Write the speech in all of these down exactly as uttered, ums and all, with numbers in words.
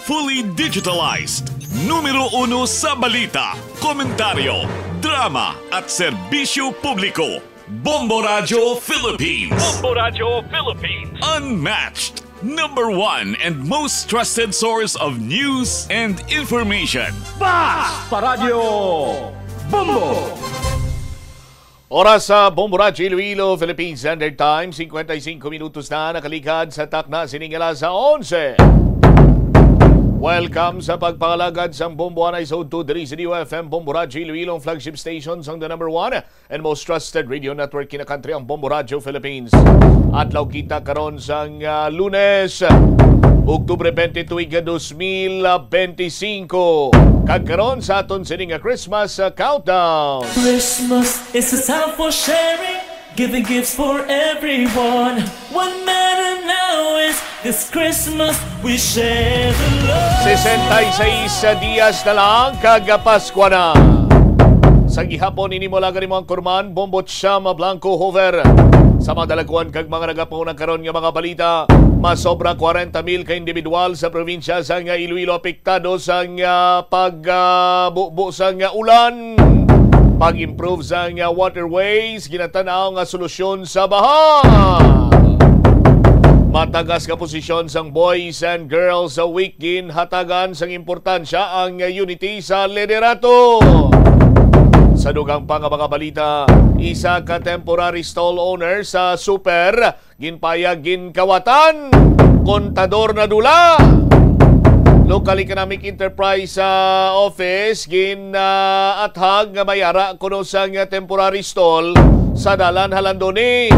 Fully digitalized. Numero uno sa balita, komentaryo, drama, at serbisyo publiko. Bombo Radyo Philippines. Bombo Radyo Philippines. Unmatched. Number one and most trusted source of news and information. Bas Paradyo Bombo! Oras sa Bombo Radyo Iloilo, Philippine Standard Time, cincuenta y cinco minutos na nakaligad sa takna sining alas onse. Welcome sa pagpangalagad sang Bombo anay sa udto diri sa D O F M Bombo Radyo Iloilo, ang flagship station sang the number one and most trusted radio network kinakantri ang Bombo Radyo Philippines. Adlaw kita karon sang, ah, Lunes, Oktubre twenty-two, dos mil benti singko. Kag karon sa aton sini nga Christmas, ah, countdown. Christmas is a time for sharing, giving gifts for everyone. What matter now is this Christmas we share the love. Sesenta y seis dias na lang kag Paskwa na. Sa gihapon, ini mo lang ang imong kurman, Bombo Chama Blanco Hover. Sa mga dalaguan kag mga nagapauna karon nga mga balita, masobra kwarenta mil ka individual sa probinsya sang Iloilo apektado sang, ah, pag, ah, bubo sang ulan. Pag-improve sang waterways, ginatan-aw nga solusyon sa baha. Matagas nga posisyon sang Boys and Girls Week ginhatagan sang importansya ang unity sa liderato. Sa dugang pa nga mga balita, isa ka temporary stall owner sa Super ginpayag ginkawatan. Kontador nadula. Local Economic Enterprise, ah, Office gin, ah, athag nga may ara kuno sang temporary stall sa Dalan Halandoni.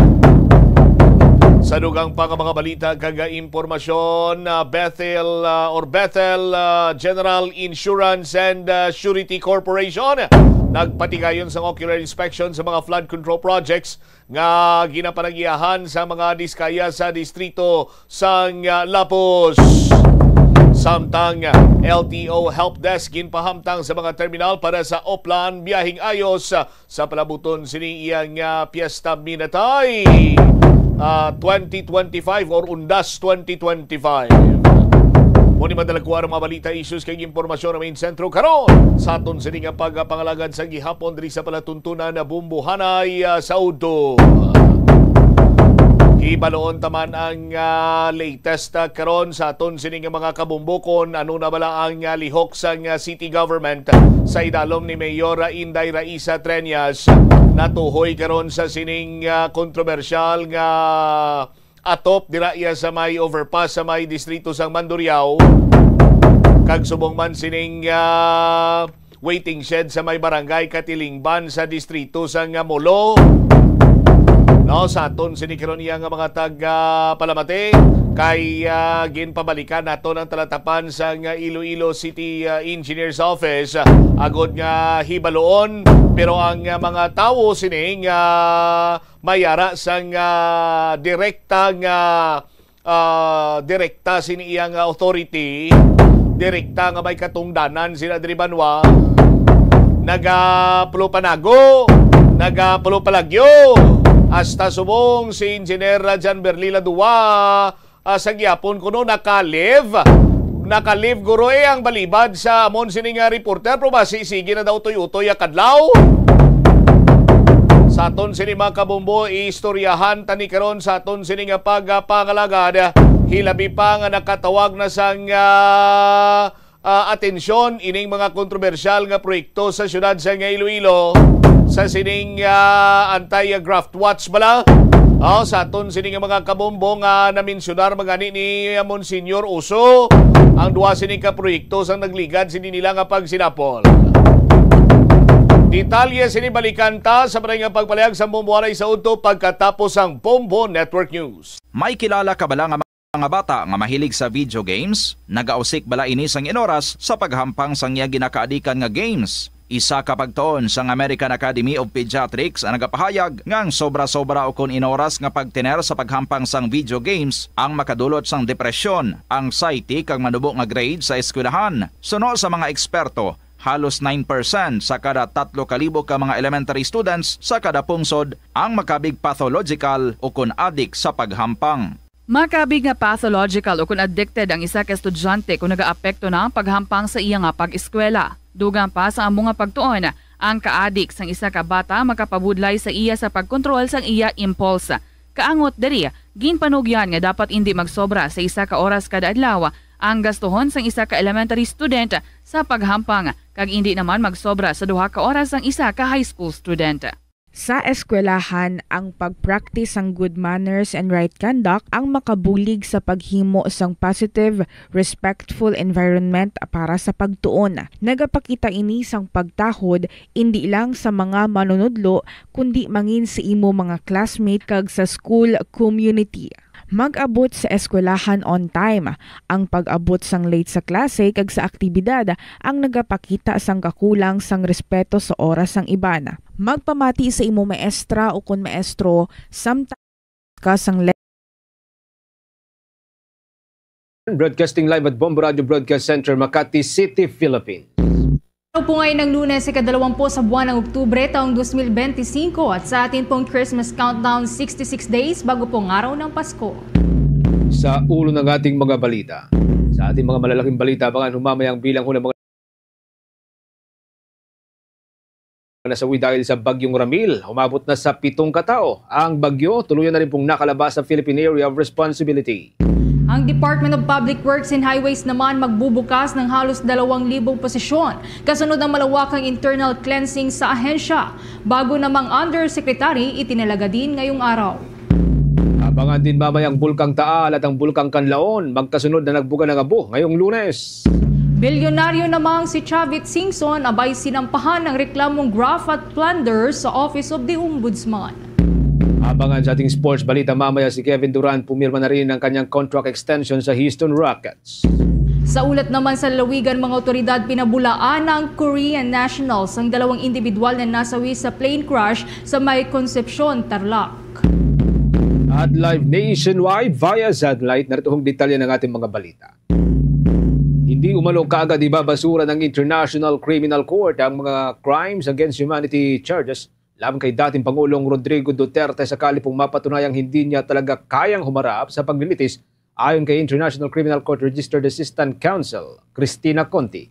Sa dugang pa nga mga balita kag impormasyon, ah, Bethel, ah, or Bethel, ah, General Insurance and, ah, Surety Corporation nagpatigayon sang ocular inspection sa mga flood control projects nga ginapanag-iyahan sa mga diskaya sa distrito sang, ah, Lapuz. Samtang, ah, L T O Help Desk ginpahamtang sa mga terminal para sa Oplan Biyaheng Ayos, ah, sa palabuton sini iyang, ah, Piesta Minatay, ah, twenty twenty-five or Undas twenty twenty-five. Mo ni madala ko ang mga balita, issues kag impormasyon sa main sentro karon sa aton sini nga pagpangalagad sa gihapon diri sa palatuntunan na Bumbuhanay, ah, sa udto. Hibaluon ta man ang, ah, latest, ah, karon sa aton sini nga mga kabumbokon. Ano na bala ang, ah, lihok sang, ah, city government sa idalom ni Mayor, ah, Inday Raisa Treñas? Natuhoy karon sa sining, ah, kontrobersyal nga atop dira iya sa may overpass sa may distrito sang Mandurriao, kag subong man sining, ah, waiting shed sa may barangay Katilingban sa distrito sang Molo. No, sa aton sini karon iya nga mga taga Palamati, kay, ah, ginpabalikan naton ang talatapan sang Iloilo City, ah, Engineer's Office, ah, agod nga hibaluon, pero ang, ah, mga tawo sini nga may ara sang, ah, direkta nga, ah, direkta sini iya nga authority, direkta nga may katungdanan sila diri banwa, nagapulopanago, nagapulopalagyo, hasta subong si Engineer Jan Berlila Dua, ah, sa gihapon kuno naka-leave. Naka-leave guro, eh, ang balibad sa amon sini nga reporter, pero basi sige na daw utoy-utoy ang kadlaw. Sa aton sini, mga kabombo, istoryahan tani karon sa aton sini nga pagpangalagad, hilabi pa nga nakatawag na sang, ah, ah, atensyon ining mga kontrobersyal nga proyekto sa siyudad sa nga Iloilo, sa sining, ah, anti-graft watch bala. Oh, sa aton sini nga mga kabombo nga namensyunar man gani ni, ah, Monsignor Uso, ang duha sini ka proyekto sang nagligad sini nila nga pagsinapol. Detalye sini balikan ta sa maray nga pagpalihag sa Bombo anay sa udto pagkatapos ang Bombo Network News. May kilala ka bala nga mga bata nga mahilig sa video games? Nagausik bala ini sang inoras sa paghampang sang iya ginakaadikan nga games? Isa ka pagtuon sang American Academy of Pediatrics ang nagapahayag nga ang sobra-sobra ukon inoras nga pagtener sa paghampang sang video games ang makadulot sang depresyon, anxiety, kag manubo nga grade sa eskwelahan. Suno sa mga eksperto, halos nine percent sa kada tatlo ka libo ka mga elementary students sa kada pungsod ang makabig pathological ukon adik sa paghampang. Makabig nga pathological o kon addicted ang isa ka estudyante kon nagaapekto na ang paghampang sa iya nga pag-eskwela. Dugang pa sa amo nga pagtuon, ang kaadik sang isa ka bata makapabudlay sa iya sa pagkontrol sang iya impulse. Kaangot diri, ginpanugyan nga dapat indi magsobra sa isa ka oras kada adlaw ang gastuhon sang isa ka elementary student sa paghampang, kag indi naman magsobra sa duha ka oras ang isa ka high school student. Sa eskwelahan, ang pag-practice sang good manners and right conduct ang makabulig sa paghimo sang positive, respectful environment para sa pagtuon. Nagapakita ini sang pagtahod indi lang sa mga manunudlo, kundi mangin sa imo mga classmate kag sa school community. Mag-abot sa eskwelahan on time. Ang pag-abot sang late sa klase kag sa aktibidad ang nagapakita sang kakulang sang respeto sa oras sang iban. Magpamati sa imo maestra o kon maestro samtang ka sang le- Broadcasting live at Bombo Radio Broadcast Center, Makati City, Philippines. Araw po ngayon ng Lunes, ikadalawampu sa buwan ng Oktubre, taong dos mil benti singko, at sa atin pong Christmas countdown, sixty-six days bago po ang araw ng Pasko. Sa ulo ng ating mga balita, sa ating mga malalaking balita, abangan humamay ang bilang hula mga nasawi dahil sa Bagyong Ramil. Umabot na sa pitong katao ang bagyo. Tuluyan na rin pong nakalabas sa Philippine Area of Responsibility. Ang Department of Public Works and Highways naman magbubukas ng halos dalawang libong posisyon kasunod ng malawakang internal cleansing sa ahensya. Bago namang undersecretary itinalaga din ngayong araw. Abangan din mamaya ang Bulkang Taal at ang Bulkang Kanlaon. Magkasunod na nagbuga ng abo ngayong Lunes. Bilyonaryo namang si Chavit Singson abay sinampahan ng reklamong graft at plunder sa Office of the Ombudsman. Abangan sa ating sports balita mamaya si Kevin Durant, pumirma na rin ang kanyang contract extension sa Houston Rockets. Sa ulat naman sa lalawigan, mga otoridad pinabulaan ng Korean nationals ang dalawang individual na nasawi sa plane crash sa may Concepcion, Tarlac. At live nationwide via satellite, narito ang detalye ng ating mga balita. Hindi umano kaagad ibabasura ng International Criminal Court ang mga crimes against humanity charges laban kay dating Pangulong Rodrigo Duterte sakali pong mapatunayang hindi niya talaga kayang humarap sa paglilitis, ayon kay International Criminal Court Registered Assistant Counsel Cristina Conti.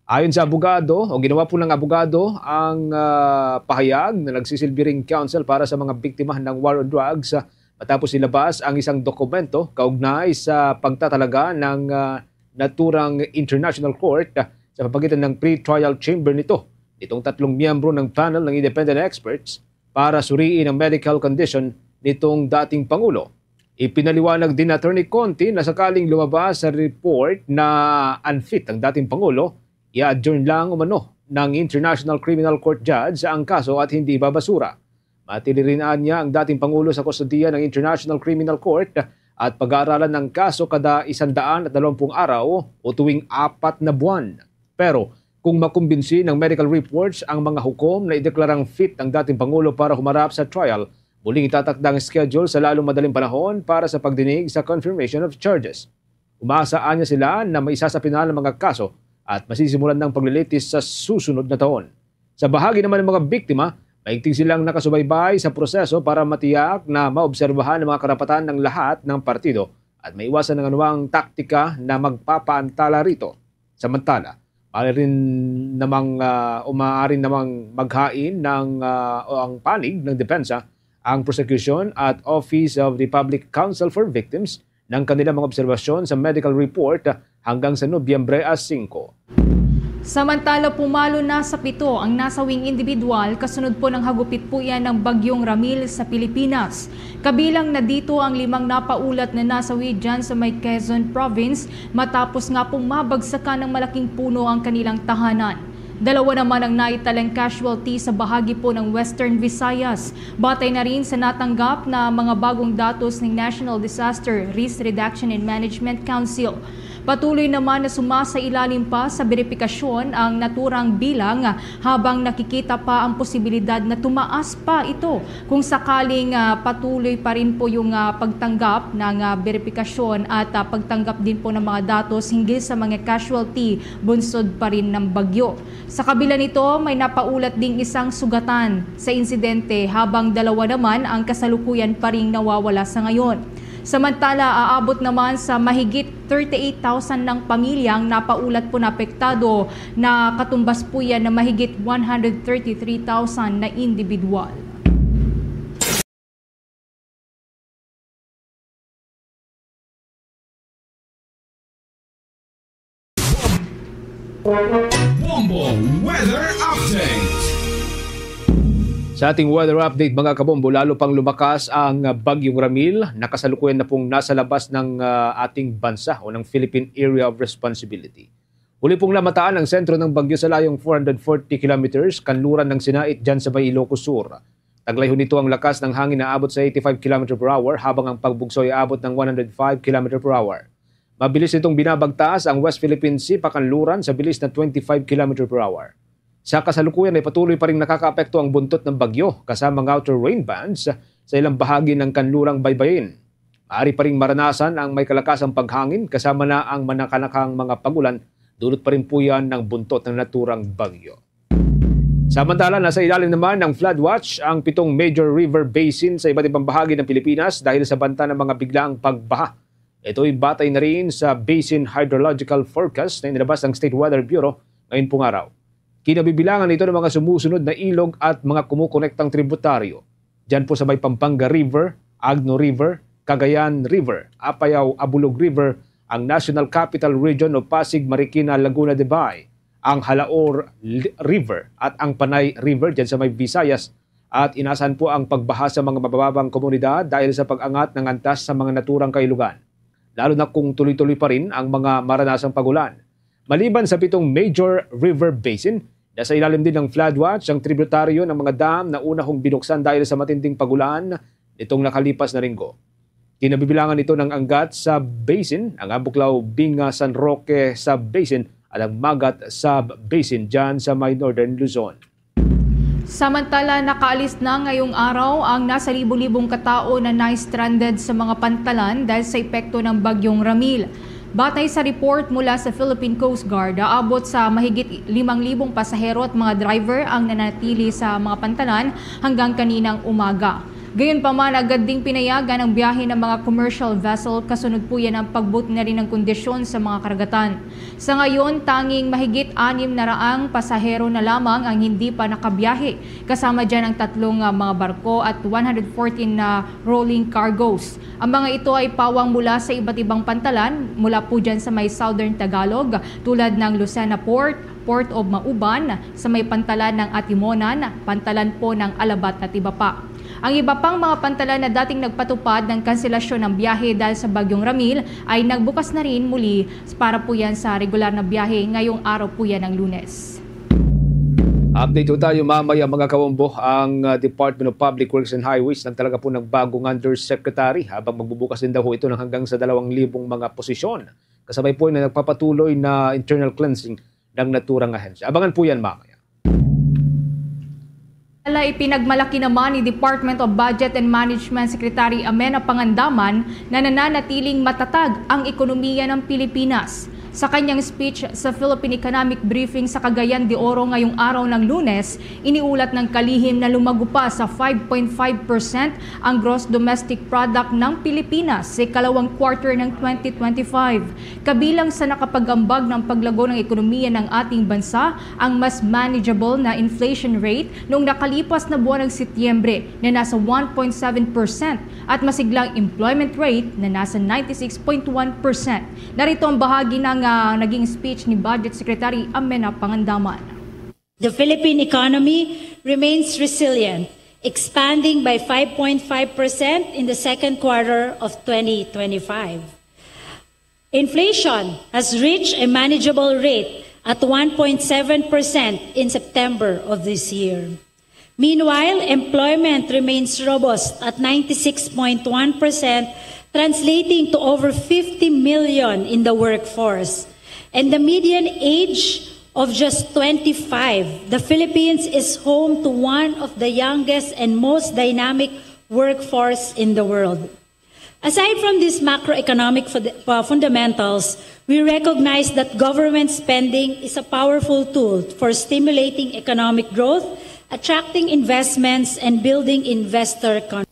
Ayon sa abogado, o ginawa po ng abogado ang, ah, pahayag na nagsisilbi ring counsel para sa mga biktima ng war on drugs, ah, matapos ilabas ang isang dokumento kaugnay sa pagtatalaga ng, ah, naturang International Court, ah, sa pamagitan ng pre-trial chamber nito, nitong tatlong miyembro ng panel ng independent experts para suriin ang medical condition nitong dating Pangulo. Ipinaliwanag din ni Attorney Conti na sakaling lumabas sa report na unfit ang dating Pangulo, i-adjourn lang umano ng International Criminal Court judge ang kaso at hindi babasura. Matili rin anya ang dating Pangulo sa kustodiya ng International Criminal Court at pag-aaralan ng kaso kada isandaan at dalawampung araw o tuwing apat na buwan. Pero kung makumbinsi ng medical reports ang mga hukom na ideklarang fit ang dating Pangulo para humarap sa trial, muling itatakda ang schedule sa lalong madaling panahon para sa pagdinig sa confirmation of charges. Umaasa anya sila na maisasapinal ang mga kaso at masisimulan ng paglilitis sa susunod na taon. Sa bahagi naman ng mga biktima, maigting silang nakasubaybay sa proseso para matiyak na maobserbahan ang mga karapatan ng lahat ng partido at maiwasan ang anumang taktika na magpapaantala rito. Samantala, maaari rin namang, ah, o maaari namang maghain ng, ah, o ang panig ng depensa, ang prosecution at Office of the Public Counsel for Victims ng kanilang mga obserbasyon sa medical report hanggang sa Nobyembre a singko. Samantala, pumalo na sa pito ang nasawing individual kasunod po ng hagupit po yan ng Bagyong Ramil sa Pilipinas. Kabilang na dito ang limang napaulat na nasawi dyan sa may Quezon Province matapos nga pong mabagsakan ng malaking puno ang kanilang tahanan. Dalawa naman ang naitalang casualty sa bahagi po ng Western Visayas. Batay na rin sa natanggap na mga bagong datos ng National Disaster Risk Reduction and Management Council. Patuloy naman na sumasailalim pa sa beripikasyon ang naturang bilang, habang nakikita pa ang posibilidad na tumaas pa ito kung sakaling, ah, patuloy pa rin po yung, ah, pagtanggap ng, ah, beripikasyon at, ah, pagtanggap din po ng mga datos hinggil sa mga casualty bunsod pa rin ng bagyo. Sa kabila nito, may napaulat ding isang sugatan sa insidente, habang dalawa naman ang kasalukuyan pa ring nawawala sa ngayon. Samantala, aabot naman sa mahigit thirty-eight thousand ng pamilyang napaulat po na apektado, na katumbas po yan na mahigit one hundred thirty-three thousand na individual. Bombo Weather Update. Sa ating weather update, mga kabombo, lalo pang lumakas ang Bagyong Ramil. Nakasalukuyan na pong nasa labas ng ah, ating bansa o ng Philippine Area of Responsibility. Huli pong namataan ang sentro ng bagyo sa layong four hundred forty kilometers kanluran ng Sinait dyan sa may Ilocos Sur. Taglayhon nito ang lakas ng hangin na abot sa eighty-five kilometer per hour, habang ang pagbugso ay abot ng one hundred five kilometer per hour. Mabilis nitong binabagtas ang West Philippine Sea pakanluran sa bilis na twenty-five kilometer per hour. Sa kasalukuyan ay patuloy pa ring nakakaapekto ang buntot ng bagyo kasama ang outer rain bands sa ilang bahagi ng kanlurang baybayin. Maaari pa ring maranasan ang may kalakasang paghangin kasama na ang manakanakang mga pagulan, dulot pa rin po yan ng buntot ng naturang bagyo. Samantala, nasa ilalim naman ng flood watch ang pitong major river basin sa iba't ibang bahagi ng Pilipinas dahil sa banta ng mga biglaang pagbaha. Ito'y batay na rin sa Basin Hydrological Forecast na inilabas ng State Weather Bureau ngayon pong araw. Kinabibilangan ito ng mga sumusunod na ilog at mga kumukonektang tributaryo. Diyan po sa may Pampanga River, Agno River, Cagayan River, Apayao Abulog River, ang National Capital Region o Pasig, Marikina, Laguna de Bay, ang Halaor L- River at ang Panay River diyan sa may Visayas, at inasan po ang pagbaha sa mga mabababang komunidad dahil sa pag-angat ng antas sa mga naturang kailugan, lalo na kung tuloy-tuloy pa rin ang mga maranasang pagulan. Maliban sa pitong major river basin, nasa ilalim din ng flood watch ang tributaryo ng mga dam na unahong binuksan dahil sa matinding pagulan nitong nakalipas na linggo. Kinabibilangan ito ng Angat Sub-Basin, ang Ambuklao Binga San Roque Sub-Basin, at ang Magat Sub-Basin dyan sa may Northern Luzon. Samantala, nakaalis na ngayong araw ang nasa libo-libong katao na na-stranded sa mga pantalan dahil sa epekto ng Bagyong Ramil. Batay sa report mula sa Philippine Coast Guard, aabot sa mahigit limang libong pasahero at mga driver ang nanatili sa mga pantalan hanggang kaninang umaga. Gayunpaman, agad ding pinayagan ang biyahe ng mga commercial vessel, kasunod po yan ang pagbuti na rin ng kondisyon sa mga karagatan. Sa ngayon, tanging mahigit anim na raang pasahero na lamang ang hindi pa nakabiyahe, kasama dyan ang tatlong ah, mga barko at one hundred fourteen na rolling cargoes. Ang mga ito ay pawang mula sa iba't ibang pantalan, mula po dyan sa may Southern Tagalog, tulad ng Lucena Port, Port of Mauban, sa may pantalan ng Atimonan, pantalan po ng Alabat at iba pa. Ang iba pang mga pantalan na dating nagpatupad ng kanselasyon ng biyahe dahil sa Bagyong Ramil ay nagbukas na rin muli para po yan sa regular na biyahe ngayong araw po yan ng Lunes. Update po tayo mamaya, mga kawombo. Ang uh, Department of Public Works and Highways nagtalaga po ng bagong undersecretary, habang magbubukas din daw ho ito ng hanggang sa dalawang libong mga posisyon. Kasabay po na nagpapatuloy na internal cleansing ng naturang ahensya. Abangan po yan mamaya. Ala, ipinagmalaki naman ni Department of Budget and Management Secretary Amena Pangandaman na nananatiling matatag ang ekonomiya ng Pilipinas. Sa kanyang speech sa Philippine Economic Briefing sa Cagayan de Oro ngayong araw ng Lunes, iniulat ng kalihim na lumago pa sa five point five percent ang gross domestic product ng Pilipinas sa ikalawang quarter ng twenty twenty-five. Kabilang sa nakapag-ambag ng paglago ng ekonomiya ng ating bansa ang mas manageable na inflation rate noong nakalipas na buwan ng Setyembre na nasa one point seven percent at masiglang employment rate na nasa ninety-six point one percent. Narito ang bahagi ng ah, naging speech ni Budget Secretary Amena Pangandaman. The Philippine economy remains resilient, expanding by five point five percent in the second quarter of twenty twenty-five. Inflation has reached a manageable rate at one point seven percent in September of this year. Meanwhile, employment remains robust at ninety-six point one percent, translating to over fifty million in the workforce. And the median age of just twenty-five, the Philippines is home to one of the youngest and most dynamic workforce in the world. Aside from these macroeconomic fund- uh, fundamentals, we recognize that government spending is a powerful tool for stimulating economic growth, attracting investments, and building investor confidence.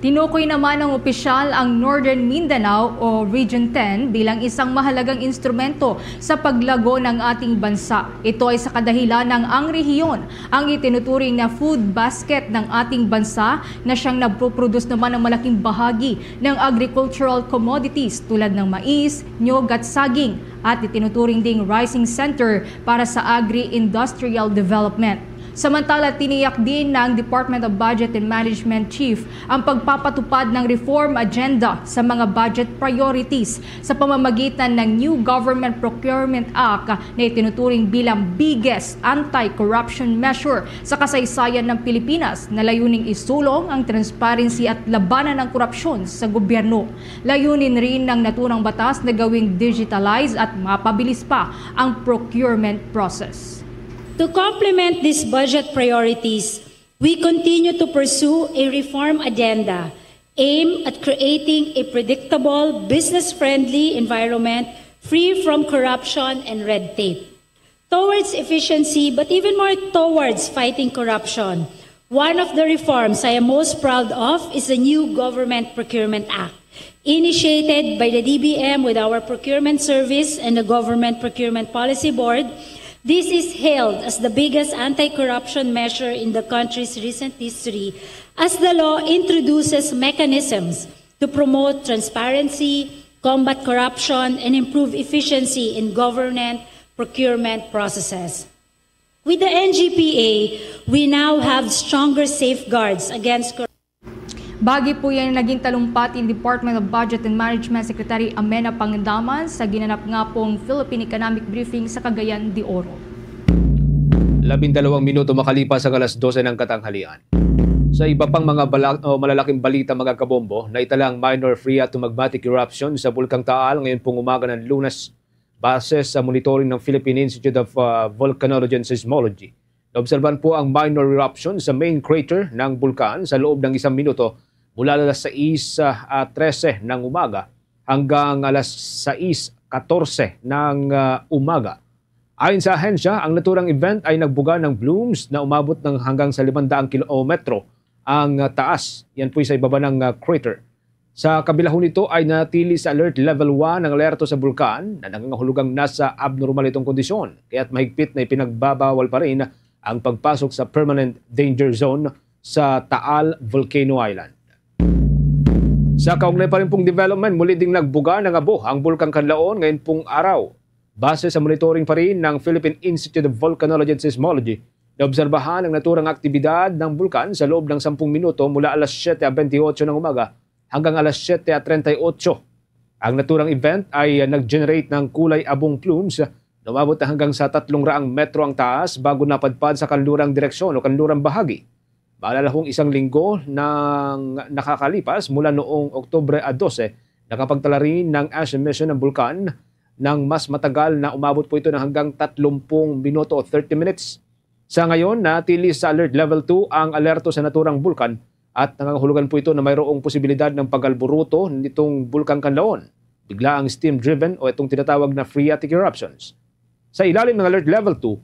Tinukoy naman ng opisyal ang Northern Mindanao o Region ten bilang isang mahalagang instrumento sa paglago ng ating bansa. Ito ay sa kadahilan ng ang rehiyon ang itinuturing na food basket ng ating bansa, na siyang nagpo-produce naman ng malaking bahagi ng agricultural commodities tulad ng mais, niyog at saging, at itinuturing ding rising center para sa agri-industrial development. Samantala, tiniyak din ng Department of Budget and Management Chief ang pagpapatupad ng reform agenda sa mga budget priorities sa pamamagitan ng New Government Procurement Act na itinuturing bilang biggest anti-corruption measure sa kasaysayan ng Pilipinas, na layuning isulong ang transparency at labanan ng korupsyon sa gobyerno. Layunin rin ng naturang batas na gawing digitalize at mapabilis pa ang procurement process. To complement these budget priorities, we continue to pursue a reform agenda aimed at creating a predictable, business-friendly environment free from corruption and red tape. Towards efficiency, but even more towards fighting corruption, one of the reforms I am most proud of is the new Government Procurement Act. Initiated by the D B M with our Procurement Service and the Government Procurement Policy Board, this is hailed as the biggest anti-corruption measure in the country's recent history, as the law introduces mechanisms to promote transparency, combat corruption, and improve efficiency in government procurement processes. With the N G P A, we now have stronger safeguards against corruption. Bagi po yan naging talumpati ni Department of Budget and Management Secretary Amena Pangandaman sa ginanap nga pong Philippine Economic Briefing sa Cagayan de Oro. Labindalawang minuto makalipas ang alas dose ng katanghalian. Sa iba pang mga bala- o malalaking balita, mga kabombo, naitala ang minor free automatic eruption sa Bulkang Taal ngayon pong umaga ng Lunes, base sa monitoring ng Philippine Institute of uh, Volcanology and Seismology. Naobserbahan po ang minor eruption sa main crater ng bulkan sa loob ng isang minuto, mula alas sais trese ng umaga hanggang alas sais katorse ng uh, umaga. Ayon sa ahensya, ang naturang event ay nagbuga ng plumes na umabot ng hanggang sa limang daang kilometro ang uh, taas. Yan po'y sa ibaba ng uh, crater. Sa kabilahon nito ay nanatili sa alert level one ang alerto sa bulkan na nangangahulugang nasa abnormal itong kondisyon, kaya't mahigpit na ipinagbabawal pa rin ang pagpasok sa permanent danger zone sa Taal Volcano Island. Sa kaugnay pa rin pong development, muli ding nagbuga ng abo ang Bulkang Kanlaon ngayon pong araw. Base sa monitoring pa rin ng Philippine Institute of Volcanology and Seismology, naobserbahan ang naturang aktibidad ng bulkan sa loob ng sampung minuto mula alas siyete bentiocho ng umaga hanggang alas siyete treinta y ocho. Ang naturang event ay nag-generate ng kulay abong plumes na umabot na hanggang sa tatlong raang metro ang taas bago napadpad sa kanlurang direksyon o kanlurang bahagi. Maalala kung isang linggo nang nakakalipas mula noong Oktubre a dose, nakapagtala rin ng ash emission ng bulkan ng mas matagal na umabot po ito ng hanggang tatlong minuto o thirty minutes. Sa ngayon, natili sa Alert Level two ang alerto sa naturang bulkan at nangangahulugan po ito na mayroong posibilidad ng pag-alburuto nitong Bulkang Kanlaon, biglaang steam-driven o itong tinatawag na phreatic eruptions. Sa ilalim ng Alert Level two,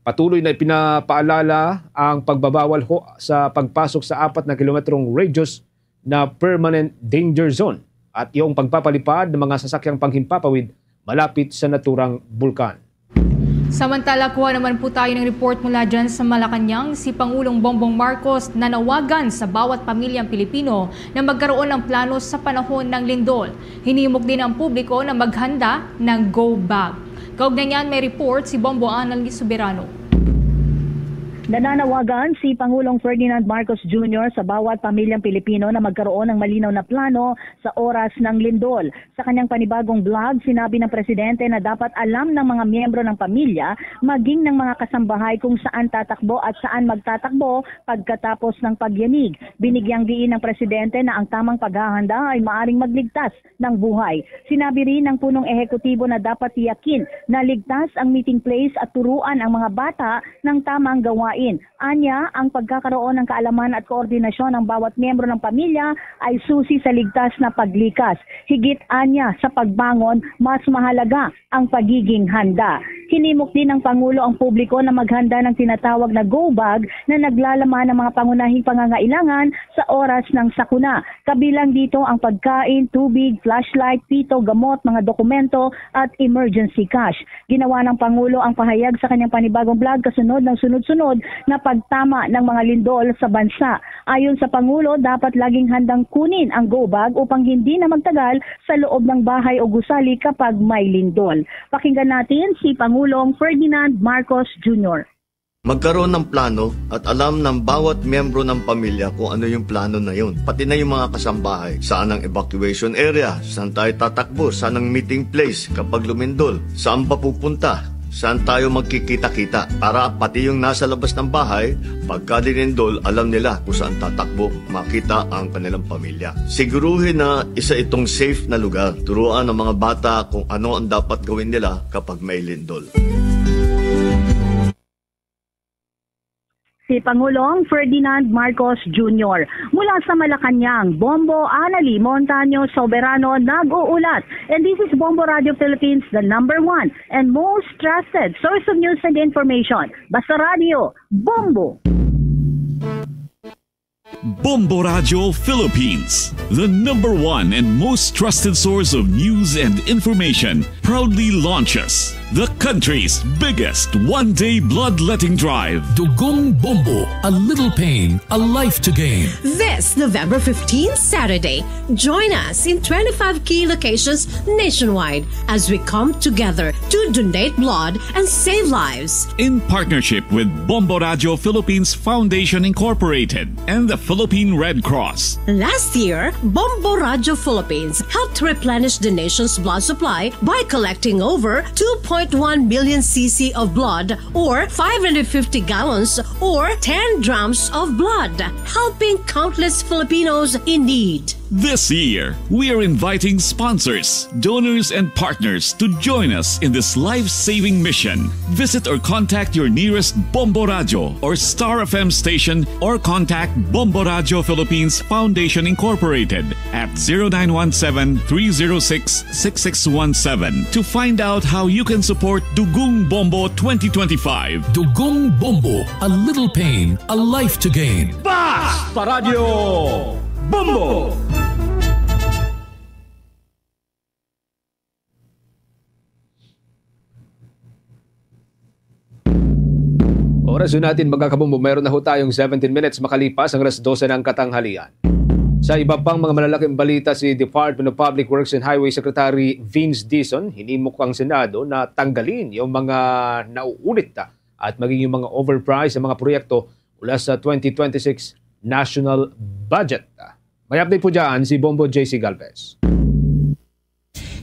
patuloy na ipinapaalala ang pagbabawal ho sa pagpasok sa apat na kilometrong radius na permanent danger zone at yung pagpapalipad ng mga sasakyang panghimpapawid malapit sa naturang bulkan. Samantala, kuha naman po tayo ng report mula dyan sa Malacañang. Si Pangulong Bongbong Marcos nanawagan sa bawat pamilyang Pilipino na magkaroon ng plano sa panahon ng lindol. Hinimok din ang publiko na maghanda ng go bag. Kaugnay niyan, may report si Bombo Annalyn Soberano. Nananawagan si Pangulong Ferdinand Marcos Junior sa bawat pamilyang Pilipino na magkaroon ng malinaw na plano sa oras ng lindol. Sa kanyang panibagong vlog, sinabi ng presidente na dapat alam ng mga miyembro ng pamilya, maging ng mga kasambahay, kung saan tatakbo at saan magtatakbo pagkatapos ng pagyanig. Binigyang diin ng presidente na ang tamang paghahanda ay maaring magligtas ng buhay. Sinabi rin ng punong ehekutibo na dapat tiyakin na ligtas ang meeting place at turuan ang mga bata ng tamang gawain. Anya, ang pagkakaroon ng kaalaman at koordinasyon ng bawat miyembro ng pamilya ay susi sa ligtas na paglikas. Higit anya, sa pagbangon, mas mahalaga ang pagiging handa. Hinimok din ng Pangulo ang publiko na maghanda ng tinatawag na go bag na naglalaman ng mga pangunahing pangangailangan sa oras ng sakuna. Kabilang dito ang pagkain, tubig, flashlight, pito, gamot, mga dokumento at emergency cash. Ginawa ng Pangulo ang pahayag sa kanyang panibagong vlog kasunod ng sunod-sunod na pagtama ng mga lindol sa bansa. Ayon sa Pangulo, dapat laging handang kunin ang go bag upang hindi na magtagal sa loob ng bahay o gusali kapag may lindol. Pakinggan natin si Pangulong Ferdinand Marcos Junior. Magkaroon ng plano at alam ng bawat miyembro ng pamilya kung ano yung plano na yun. Pati na yung mga kasambahay. Saan ang evacuation area? Saan tayo tatakbo? Saan ang meeting place kapag lumindol? Saan ba pupunta? Saan tayo magkikita-kita? Para pati yung nasa labas ng bahay, pagka linindol, alam nila kung saan tatakbo, makita ang kanilang pamilya. Siguruhin na isa itong safe na lugar. Turuan ang mga bata kung ano ang dapat gawin nila kapag may lindol. Si Pangulong Ferdinand Marcos Junior. Mula sa Malacañang, Bombo Anali Montaño Soberano nag-uulat. And this is Bombo Radio Philippines, the number one and most trusted source of news and information. Basta Radio, Bombo! Bombo Radio Philippines, the number one and most trusted source of news and information, proudly launches the country's biggest one-day bloodletting drive. Dugong Bombo, a little pain, a life to gain. This November fifteenth, Saturday, join us in twenty-five key locations nationwide as we come together to donate blood and save lives. In partnership with Bombo Radio Philippines Foundation Incorporated and the Philippine Red Cross. Last year, Bombo Radio Philippines helped replenish the nation's blood supply by collecting over two point one million C C of blood, or five hundred fifty gallons, or ten drums of blood, helping countless Filipinos in need. This year, we are inviting sponsors, donors, and partners to join us in this life-saving mission. Visit or contact your nearest Bombo Radio or Star F M station, or contact Bombo Radio Philippines Foundation Incorporated at zero nine one seven, three zero six, six six one seven to find out how you can support Dugong Bombo twenty twenty-five. Dugong Bombo, a little pain, a life to gain. Basta Radyo Bombo! Oras yun natin, mga kabombo. Meron na ho tayong seventeen minutes makalipas ang alas dose ng katanghalian. Sa iba pang mga malalaking balita, si Department of Public Works and Highway Secretary Vince Dizon hinimok ang Senado na tanggalin yung mga nauulit, ah, at maging yung mga overprice sa mga proyekto mula sa twenty twenty-six national budget. May update po dyan si Bombo J C Galvez.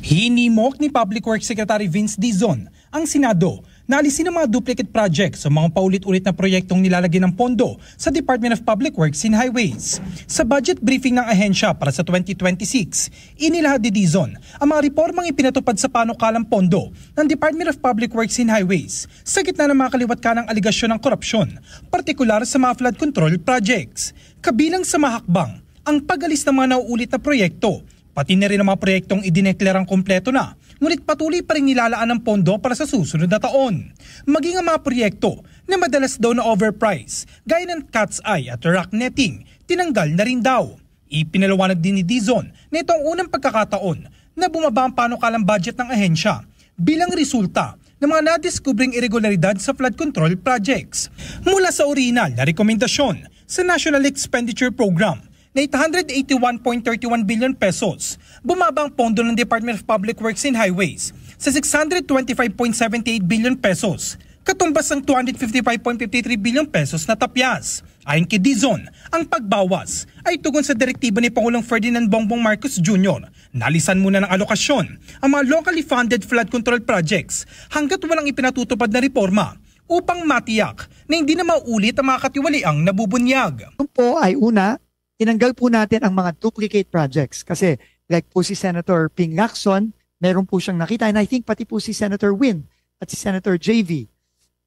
Hinimok ni Public Works Secretary Vince Dizon ang Senado na alisin ang mga duplicate projects o mga paulit-ulit na proyektong nilalagyan ng pondo sa Department of Public Works and Highways. Sa budget briefing ng ahensya para sa twenty twenty-six, inilahad ni Dizon ang mga reformang ipinatupad sa panukalang pondo ng Department of Public Works and Highways sa gitna ng mga kaliwat ka ng aligasyon ng korupsyon, partikular sa mga flood control projects. Kabilang sa mga hakbang ang pag-alis ng mga nauulit na proyekto, pati na rin ang mga proyektong idineklarang kompleto na, ngunit patuloy pa rin nilalaan ng pondo para sa susunod na taon. Maging ang mga proyekto na madalas daw na overprice, gaya ng cat's eye at rock netting, tinanggal na rin daw. Ipinaliwanag din ni Dizon na ito ang unang pagkakataon na bumaba ang panukalang budget ng ahensya bilang resulta ng mga nadiskubreng irregularidad sa flood control projects. Mula sa orihinal na rekomendasyon sa National Expenditure Program na eight hundred eighty-one point thirty-one billion pesos, bumaba ang pondo ng Department of Public Works and Highways sa six hundred twenty-five point seventy-eight billion pesos, katumbas ang two hundred fifty-five point fifty-three billion pesos na tapyas. Ayon kay Dizon, ang pagbawas ay tugon sa direktiba ni Pangulong Ferdinand Bongbong Marcos Junior na alisan muna ng alokasyon ang mga locally funded flood control projects hanggat walang ipinatutupad na reforma upang matiyak na hindi na maulit ang mga katiwaliang nabubunyag. Ito po ay una, tinanggal po natin ang mga duplicate projects kasi like po si Senator Ping Lacson, meron po siyang nakita, and I think pati po si Senator Win at si Senator J V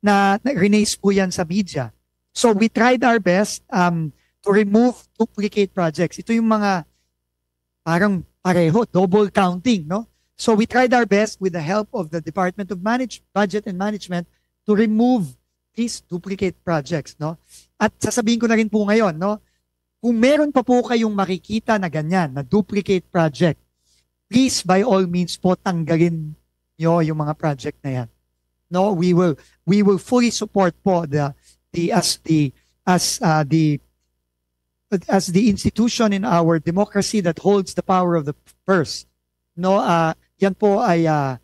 na, na release po yan sa media. So we tried our best um, to remove duplicate projects. Ito yung mga parang pareho, double counting, no? So we tried our best with the help of the Department of Manage, Budget and Management to remove these duplicate projects, no? At sasabihin ko na rin po ngayon, no? Kung meron pa po kayong makikita na ganyan, na duplicate project, please, by all means po, tanggalin nyo yung mga project na yan. No, we will we will fully support po the the as the as uh, the as the institution in our democracy that holds the power of the purse. No, uh, yan po ay uh,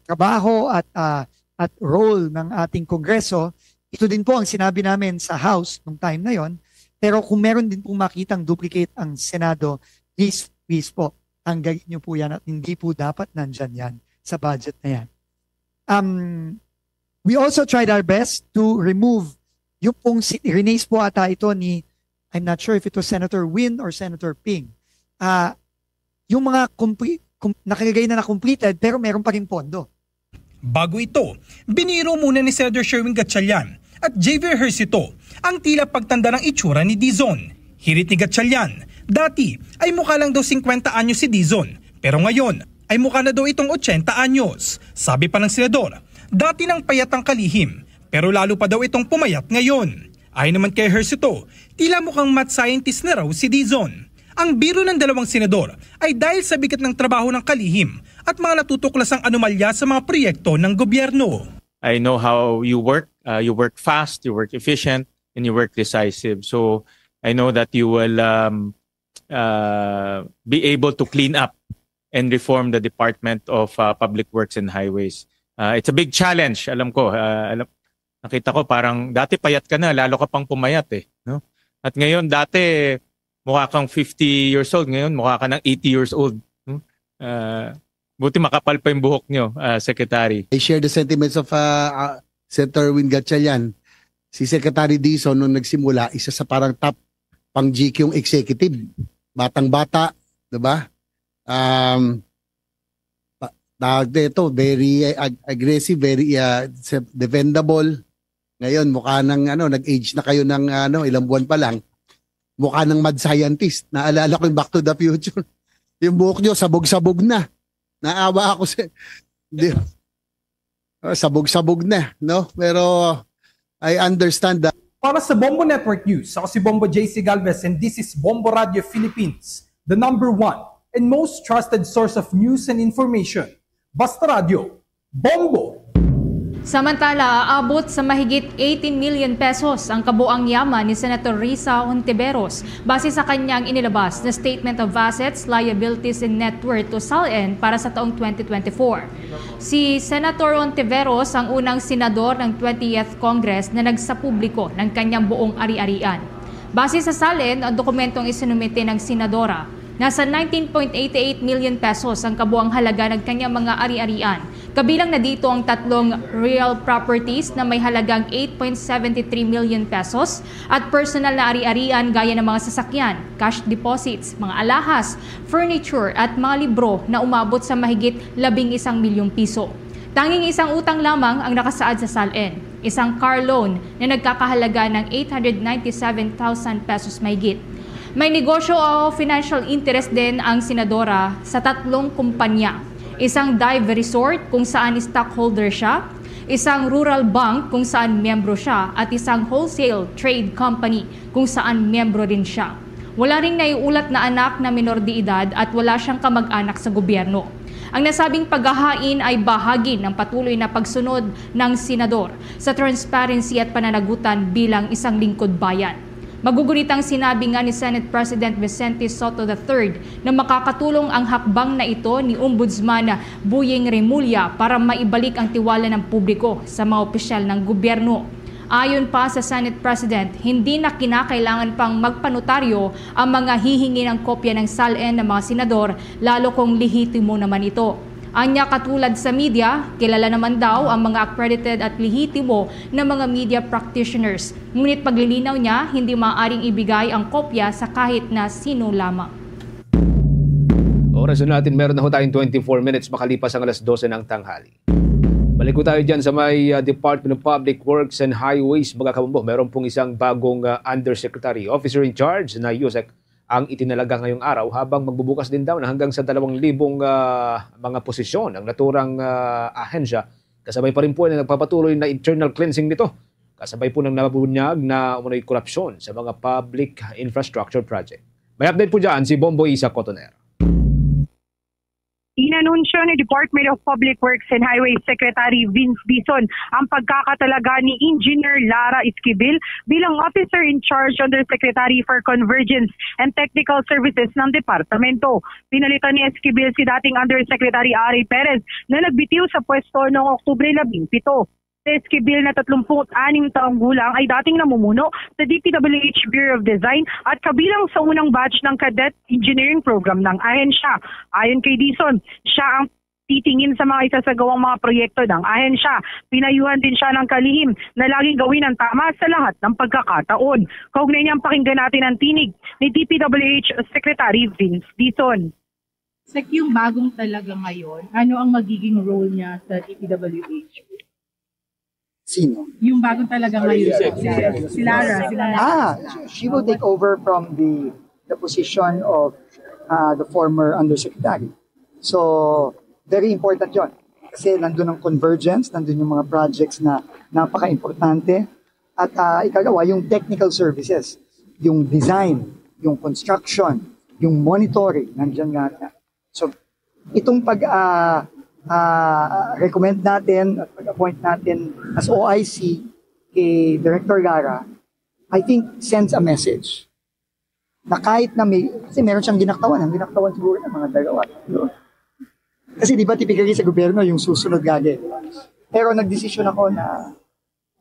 trabaho at uh, at role ng ating Kongreso. Ito din po ang sinabi namin sa House nung time na yon. Pero kung meron din pong makitang duplicate ang Senado, please, please po, tanggalin niyo po yan at hindi po dapat nandyan yan sa budget na yan. Um, we also tried our best to remove yung pong si Renice po ata ito ni, I'm not sure if it was Senator Win or Senator Ping. Ah, yung mga compre- com- nakalagay na na completed pero meron pa rin pondo. Bago ito, biniro muna ni Senator Sherwin Gatchalian at Javier Hercito ang tila pagtanda ng itsura ni Dizon. Hirit ni Gatchalian, dati ay mukha lang daw singkwenta anyos si Dizon, pero ngayon ay mukha na daw itong otsenta anyos. Sabi pa ng senador, dati nang payat ang kalihim, pero lalo pa daw itong pumayat ngayon. Ayon naman kay Hercito, tila mukhang math scientist na raw si Dizon. Ang biro ng dalawang senador ay dahil sa bigat ng trabaho ng kalihim at mga natutuklasang anomalya sa mga proyekto ng gobyerno. I know how you work. Uh, you work fast, you work efficient, and you work decisive. So I know that you will um, uh, be able to clean up and reform the Department of uh, Public Works and Highways. Uh, it's a big challenge, alam ko. Uh, alam, nakita ko parang dati payat ka na, lalo ka pang pumayat eh. No? At ngayon, dati mukha kang fifty years old, ngayon mukha ka ng eighty years old. No? Uh, buti makapal pa yung buhok nyo, uh, Secretary. I share the sentiments of uh, uh, Senator Win Gatchalian. Si Secretary Dizon, nung nagsimula, isa sa parang top pang G Q executive. Batang-bata, di ba? Um, pa- tawag na ito, very uh, ag- aggressive, very uh, se- defendable. Ngayon, mukha nang ano, nag-age na kayo ng ano, ilang buwan pa lang. Mukha ng mad scientist. Naalala ko yung Back to the Future. Yung buhok nyo, sabog-sabog na. Naawa ako sa... Di, oh, sabog-sabog na, no? Pero I understand that. Para sa Bombo Network News, ako si Bombo J C Galvez and this is Bombo Radio Philippines, the number one and most trusted source of news and information. Basta Radio, Bombo! Samantala, aabot sa mahigit eighteen million pesos ang kabuang yaman ni Senator Risa Hontiveros base sa kanyang inilabas na Statement of Assets, Liabilities, and Net Worth o SALN para sa taong twenty twenty-four. Si Senator Hontiveros ang unang senador ng twentieth Congress na nagsapubliko ng kanyang buong ari-arian. Base sa SALN, ang dokumentong isinumite ng senadora, nasa nineteen point eight eight million pesos ang kabuang halaga ng kanyang mga ari-arian. Kabilang na dito ang tatlong real properties na may halagang eight point seven three million pesos at personal na ari-arian gaya ng mga sasakyan, cash deposits, mga alahas, furniture at mga libro na umabot sa mahigit labing isang milyong piso. Tanging isang utang lamang ang nakasaad sa SALN, isang car loan na nagkakahalaga ng eight hundred ninety-seven thousand pesos mahigit. May negosyo o financial interest din ang senadora sa tatlong kumpanya, isang dive resort kung saan stockholder siya, isang rural bank kung saan miyembro siya, at isang wholesale trade company kung saan miyembro rin siya. Wala ring naiulat na anak na minor de edad at wala siyang kamag-anak sa gobyerno. Ang nasabing paghahain ay bahagi ng patuloy na pagsunod ng senador sa transparency at pananagutan bilang isang lingkod bayan. Magugunit ang sinabi nga ni Senate President Vicente Sotto the third na makakatulong ang hakbang na ito ni Ombudsman Boying Remulla para maibalik ang tiwala ng publiko sa mga opisyal ng gobyerno. Ayon pa sa Senate President, hindi na kinakailangan pang magpanotaryo ang mga hihingi ng kopya ng SALN ng mga senador, lalo kung lehitimo naman ito. Anya, katulad sa media, kilala naman daw ang mga accredited at lehitimo na mga media practitioners. Ngunit paglilinaw niya, hindi maaaring ibigay ang kopya sa kahit na sino lamang. Oras na natin, meron na ho tayong twenty-four minutes makalipas ang alas dose ng tanghali. Balik ko tayo dyan sa may uh, Department of Public Works and Highways, mga kabombo. Meron pong isang bagong uh, undersecretary, officer in charge na USEC ang itinalaga ngayong araw, habang magbubukas din daw na hanggang sa dalawang libong, ah, mga posisyon ang naturang, ah, ahensya, kasabay pa rin po ang nagpapatuloy na internal cleansing nito, kasabay po ng nabunyag na umunoy korupsyon sa mga public infrastructure project. May update po dyan si Bombo Isa Cotoner. Inanunsyo ni Department of Public Works and Highways Secretary Vince Dizon ang pagkakatalaga ni Engineer Lara Esquivel bilang Officer in Charge, Undersecretary for Convergence and Technical Services ng departamento. Pinalitan ni Esquivel si dating Undersecretary Ari Perez na nagbitiw sa pwesto noong Oktubre labing pito. Si Esquivel na tatlumpu't anim taong gulang ay dating namumuno sa D P W H Bureau of Design at kabilang sa unang batch ng Cadet Engineering Program ng ahensya. Ayon kay Dizon, siya ang titingin sa mga isasagawang mga proyekto ng ahensya. Pinayuhan din siya ng kalihim na laging gawin ang tama sa lahat ng pagkakataon. Kaugnay niyan, pakinggan natin ang tinig ni D P W H Secretary Vince Dizon. Sec, yung bagong talaga ngayon, ano ang magiging role niya sa D P W H? Sino? Yung bagong talaga ngayon. Si Lara. Si Lara. Ah, she will take over from the the position of uh, the former undersecretary. So, very important yon. Kasi nandun ang convergence, nandun yung mga projects na napaka-importante. At uh, ikalawa, yung technical services, yung design, yung construction, yung monitoring, nandiyan nga. So, itong pag uh, uh, recommend natin at pag-appoint natin as O I C kay Director Lara, I think sends a message na kahit na may, kasi meron siyang ginaktawan, ang ginaktawan siguro ng mga dalawa. Kasi di ba typically sa gobyerno yung susunod lagi. Pero nagdesisyon ako na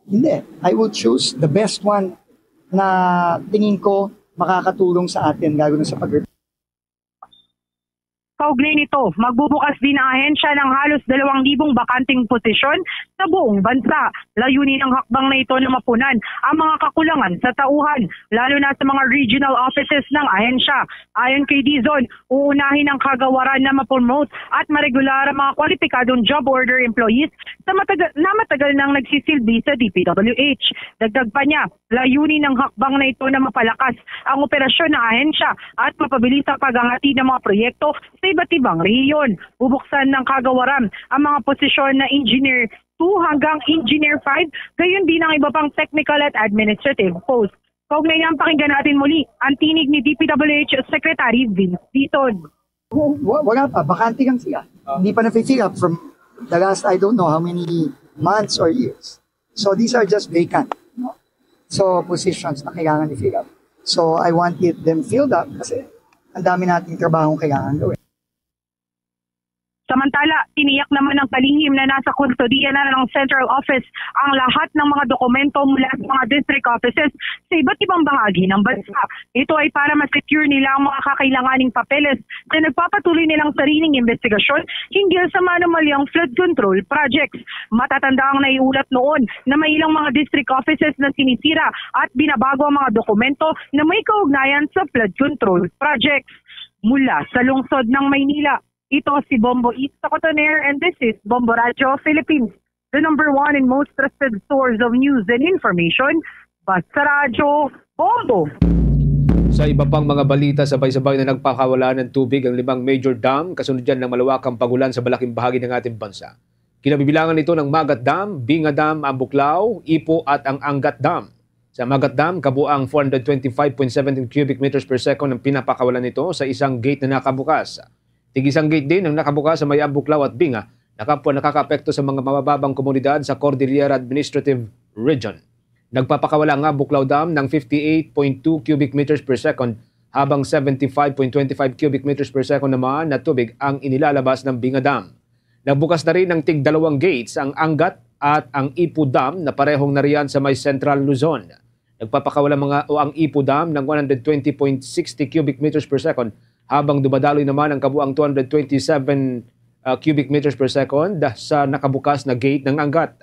hindi. I will choose the best one na tingin ko makakatulong sa atin, lalo na sa pag- Kaugnay nito, magbubukas din ang ahensya ng halos dalawang libong bakanteng posisyon sa buong bansa. Layunin ng hakbang na ito na mapunan ang mga kakulangan sa tauhan, lalo na sa mga regional offices ng ahensya. Ayon kay Dizon, uunahin ang kagawaran na ma-promote at maregular ang mga kwalipikadong job order employees sa matagal, na matagal nang nagsisilbi sa D P W H. Dagdag pa niya, layunin ng hakbang na ito na mapalakas ang operasyon ng ahensya at mapabilis ang paghahatid ng mga proyekto sa iba't ibang rehiyon. Bubuksan ng kagawaran ang mga posisyon na Engineer two hanggang Engineer five, gayon din ang iba pang technical at administrative posts. Kaugnay niyan, pakinggan natin muli ang tinig ni D P W H Secretary Vince Dizon. Wala pa, bakante lang siya. Hindi pa na-fill up from the last, I don't know how many months or years. So these are just vacant, no? So positions na kailangan i-fill up. So I want it them filled up kasi ang dami nating trabaho kailangan gawin. Samantala, tiniyak naman ng kalihim na nasa kustodiya na ng Central Office ang lahat ng mga dokumento mula sa mga district offices sa iba't ibang bahagi ng bansa. Ito ay para ma-secure nila ang mga kakailanganing papeles na nagpapatuloy nilang sariling investigasyon hinggil sa manumalyang flood control projects. Matatanda ang naiulat noon na may ilang mga district offices na sinisira at binabago ang mga dokumento na may kaugnayan sa flood control projects. Mula sa lungsod ng Maynila, ito si Bombo East Cotoner and this is Bombo Radyo Philippines, the number one and most trusted source of news and information. Basta Radyo, Bombo! Sa iba pang mga balita, sabay-sabay na nagpakawala ng tubig ang limang major dam kasunod yan ng malawakang pagulan sa malaking bahagi ng ating bansa. Kinabibilangan ito ng Magat Dam, Binga Dam, Ambuklao, Ipo at ang Angat Dam. Sa Magat Dam, kabuang four hundred twenty-five point seventeen cubic meters per second ang pinapakawalan nito sa isang gate na nakabukas. Tig-isang gate din ang nakabukas sa may Ambuklao at Binga, nakapwa nakakaapekto sa mga mabababang komunidad sa Cordillera Administrative Region. Nagpapakawala ang Ambuklao Dam ng fifty-eight point two cubic meters per second, habang seventy-five point twenty-five cubic meters per second naman na tubig ang inilalabas ng Binga Dam. Nagbukas na rin ng tig dalawang gates ang Angat at ang Ipo Dam na parehong nariyan sa may Central Luzon. Nagpapakawala mga o ang Ipo Dam ng one hundred twenty point sixty cubic meters per second, habang dumadaloy naman ang kabuang two hundred twenty-seven, ah, cubic meters per second sa nakabukas na gate ng Angat.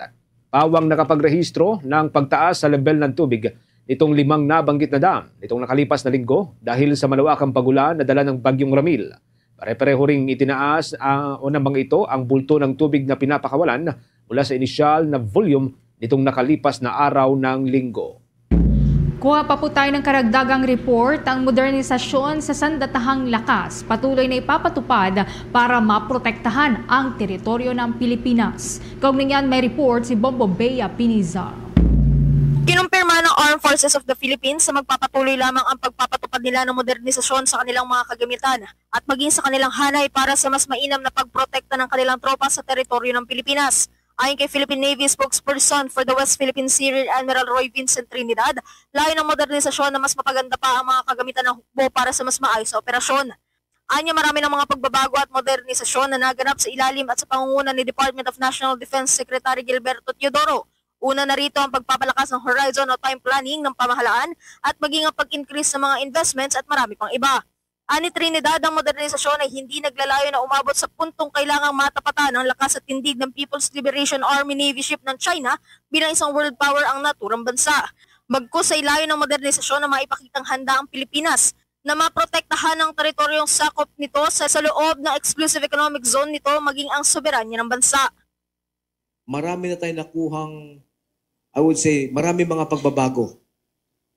Pawang nakapagrehistro ng pagtaas sa lebel ng tubig nitong limang nabanggit na dam nitong nakalipas na linggo dahil sa malawakang pagulan na dala ng Bagyong Ramil. Pare-pareho ring itinaas, ah, o nang mga ito ang bulto ng tubig na pinapakawalan mula sa inisyal na volume nitong nakalipas na araw ng linggo. Kuha pa po tayo ng karagdagang report, ang modernisasyon sa sandatahang lakas patuloy na ipapatupad para maprotektahan ang teritoryo ng Pilipinas. Kaugnay niyan, may report si Bombo Bea Piniza. Kinumpirma ng Armed Forces of the Philippines na magpapatuloy lamang ang pagpapatupad nila ng modernisasyon sa kanilang mga kagamitan at maging sa kanilang hanay para sa mas mainam na pagprotekta ng kanilang tropa sa teritoryo ng Pilipinas. Ayon kay Philippine Navy spokesperson for the West Philippine Sea, Rear Admiral Roy Vincent Trinidad, layo ng modernisasyon na mas mapaganda pa ang mga kagamitan ng hukbo para sa mas maayos na operasyon. Anya, marami ng mga pagbabago at modernisasyon na naganap sa ilalim at sa pangunguna ni Department of National Defense Secretary Gilberto Teodoro. Una na rito ang pagpapalakas ng horizon o time planning ng pamahalaan at maging ang pag-increase ng mga investments at marami pang iba. Ani Trinidad, ang modernisasyon ay hindi naglalayo na umabot sa puntong kailangang matapatan ang lakas at tindig ng People's Liberation Army Navy ship ng China bilang isang world power ang naturang bansa. Bagkus, sa ilayo ng modernisasyon na maipakitang handa ang Pilipinas na maprotektahan ang teritoryong sakop nito sa, sa loob ng exclusive economic zone nito, maging ang soberanya ng bansa. Marami na tayong nakuhang, I would say, marami mga pagbabago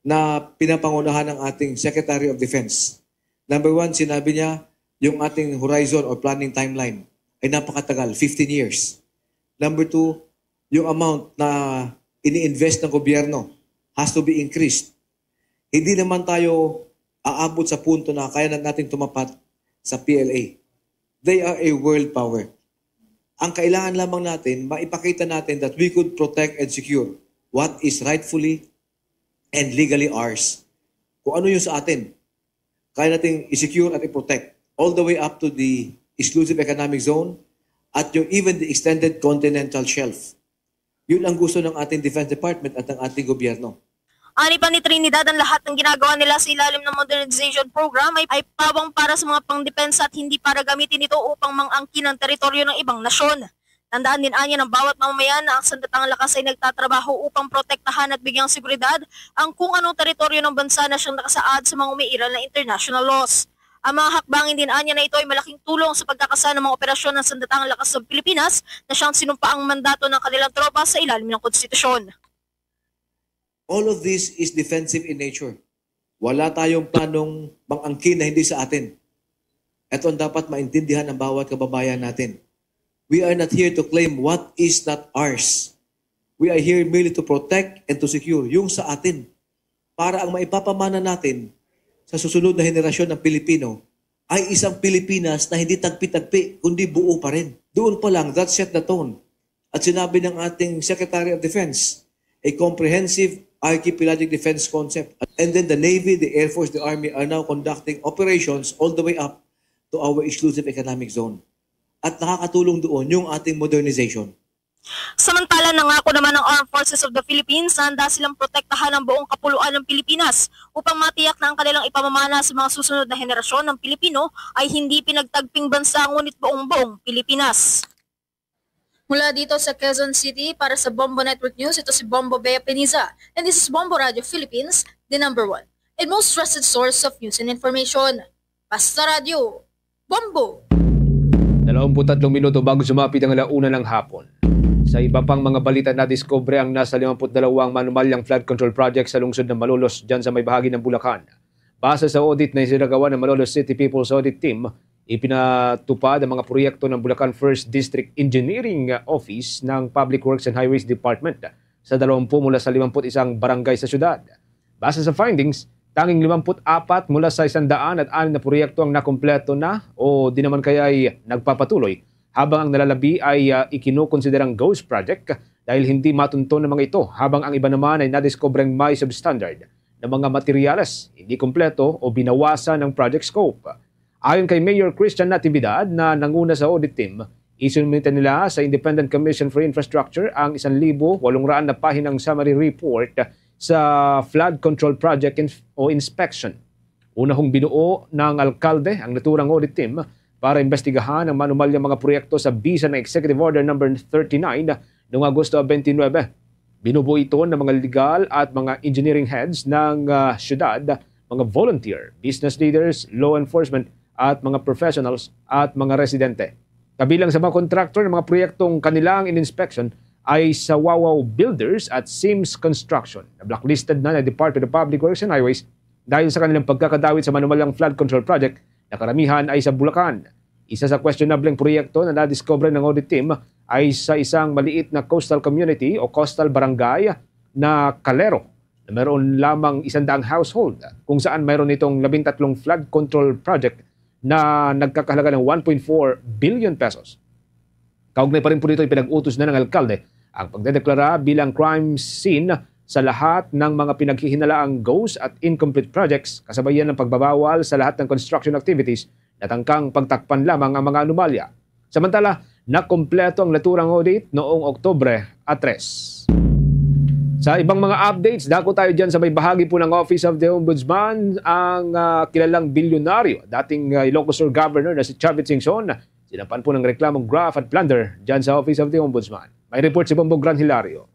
na pinapangunahan ng ating Secretary of Defense. Number one, sinabi niya, yung ating horizon or planning timeline ay napakatagal, fifteen years. Number two, yung amount na ini-invest ng gobyerno has to be increased. Hindi naman tayo aabot sa punto na kaya na natin tumapat sa P L A. They are a world power. Ang kailangan lamang natin, maipakita natin that we could protect and secure what is rightfully and legally ours. Kung ano yung sa atin, kaya nating i-secure at i-protect all the way up to the exclusive economic zone at yung even the extended continental shelf. Yun ang gusto ng ating Defense Department at ng ating gobyerno. Ani pa ni Trinidad, ang lahat ng ginagawa nila sa ilalim ng modernization program ay, ay pawang para sa mga pangdepensa at hindi para gamitin ito upang mang-angkin ang teritoryo ng ibang nasyon. Tandaan din anya ng bawat mamamayan na ang sandatahang lakas ay nagtatrabaho upang protektahan at bigyang seguridad ang kung anong teritoryo ng bansa na siyang nakasaad sa mga umiiral na international laws. Ang mga hakbangin din anya na ito ay malaking tulong sa pagkakasan ng mga operasyon ng sandatahang lakas ng Pilipinas na siyang sinumpaang mandato ng kanilang tropa sa ilalim ng konstitusyon. All of this is defensive in nature. Wala tayong planong mang-angkin na hindi sa atin. Ito ang dapat maintindihan ng bawat kababayan natin. We are not here to claim what is not ours. We are here merely to protect and to secure yung sa atin, para ang maipapamana natin sa susunod na henerasyon ng Pilipino ay isang Pilipinas na hindi tagpi-tagpi, kundi buo pa rin. Doon pa lang, that set the tone. At sinabi ng ating Secretary of Defense, a comprehensive archipelagic defense concept. And then the Navy, the Air Force, the Army are now conducting operations all the way up to our exclusive economic zone. At nakakatulong doon yung ating modernization. Samantala, nangako naman ang Armed Forces of the Philippines na handa silang protektahan ang buong kapuluan ng Pilipinas upang matiyak na ang kanilang ipamamana sa mga susunod na henerasyon ng Pilipino ay hindi pinagtagping bansa ngunit buong-buong Pilipinas. Mula dito sa Quezon City, para sa Bombo Network News, ito si Bombo Bea Peniza. And this is Bombo Radio Philippines, the number one and most trusted source of news and information. Basta Radyo, Bombo! Dalawampu't tatlong minuto bago sumapit ang ala-una ng hapon. Sa iba pang mga balita, nadiskubre ang nasa limampu't dalawang manumalyang flood control project sa lungsod ng Malolos, dyan sa may bahagi ng Bulacan. Base sa audit na isinagawa ng Malolos City People's Audit Team, ipinatupad ang mga proyekto ng Bulacan First District Engineering Office ng Public Works and Highways Department sa dalawampu mula sa limampu't isang barangay sa syudad. Base sa findings, tanging limampu't apat mula sa isang daan at anim na proyekto ang nakumpleto na o di naman kaya'y nagpapatuloy, habang ang nalalabi ay, ah, ikinukonsiderang ghost project dahil hindi matunton ang mga ito, habang ang iba naman ay nadiskubreng may substandard na mga materyales, hindi kumpleto o binawasan ang project scope. Ayon kay Mayor Christian Natividad na nanguna sa audit team, isinumite nila sa Independent Commission for Infrastructure ang isang libo walong raan na pahinang summary report sa flood control project inf-, o inspection. Una hong binuo ng alkalde ang naturang audit team para imbestigahan ang manumalyang mga proyekto sa bisa ng Executive Order Number thirty-nine noong Agosto twenty-nine. Binubuo ito ng mga legal at mga engineering heads ng, ah, syudad, mga volunteer, business leaders, law enforcement, at mga professionals at mga residente. Kabilang sa mga contractor ng mga proyektong kanilang in-inspection ay sa Wawaw Builders at Sims Construction. Na-blacklisted na ng Department of Public Works and Highways dahil sa kanilang pagkakadawit sa manumalyang flood control project na karamihan ay sa Bulacan. Isa sa questionableng proyekto na nadiskubre ng audit team ay sa isang maliit na coastal community o coastal barangay na Calero, na mayroon lamang isang daang household, kung saan mayroon itong labing tatlong flood control project na nagkakahalaga ng one point four billion pesos. Kaugnay pa rin po dito, ipinag-utos na ng alkalde ang pagdedeklara bilang crime scene sa lahat ng mga pinaghihinalaang ghost at incomplete projects, kasabayan ng pagbabawal sa lahat ng construction activities na tangkang pagtakpan lamang ang mga anomalya. Samantala, nakumpleto ang naturang audit noong Oktubre a tres. Sa ibang mga updates, dako tayo dyan sa may bahagi po ng Office of the Ombudsman, ang ah, kilalang bilyonaryo, dating ah, Ilocos Sur Governor na si Chavit Singson, sinampan po ng reklamong graft at plunder dyan sa Office of the Ombudsman. May report si Bombo Gran Hilario.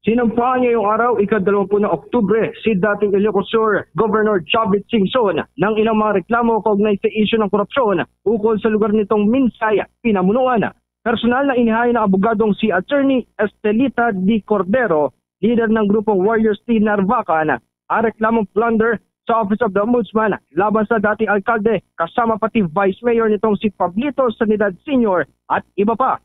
Sinampahan ngayong araw, ika-dalawampu na Oktubre, si dating Ilocos Sur Governor Chavit Singson ng ilang mga reklamo kaugnay sa isyu ng korupsyon ukol sa lugar nitong Minsay, Pinamunuan. Personal na inihain ng abogadong si Attorney Estelita D. Cordero, lider ng grupong Warriors Team Narvacan, ang reklamong plunder sa Office of the Ombudsman laban sa dating alkalde kasama pati Vice Mayor nitong si Pablito Sanidad Senior at iba pa.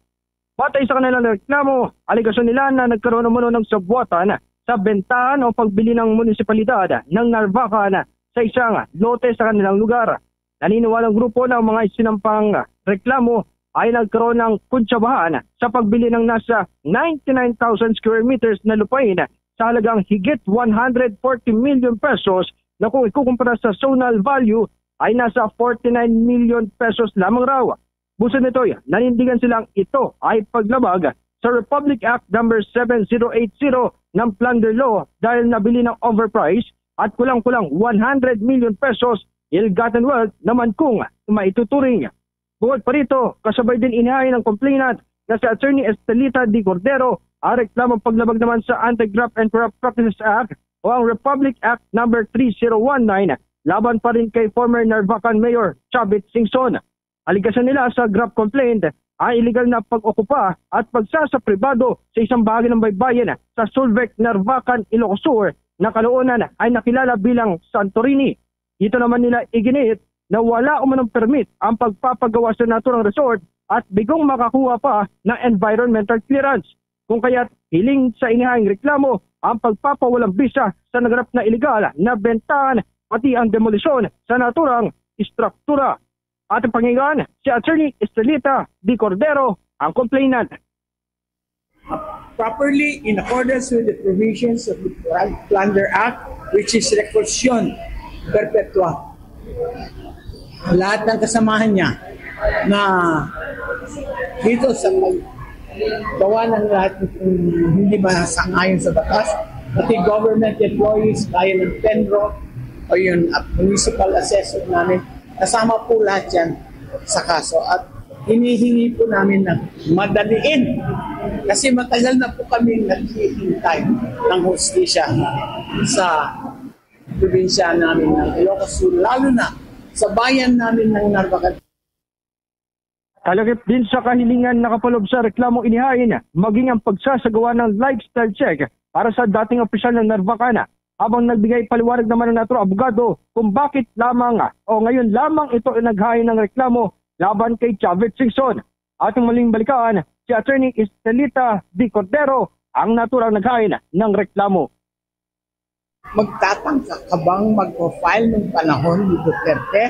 Batay sa kanilang reklamo, alegasyon nila na nagkaroon umano ng sabuatan sa bentahan o pagbili ng munisipalidad ng Narvacan sa isang lote sa kanilang lugar. Naniniwalang grupo na ang mga sinampang reklamo ay nagkaroon ng kuntsabahan sa pagbili ng nasa ninety-nine thousand square meters na lupain sa halagang higit one hundred forty million pesos na kung ikukumpara sa zonal value ay nasa forty-nine million pesos lamang raw. Busa nito'y nanindigan silang ito ay paglabag sa Republic Act number seven zero eight zero ng plunder law dahil nabili ng overprice at kulang-kulang one hundred million pesos ill-gotten wealth naman kung maituturing. Bukod pa rito, kasabay din inihain ng complainant na si Attorney Estelita D. Cordero ang reklamong paglabag naman sa Anti-Graft and Corrupt Practices Act o ang Republic Act number three zero one nine laban pa rin kay former Narvacan Mayor Chavit Singson. Alegasyon nila sa graft complaint ang illegal na pag-okupa at pagsasapribado sa isang bahagi ng baybayin sa Sulvec, Narvacan, Ilocos Sur na kalaunan ay nakilala bilang Santorini. Dito naman nila iginiit na wala umanong permit ang pagpapagawa sa naturang resort at bigong makakuha pa ng environmental clearance. Kung kaya't hiling sa inihaing reklamo ang pagpapawalang bisa sa naganap na iligal na bentahan pati ang demolisyon sa naturang istruktura. Ating pakinggan si Attorney Estelita D. Cordero, ang complainant. Properly in accordance with the provisions of the Plunder Act, which is reclusion perpetua. Lahat ng kasamahan niya na dito sa paggawa ng lahat ng hindi ba sangayon sa batas, pati government employees, kaya ng PENRO, o yun, at municipal assessor namin, kasama po lahat yan sa kaso. At hinihingi po namin na madaliin kasi matagal na po kami naghihintay ng hustisya sa probinsya namin ng Ilocos Sur, lalo na sa bayan namin ng Narvacan. Kalakip din sa kahilingan nakapalob sa reklamong inihain, maging ang pagsasagawa ng lifestyle check para sa dating opisyal ng Narvacan, habang nagbigay paliwanag naman ang naturang abogado kung bakit lamang o ngayon lamang ito naghain ng reklamo laban kay Chavit Singson. Ating muling balikan si Attorney Estelita D. Cordero, ang naturang naghain ng reklamo. Magtatangka ka bang magpo-file nung panahon ni Duterte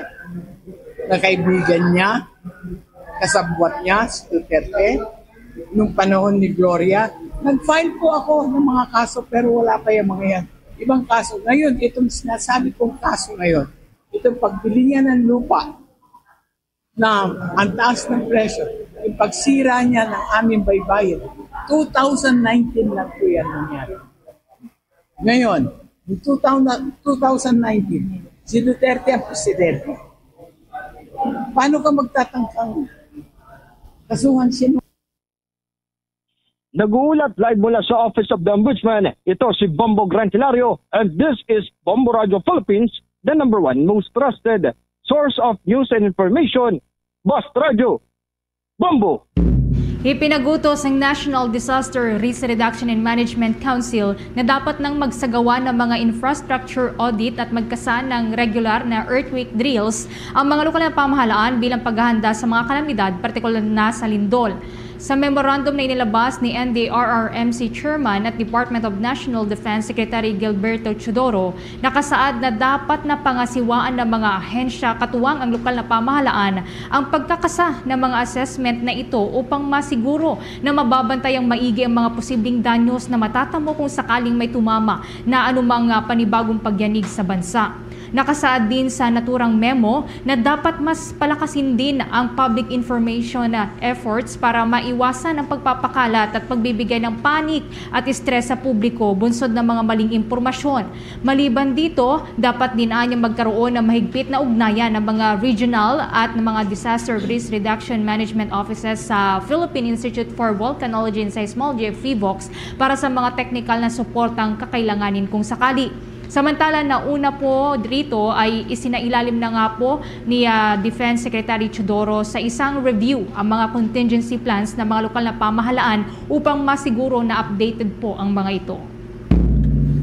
na kaibigan niya, kasabwat niya si Duterte, nung panahon ni Gloria? Nag-file po ako ng mga kaso pero wala pa yung mga yan. Ibang kaso. Ngayon, itong sinasabi kong kaso ngayon, itong pagbili niya ng lupa na ang taas ng presyo, yung pagsira niya ng aming baybayin, two thousand nineteen lang po yan nangyari. Ngayon, yung two thousand, two thousand nineteen, si Duterte ang presidente. Paano ka magtatangkang kasuhan siya? Nag-uulat live mula sa Office of the Ombudsman, ito si Bombo Gran Hilario, and this is Bombo Radio Philippines, the number one most trusted source of news and information. Basta Radyo, Bombo! Ipinagutos ng National Disaster Risk Reduction and Management Council na dapat nang magsagawa ng mga infrastructure audit at magkasa ng regular na earthquake drills ang mga lokal na pamahalaan bilang paghahanda sa mga kalamidad, partikular na sa lindol. Sa memorandum na inilabas ni N D R R M C Chairman at Department of National Defense Secretary Gilberto Teodoro, nakasaad na dapat na pangasiwaan ng mga ahensya katuwang ang lokal na pamahalaan ang pagkakasa ng mga assessment na ito upang masiguro na mababantayang maigi ang mga posibleng danyos na matatamo kung sakaling may tumama na anumang, ah, panibagong pagyanig sa bansa. Nakasaad din sa naturang memo na dapat mas palakasin din ang public information, ah, efforts para maiwasan ang pagpapakalat at pagbibigay ng panic at stress sa publiko bunsod ng mga maling impormasyon. Maliban dito, dapat din anya magkaroon ng mahigpit na ugnayan ng mga regional at ng mga disaster risk reduction management offices sa Philippine Institute for Volcanology and Seismology, PHIVOLCS, para sa mga teknikal na suportang kakailanganin kung sakali. Samantala, nauna po dito ay isinailalim na nga po ni, ah, Defense Secretary Teodoro sa isang review ang mga contingency plans ng mga lokal na pamahalaan upang masiguro na updated po ang mga ito.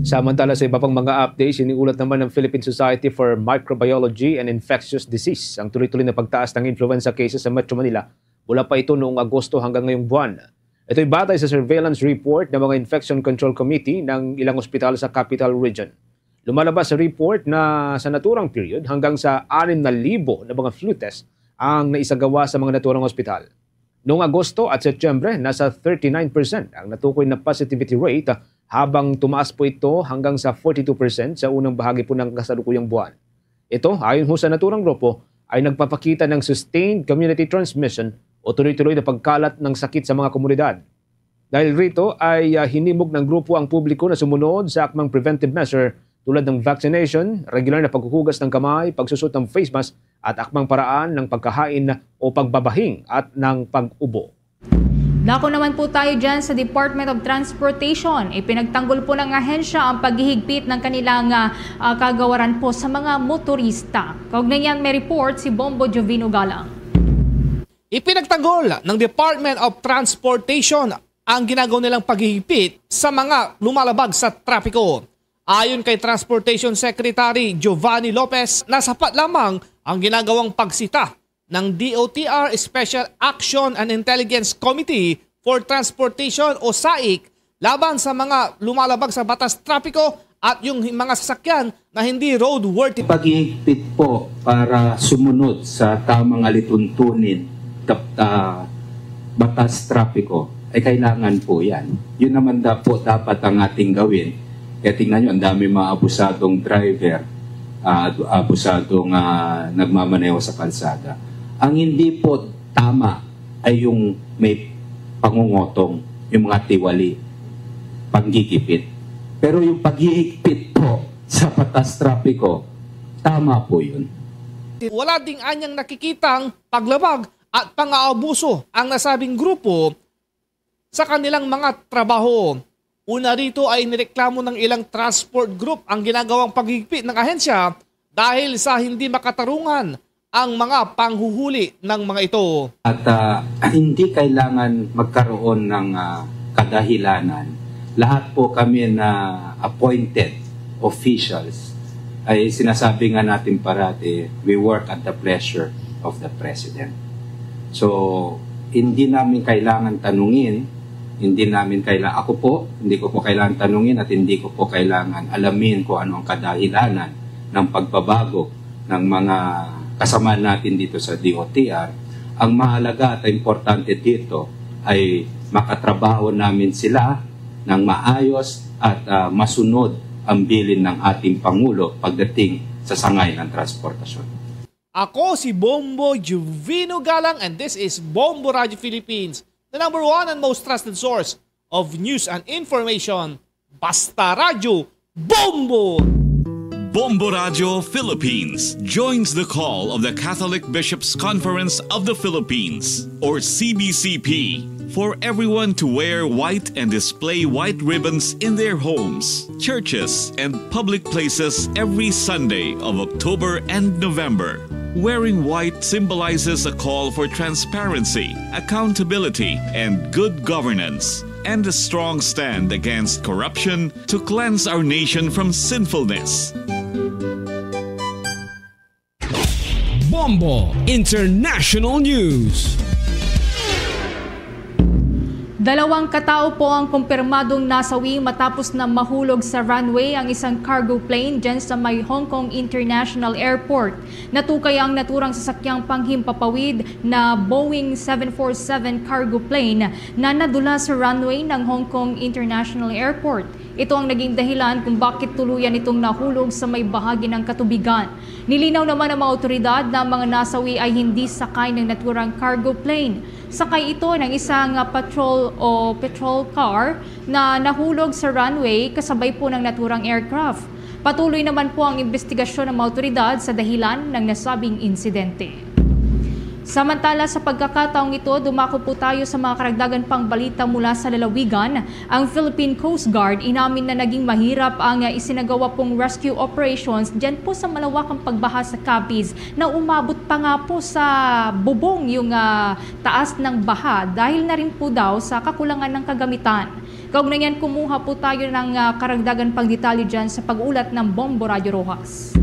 Samantala, sa iba pang mga updates, iniulat naman ng Philippine Society for Microbiology and Infectious Disease ang tuloy-tuloy na pagtaas ng influenza cases sa Metro Manila mula pa ito noong Agosto hanggang ngayong buwan. Ito'y batay sa surveillance report ng mga Infection Control Committee ng ilang ospital sa Capital Region. Lumalabas sa report na sa naturang period hanggang sa anim na libo na mga flu test ang naisagawa sa mga naturang ospital. Noong Agosto at Setyembre, nasa thirty-nine percent ang natukoy na positivity rate, habang tumaas po ito hanggang sa forty-two percent sa unang bahagi po ng kasalukuyang buwan. Ito, ayon ho sa naturang grupo, ay nagpapakita ng sustained community transmission o tuloy-tuloy na pagkalat ng sakit sa mga komunidad. Dahil rito ay, ah, hinimog ng grupo ang publiko na sumunod sa akmang preventive measure tulad ng vaccination, regular na paghuhugas ng kamay, pagsusuot ng face mask, at akmang paraan ng pagkahain o pagbabahing at ng pag-ubo. Dako naman po tayo dyan sa Department of Transportation. Ipinagtanggol po ng ahensya ang paghihigpit ng kanilang, ah, ah, kagawaran po sa mga motorista. Kaugnay niyan, may report si Bombo Jovino Galang. Ipinagtanggol ng Department of Transportation ang ginagawa nilang paghihigpit sa mga lumalabag sa trapiko. Ayon kay Transportation Secretary Giovanni Lopez, na sapat lamang ang ginagawang pagsita ng D O T R Special Action and Intelligence Committee for Transportation o SAIC laban sa mga lumalabag sa batas trapiko at yung mga sasakyan na hindi roadworthy. Paghihigpit po para sumunod sa tamang alituntunin, tap-, ah, batas trapiko, ay kailangan po yan. Yun naman da po dapat ang ating gawin. Kaya tingnan nyo, ang dami mga abusadong driver, ah, abusadong, ah, nagmamaneho sa kalsada. Ang hindi po tama ay yung may pangungotong, yung mga tiwali, panggigipit. Pero yung paghihigpit po sa batas trapiko, tama po yun. Wala ding anyang nakikitang paglabag at pang-aabuso ang nasabing grupo sa kanilang mga trabaho. Una rito ay nireklamo ng ilang transport group ang ginagawang paghigpit ng ahensya dahil sa hindi makatarungan ang mga panghuhuli ng mga ito. At, ah, hindi kailangan magkaroon ng, ah, kadahilanan. Lahat po kami na appointed officials ay sinasabi nga natin parati, "We work at the pleasure of the President." So, hindi namin kailangan tanungin, hindi namin kaila-, ako po, hindi ko po kailangan tanungin at hindi ko po kailangan alamin kung ano ang kadahilanan ng pagbabago ng mga kasama natin dito sa D O T R. Ang mahalaga at importante dito ay makatrabaho namin sila ng maayos at, ah, masunod ang bilin ng ating Pangulo pagdating sa sangay ng transportasyon. Ako si Bombo Juvino Galang and this is Bombo Radio Philippines, the number one and most trusted source of news and information. Basta Radyo, Bombo! Bombo Radio Philippines joins the call of the Catholic Bishops' Conference of the Philippines, or C B C P, for everyone to wear white and display white ribbons in their homes, churches, and public places every Sunday of October and November. Wearing white symbolizes a call for transparency, accountability, and good governance, and a strong stand against corruption to cleanse our nation from sinfulness. Bombo International News. Dalawang katao po ang kumpirmadong nasawi matapos na mahulog sa runway ang isang cargo plane dyan sa may Hong Kong International Airport. Natukay ang naturang sasakyang panghimpapawid na Boeing seven four seven cargo plane na nadula sa runway ng Hong Kong International Airport. Ito ang naging dahilan kung bakit tuluyan itong nahulog sa may bahagi ng katubigan. Nilinaw naman ng mga awtoridad na ang mga nasawi ay hindi sakay ng naturang cargo plane. Sakay ito ng isang, ah, patrol o patrol car na nahulog sa runway kasabay po ng naturang aircraft. Patuloy naman po ang imbestigasyon ng mga awtoridad sa dahilan ng nasabing insidente. Samantala, sa pagkakataong ito, dumako po tayo sa mga karagdagan pang balita mula sa lalawigan. Ang Philippine Coast Guard inamin na naging mahirap ang, ah, isinagawa pong rescue operations dyan po sa malawakang pagbaha sa Capiz na umabot pa nga po sa bubong yung, ah, taas ng baha dahil na rin po daw sa kakulangan ng kagamitan. Kaugnay niyan, kumuha po tayo ng, ah, karagdagan pang detalye dyan sa pag-ulat ng Bombo Radyo Roxas.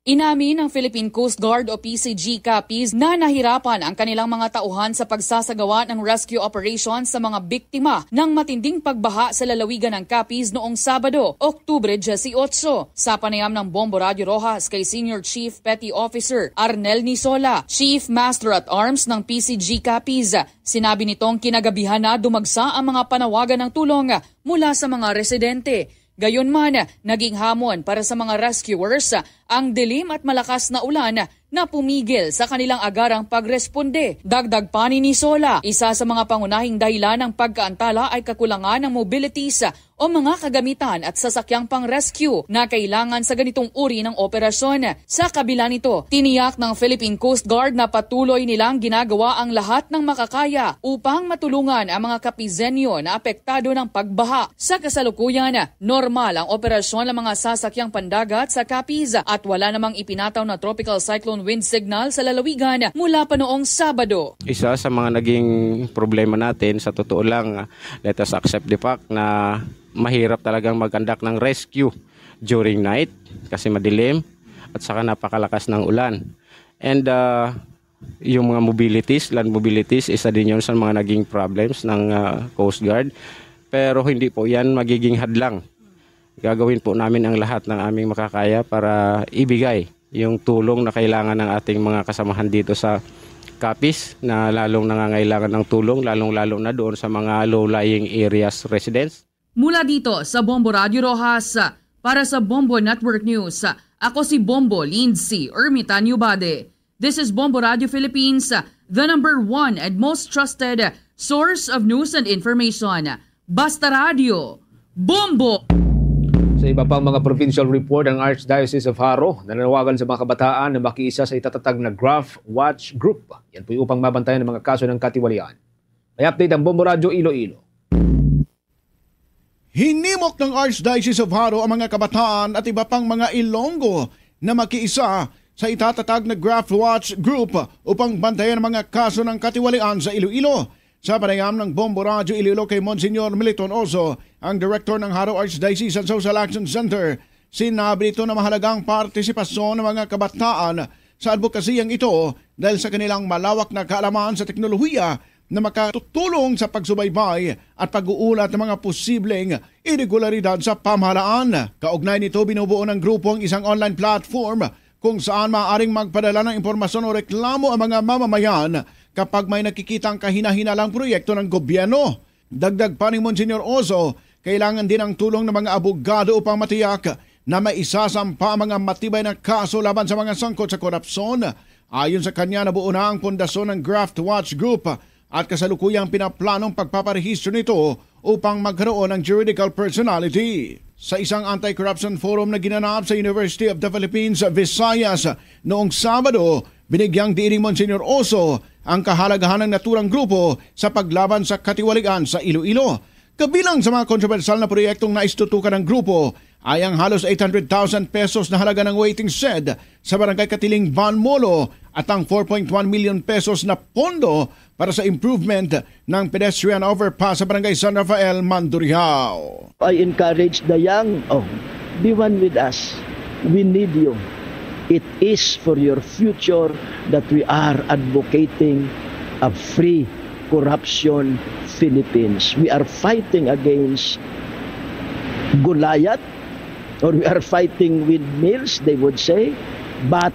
Inamin ng Philippine Coast Guard o P C G Capiz na nahirapan ang kanilang mga tauhan sa pagsasagawa ng rescue operation sa mga biktima ng matinding pagbaha sa lalawigan ng Capiz noong Sabado, Oktubre diyesiyotso. Sa panayam ng Bombo Radyo Roxas kay Senior Chief Petty Officer Arnel Nisola, Chief Master at Arms ng P C G Capiz, sinabi nitong kinagabihan na dumagsa ang mga panawagan ng tulong mula sa mga residente. Gayunman, naging hamon para sa mga rescuers ang dilim at malakas na ulan na pumigil sa kanilang agarang pagresponde. Dagdag pa ni Nisola, isa sa mga pangunahing dahilan ng pagkaantala ay kakulangan ng mobilities o mga kagamitan at sasakyang pang-rescue na kailangan sa ganitong uri ng operasyon. Sa kabila nito, tiniyak ng Philippine Coast Guard na patuloy nilang ginagawa ang lahat ng makakaya upang matulungan ang mga Capizenyo na apektado ng pagbaha. Sa kasalukuyan, normal ang operasyon ng mga sasakyang pandagat sa Capiz at wala namang ipinataw na tropical cyclone wind signal sa lalawigan mula pa noong Sabado. Isa sa mga naging problema natin, sa totoo lang, let us accept the fact na mahirap talagang mag-conduct ng rescue during night kasi madilim at saka napakalakas ng ulan. And uh, yung mga mobilities, land mobilities, isa din yun sa mga naging problems ng uh, Coast Guard. Pero hindi po yan magiging hadlang. Gagawin po namin ang lahat ng aming makakaya para ibigay yung tulong na kailangan ng ating mga kasamahan dito sa Capiz na lalong nangangailangan ng tulong, lalong-lalo na doon sa mga low-lying areas residents. Mula dito sa Bombo Radyo Roxas, para sa Bombo Network News, ako si Bombo Lindsay Ermitanio Bade. This is Bombo Radyo Philippines, the number one and most trusted source of news and information. Basta Radyo, Bombo! Sa iba pang mga provincial report, ang Archdiocese of Jaro nananawagan sa mga kabataan na makiisa sa itatatag na Graph Watch Group. Yan po'y upang mabantayan ang mga kaso ng katiwalian. May update ang Bombo Radyo Iloilo. Hinimok ng Archdiocese of Jaro ang mga kabataan at iba pang mga Ilonggo na makiisa sa itatatag na Graph Watch Group upang bantayan ang mga kaso ng katiwalian sa Iloilo. Sa panayam ng Bombo Radyo Iloilo kay Monsignor Militon Oso, ang director ng Jaro Archdiocesan Social Action Center, sinabi nito na mahalaga ang partisipasyon ng mga kabataan sa adbokasiyang ito dahil sa kanilang malawak na kaalaman sa teknolohiya na makatutulong sa pagsubaybay at pag-uulat ng mga posibleng iregularidad sa pamahalaan. Kaugnay nito, binubuo ng grupo ang isang online platform kung saan maaaring magpadala ng impormasyon o reklamo ang mga mamamayan kapag may nakikitang kahinahinalang proyekto ng gobyerno. Dagdag pa ni Monsignor Oso, kailangan din ang tulong ng mga abogado upang matiyak na may isasampa ang mga matibay na kaso laban sa mga sangkot sa korupsyon. Ayon sa kanya, nabuo na ang pundasyon ng Graft Watch Group at kasalukuyang pinaplanong pagpaparehistro nito upang magkaroon ng juridical personality. Sa isang anti-corruption forum na ginanap sa University of the Philippines, Visayas, noong Sabado, binigyang diin ni Monsignor Oso ang kahalagahan ng naturang grupo sa paglaban sa katiwalian sa Iloilo. Kabilang sa mga kontrobersyal na proyektong naistutukan ng grupo ay ang halos eight hundred thousand pesos na halaga ng waiting shed sa Barangay Katiling Van Molo at ang four point one million pesos na pondo para sa improvement ng pedestrian overpass sa Barangay San Rafael, Mandurriao. I encourage the young, oh, be one with us. We need you. It is for your future that we are advocating a free corruption Philippines. We are fighting against Goliath, or we are fighting windmills, they would say, but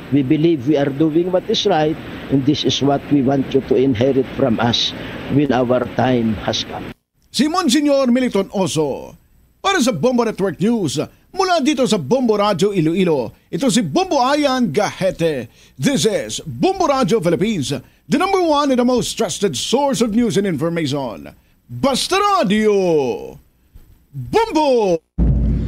we believe we are doing what is right, and this is what we want you to inherit from us when our time has come. Si Monsignor Militon Oso para sa Bombo Network News, mula dito sa Bombo Radyo Iloilo. Ito si Bombo Ayan Gahete. This is Bombo Radyo Philippines, the number one and the most trusted source of news and information. Basta Radio Bombo!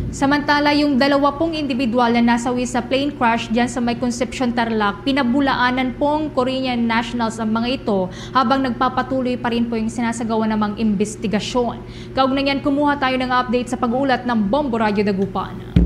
Samantala, yung dalawa pong individual na nasawi sa plane crash dyan sa may Concepcion, Tarlac, pinabulaanan pong Korean nationals ang mga ito, habang nagpapatuloy pa rin po yung sinasagawa namang investigasyon. Kaugnay niyan, kumuha tayo ng update sa pag-uulat ng Bombo Radyo Dagupan.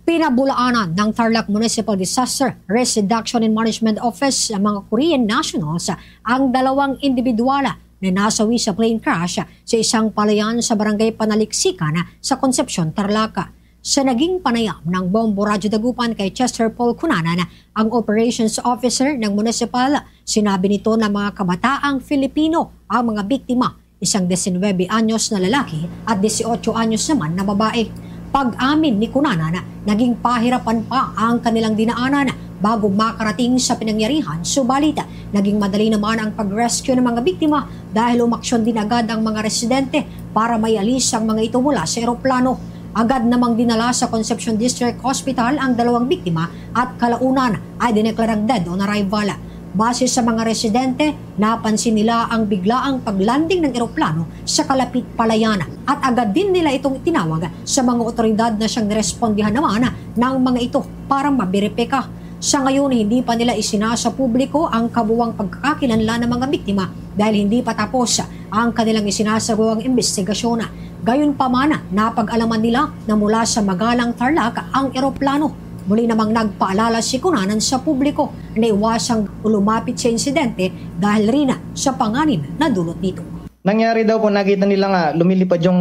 Pinabulaanan ng Tarlac Municipal Disaster Risk Reduction and Management Office sa mga Korean nationals ang dalawang individual na nasawi sa plane crash sa isang palayan sa Barangay Panaliksikan sa Concepcion, Tarlac. Sa naging panayam ng Bombo Radyo Dagupan kay Chester Paul Cunanan, ang operations officer ng municipal, sinabi nito na mga kabataang Filipino ang mga biktima, isang diecinuebe anyos na lalaki at dieciocho anyos naman na babae. Pag-amin ni Cunanan, naging pahirapan pa ang kanilang dinaanan bago makarating sa pinangyarihan, subalit naging madali naman ang pag-rescue ng mga biktima dahil umaksyon din agad ang mga residente para maialis ang mga ito mula sa eroplano. Agad namang dinala sa Concepcion District Hospital ang dalawang biktima at kalaunan ay dineklarang dead on arrival. Base sa mga residente, napansin nila ang biglaang paglanding ng eroplano sa kalapit palayan at agad din nila itong itinawag sa mga otoridad na siyang nirespondihan naman ng mga ito para maberipika. Sa ngayon, hindi pa nila isinasa publiko ang kabuwang pagkakakilanlan ng mga biktima dahil hindi pa tapos ang kanilang isinasagawang investigasyon. Gayunpaman, napag-alaman nila na mula sa Magalang, Tarlac ang eroplano. Muli namang nagpaalala si Cunanan sa publiko na iwasang lumapit sa insidente dahil rin sa panganib na dulot nito. Nangyari daw po, nakita nila nga lumilipad yung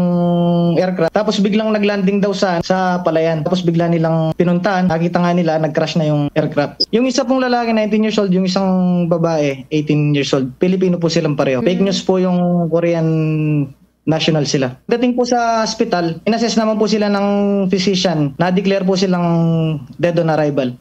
aircraft, tapos biglang naglanding daw sa, sa palayan, tapos bigla nilang pinuntahan, nakita nga nila nag-crash na yung aircraft. Yung isa pong lalaki, nineteen years old, yung isang babae, eighteen years old. Pilipino po silang pareho. Fake news po yung Korean national sila. Dating po sa hospital, inassess naman po sila ng physician, na-declare po silang dead on arrival.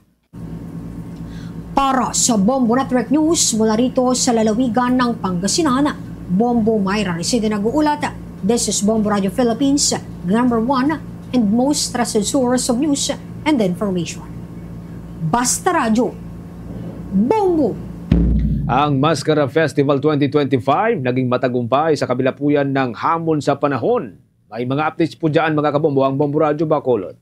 Para sa Bombo Network News mula rito sa lalawigan ng Pangasinan, Bombo Myra Reside nag-uulat. This is Bombo Radio Philippines, the number one and most trusted source of news and information. Basta Radyo, Bombo! Ang Mascara Festival twenty twenty-five naging matagumpay sa kabila po yan ng hamon sa panahon. May mga updates po dyan, mga kabombo, ang Bombo Radyo Bacolod.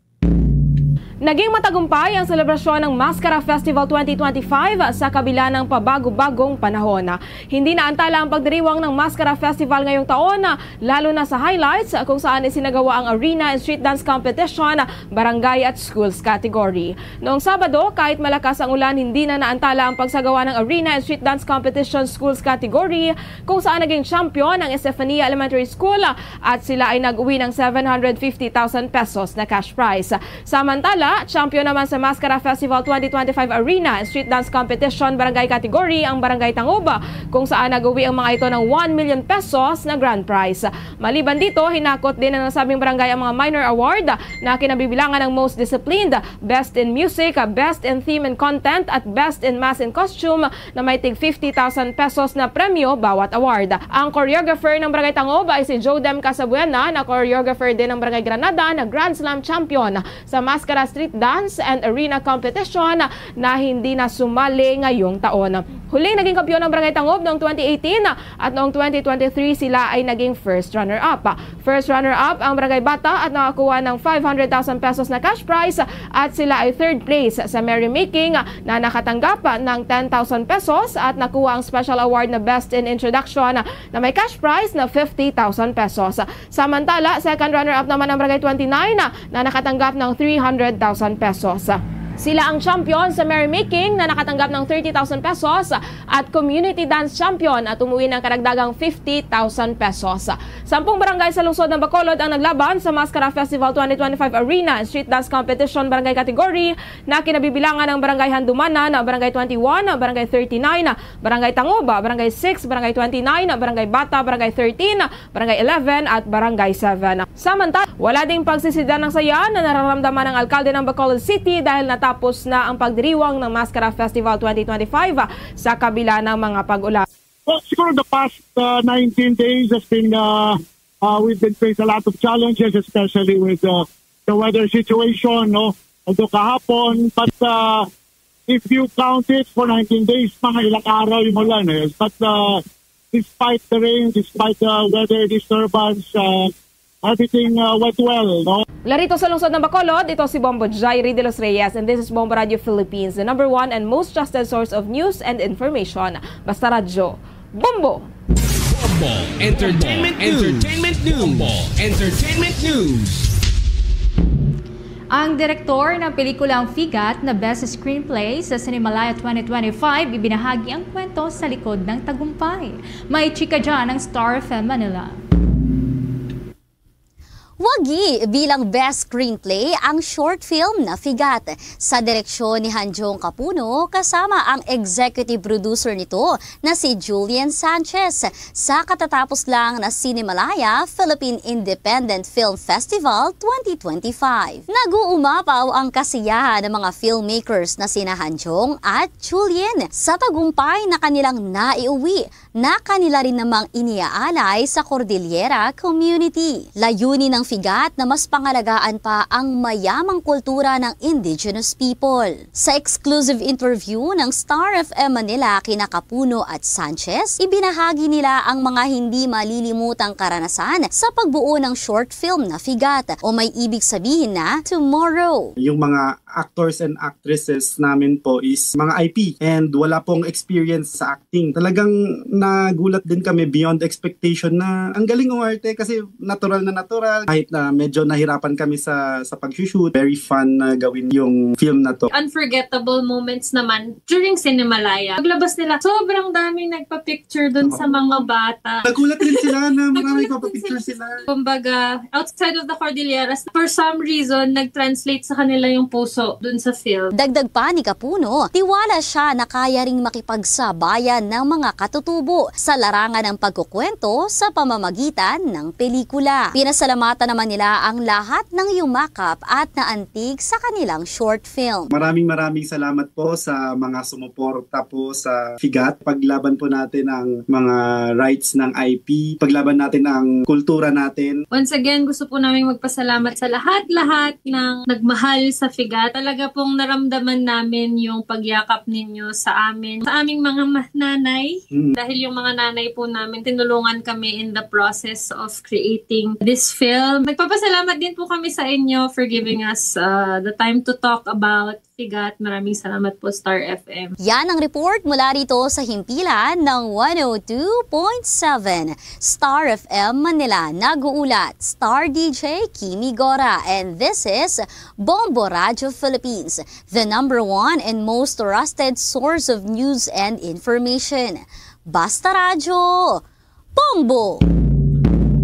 Naging matagumpay ang selebrasyon ng Mascara Festival twenty twenty-five sa kabila ng pabago-bagong panahon. Hindi naantala ang pagdiriwang ng Mascara Festival ngayong taon, lalo na sa highlights kung saan isinagawa ang arena and street dance competition, barangay at schools category. Noong Sabado, kahit malakas ang ulan, hindi na naantala ang pagsagawa ng arena and street dance competition schools category, kung saan naging champion ang Estefania Elementary School at sila ay nag-uwi ng seven hundred fifty thousand pesos na cash prize. Samantala, champion naman sa Mascara Festival twenty twenty-five Arena and Street Dance Competition Barangay Category ang Barangay Tangob, kung saan nag-uwi ang mga ito ng one million pesos na grand prize. Maliban dito, hinakot din ng nasabing barangay ang mga minor award na kinabibilangan ng Most Disciplined, Best in Music, Best in Theme and Content, at Best in Mask and Costume na may tig fifty thousand pesos na premyo bawat award. Ang choreographer ng Barangay Tangob ay si Jodem Casabuena, na choreographer din ng Barangay Granada, na Grand Slam champion sa Mascara Street Dance and Arena Competition, na hindi na sumali ngayong taon. Huling naging kampiyon ang Barangay Tangob noong twenty eighteen at noong twenty twenty-three sila ay naging first runner-up. First runner-up ang Barangay Bata at nakakuha ng five hundred thousand pesos na cash prize at sila ay third place sa merrymaking na nakatanggap ng ten thousand pesos at nakuha ang special award na Best in Introduction na may cash prize na fifty thousand pesos. Samantala, second runner-up naman ang Barangay twenty-nine na nakatanggap ng three hundred thousand pesos. Sila ang champion sa merrymaking na nakatanggap ng thirty thousand pesos at community dance champion at umuwi ng karagdagang fifty thousand pesos. Sampung barangay sa lungsod ng Bacolod ang naglaban sa Mascara Festival twenty twenty-five Arena and Street Dance Competition Barangay Category na kinabibilangan ng Barangay Handumanan, Barangay twenty-one, Barangay thirty-nine, Barangay Tangob, Barangay six, Barangay twenty-nine, Barangay Bata, Barangay thirteen, Barangay eleven at Barangay seven. Samantala, wala ding pagsisidlan ng saya na nararamdaman ng alkalde ng Bacolod City dahil natapos na ang pagdiriwang ng Mascara Festival twenty twenty-five sa kabila ng mga pag-ulan. Well, siguro the past uh, nineteen days has been, uh, uh, we've been faced a lot of challenges, especially with uh, the weather situation, no? Although kahapon, but uh, if you count it for nineteen days, mga ilang araw yung ulan eh. But uh, despite the rain, despite the weather disturbance, uh, everything uh, went well, no? Mula rito sa lungsod ng Bacolod, ito si Bombo Jairi de los Reyes, and this is Bombo Radio Philippines, the number one and most trusted source of news and information. Basta Radyo, Bombo! Bombo Entertainment News. Entertainment News. Bombo Entertainment News. Ang direktor ng pelikulang Figat na Best Screenplay sa Cinemalaya twenty twenty-five, ibinahagi ang kwento sa likod ng tagumpay. May chika dyan ang Star F M Manila. Wagi bilang Best Screenplay ang short film na Figat, sa direksyon ni Hanjong Kapuno kasama ang executive producer nito na si Julian Sanchez sa katatapos lang na Cinemalaya Philippine Independent Film Festival twenty twenty-five. Nag-uumapaw ang kasiyahan ng mga filmmakers na sina Hanjong at Julian sa tagumpay na kanilang naiuwi na kanila rin namang iniaalay sa Cordillera community. Layunin ng Figat na mas pangalagaan pa ang mayamang kultura ng indigenous people. Sa exclusive interview ng Star F M Manila kina Kapuno at Sanchez, ibinahagi nila ang mga hindi malilimutang karanasan sa pagbuo ng short film na Figat o may ibig sabihin na Tomorrow. Yung mga actors and actresses namin po is mga I P and wala pong experience sa acting. Talagang nagulat din kami beyond expectation na ang galing umarte kasi natural na natural. Kahit na medyo nahirapan kami sa sa pag-shoot, very fun na gawin yung film na to. Unforgettable moments naman during Cinemalaya. Paglabas nila, sobrang daming nagpa-picture dun sa mga bata. Nagulat din sila na marami nagpa-picture sila. Kumbaga, outside of the Cordilleras, for some reason, nag-translate sa kanila yung puso dun sa film. Dagdag pa ni Kapuno, tiwala siya na kaya ring makipagsabayan ng mga katutubo sa larangan ng pagkukwento sa pamamagitan ng pelikula. Pinasalamatan naman nila ang lahat ng yumakap at naantig sa kanilang short film. Maraming maraming salamat po sa mga sumuporta po sa Figat. Paglaban po natin ang mga rights ng I P. Paglaban natin ang kultura natin. Once again, gusto po namin magpasalamat sa lahat-lahat ng nagmahal sa Figat. Talaga pong naramdaman namin yung pagyakap ninyo sa amin, sa aming mga nanay. Mm. Dahil yung mga nanay po namin, tinulungan kami in the process of creating this film. Nagpapasalamat din po kami sa inyo for giving us uh, the time to talk about Figat. Maraming salamat po, Star F M. Yan ang report mula rito sa himpilan ng one oh two point seven Star F M Manila. Nag-uulat, Star D J Kimi Gora. And this is Bombo Radyo Philippines, the number one and most trusted source of news and information. Basta Radyo, Bombo!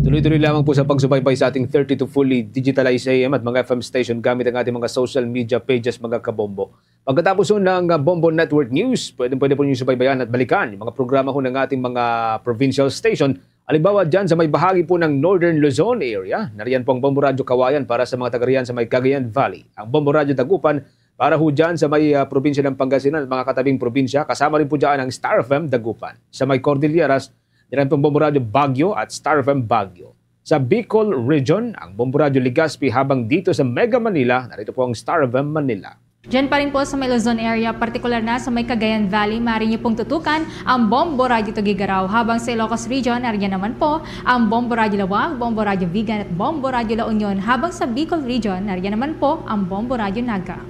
Tuloy-tuloy lamang po sa pagsubaybay sa ating thirty-two fully digitalized A M at mga F M station gamit ang ating mga social media pages, mga kabombo. Pagkatapos po ng uh, Bombo Network News, pwede pwede po ninyo subaybayan at balikan yung mga programa ho ng ating mga provincial station. Halimbawa dyan sa may bahagi po ng Northern Luzon area, nariyan po ang Bombo Radyo Kawayan para sa mga taga riyan sa may Cagayan Valley. Ang Bombo Radyo Dagupan para ho dyan sa may uh, probinsya ng Pangasinan at mga katabing probinsya, kasama rin po dyan ang Star F M Dagupan. Sa may Cordilleras, nariyan po ang Bombo Radyo Baguio at Star F M Baguio. Sa Bicol Region, ang Bombo Radyo Legazpi, habang dito sa Mega Manila, narito po ang Star F M Manila. Diyan pa rin po sa may Luzon area, partikular na sa may Cagayan Valley, maaari niyo pong tutukan ang Bombo Radyo Tugigaraw, habang sa Ilocos Region, area naman po ang Bombo Radyo Lawag, Bombo Radyo Vigan at Bombo Radyo La Union, habang sa Bicol Region, area naman po ang Bombo Radyo Naga.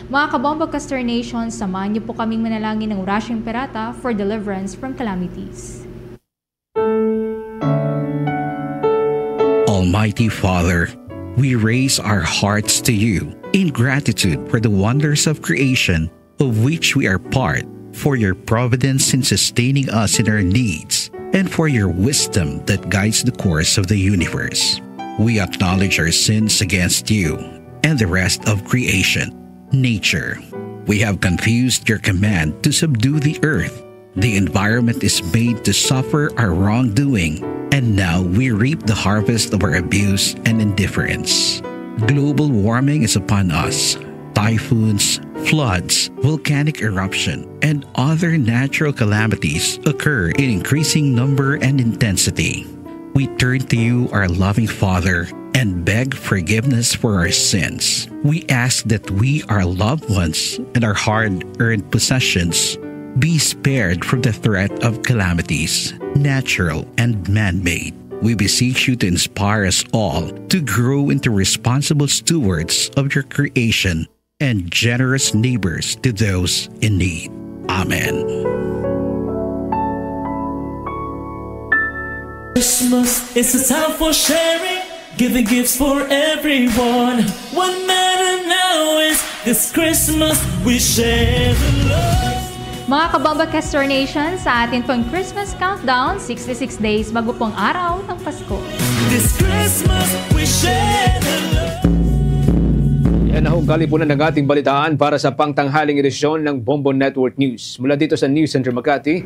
Mga Kabombo Caster Nation, samahan niyo po kaming manalangin ng Orasyo Imperata for deliverance from calamities. Almighty Father, we raise our hearts to you in gratitude for the wonders of creation of which we are part, for your providence in sustaining us in our needs, and for your wisdom that guides the course of the universe. We acknowledge our sins against you and the rest of creation, nature. We have confused your command to subdue the earth. The environment is made to suffer our wrongdoing, and now we reap the harvest of our abuse and indifference. Global warming is upon us. Typhoons, floods, volcanic eruption, and other natural calamities occur in increasing number and intensity. We turn to you, our loving Father, and beg forgiveness for our sins. We ask that we, our loved ones, and our hard earned possessions be spared from the threat of calamities, natural and man made. We beseech you to inspire us all to grow into responsible stewards of your creation and generous neighbors to those in need. Amen. Christmas is a time for sharing, giving gifts for everyone. What matter now is this Christmas we share the love. Mga Kabombo Caster Nation, sa atin pong Christmas countdown, sixty-six days bago pong araw ng Pasko. This Christmas we share the love. Yan na ho ang kalipunan ng ating balitaan para sa pangtanghaling edisyon ng Bombo Network News. Mula dito sa News Center Makati,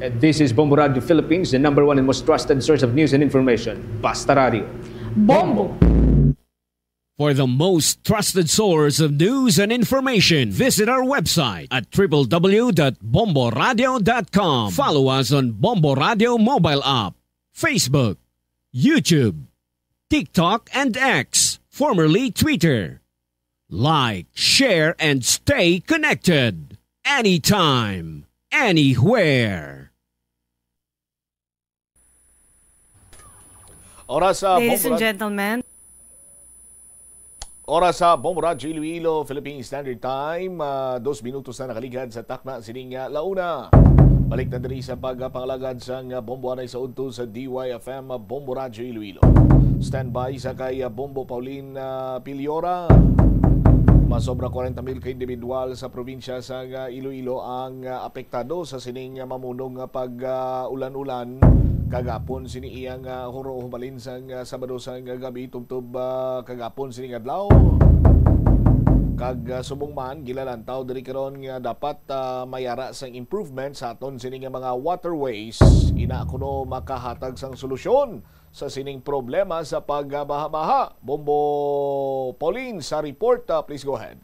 and this is Bombo Radio Philippines, the number one and most trusted source of news and information. Basta Radio. Bombo! For the most trusted source of news and information, visit our website at triple w dot bomboradio dot com. Follow us on Bombo Radio mobile app, Facebook, YouTube, TikTok, and X, formerly Twitter. Like, share, and stay connected. Anytime, anywhere. Oras sa Ladies and Bombo Rad-, gentlemen. Oras sa Bombo Radyo Iloilo, Philippine Standard Time, ah, dos minutos na nakaligad sa takna sining, ah, la una. Balik na diri sa pagpangalagad sang, ah, Bombo anay sa udto sa D Y F M, ah, Bombo Radyo Iloilo. Standby sa kay, ah, Bombo Pauline, ah, Piliora. Masobra kwarenta mil ka individual sa probinsya sang, ah, Iloilo ang, ah, apektado sa sining, ah, mamunong nga pag, ah, ulan-ulan kagapon sini iyang, ah, huro hubalin sang, ah, Sabado sang, ah, gabi tubtob, ah, kagapon sining adlaw. Kag, ah, subong man, ginalantaw diri karon nga dapat, ah, may ara sang improvement sa aton sini nga mga waterways, ina kuno makahatag sang solusyon sa sining problema sa pagbaha-baha. Bombo Pauline sa report, ah, please go ahead.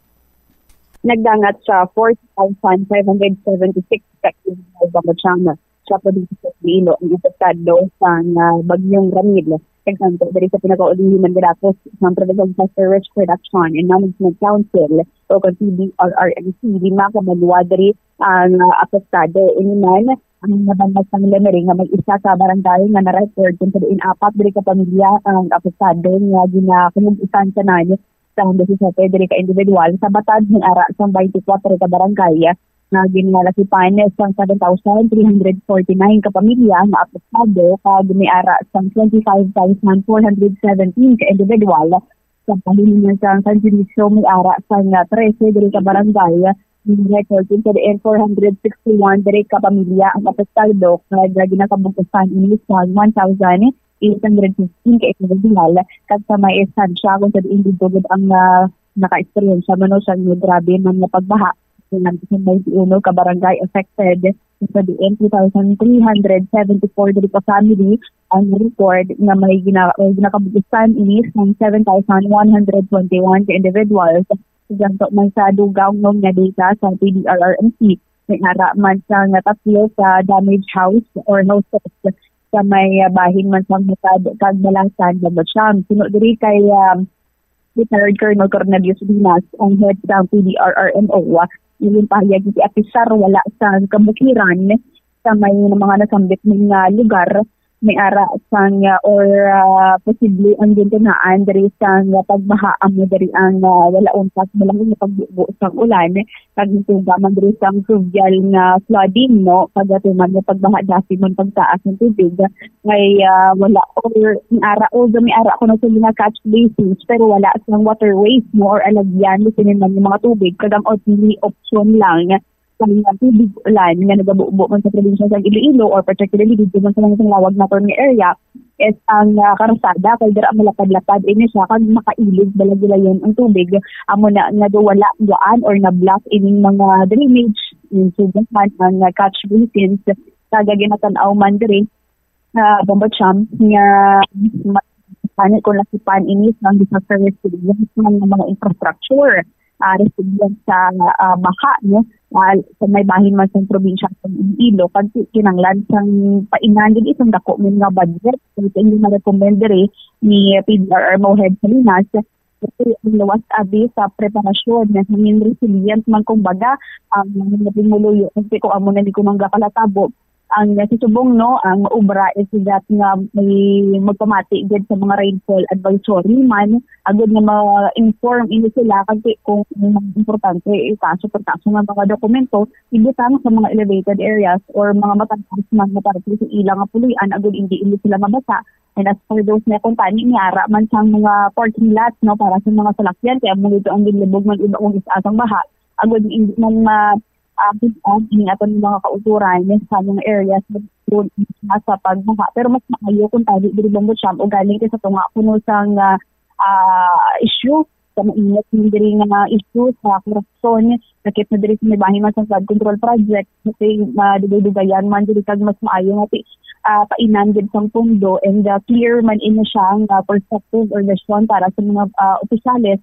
Nagdangat sa forty thousand five hundred seventy-six ka individual Bambasyano sa probinsya sa Iloilo ang apektado sang, ah, Bagyong Ramil. Kag tanto diri sa pinakaulihi man, gidapos sang Provincial Disaster Risk Reduction and Management Council o kon P D R R M C, lima ka banwa diri ang, ah, apektado. Ini man ang nabanag sang Lemery nga may isa ka barangay nga na-record kung sa diin apat diri ka pamilya ang apektado nga ginakabug-usan tanan sang disisete diri ka individual. Sa Batad, may ara sang twenty-four ka barangay nga ginalakipan sang seven thousand three hundred forty-nine ka pamilya nga apektado, kag may ara sang twenty-five thousand four hundred seventeen ka individual. Sa Pahilinan sang San Dionisio, may ara sang trese diri ka barangay, may record kung sa diin four hundred sixty-one diri ka pamilya ang apektado, kag ginakabug-usan ini sang one thousand eight hundred fifteen ka individual. Kag sa may Estancia, kung sa diin didto gid ang, ah, naka-eksperyensya man, no, sang grabe man nga pagbaha, may ninety-one ka barangay affected, kung sa diin two thousand three hundred seventy-four diri ka family ang record nga may gina-, may ginakabug-usan ini sang seven thousand one hundred twenty-one ka individuals. Sa man sa dugang nga data sa P D R R M C, may ara man sang tatlo ka damaged house or houses sa may, ah, bahin man sang Batad kag Balasan, Bambasyang. Suno diri kay, ah, Retired Colonel Cornelius Dinas, ang head sang P D R R M O, ah, iyon pahayag, iti apisar wala sang kabukiran sa may mga nasambit nga lugar. May ara sang, ah, or, ah, posible ang gintunaan diri sang, ah, pagbaha amo diri ang, ah, wala untat, malain nga pagbubo sang ulan, kag nituga man diri sang fluvial nga flooding, no, kagatuman nga pagbaha, dati man pagtaas ng tubig. May, ah, wala, or may ara, although may ara kuno sila nga catch basins, pero wala sang waterways mo or alagyan, sinin man yung mga tubig, kag ang only option lang sa mga tubig ulan nga nagabubo man sa probinsya sa Iloilo or particularly dito man sa mga lawag naton nga area is ang, ah, karsada, kay dira malapad-lapad ini siya kag makailig bala gilayon ang tubig. Amo na nga do wala gaan or na-block ining mga drainage, yung subukan ang, ah, catch basins, kag ginatan-aw man diri, ah, Bombo Champ, nga ma-, ani kung lakipan ini sang disaster resilience man nga mga infrastructure, ah, resilient sa, ah, baha, no? Ah, sa may bahin man sang probinsya sa Iloilo, kag kinanglan sang painan gid isang dako man nga budget. So, ito yung ma-recommend diri ni P D R R mo head Salinas. Kasi ang luwas abi sa preparasyon, naging resilient man, kumbaga, ang mga pumuluyo, kasi kung amo na ni kunong gakalatabo, ang, ah, si subong, no, ang obra is that nga may magpamati gid sa mga rainfall advisory man, agud nga ma-inform ini sila, kasi kung importante, eh, kaso per kaso nga mga dokumento, ibutang sa mga elevated areas or mga mataas man nga parte sa ilang nga puloy-an, agud hindi, hindi sila mabasa. And as for those nga kuntani, niara man sang mga parking lot, no, para sa mga salakyan, kaya mo dito ang ginlibog man iba kung isa sang baha, agud hindi man ma-, ah, ang ini aton mga kauturan sa mga areas na prone sa pagbaha. Pero mas maayo kung tali diri bang Bocham o galing kay sa tunga kuno sang, ah, ah, issue, sa mainit man diri nga issue sa korupsyon, sakit na diri sa may bahin man sa flood control project, kasi madugay-dugayan man diri kag mas maayo nga ti-, ah, painan gid sang pondo and, ah, clear man ini siya nga perspective or lesson para sa mga, ah, opisyales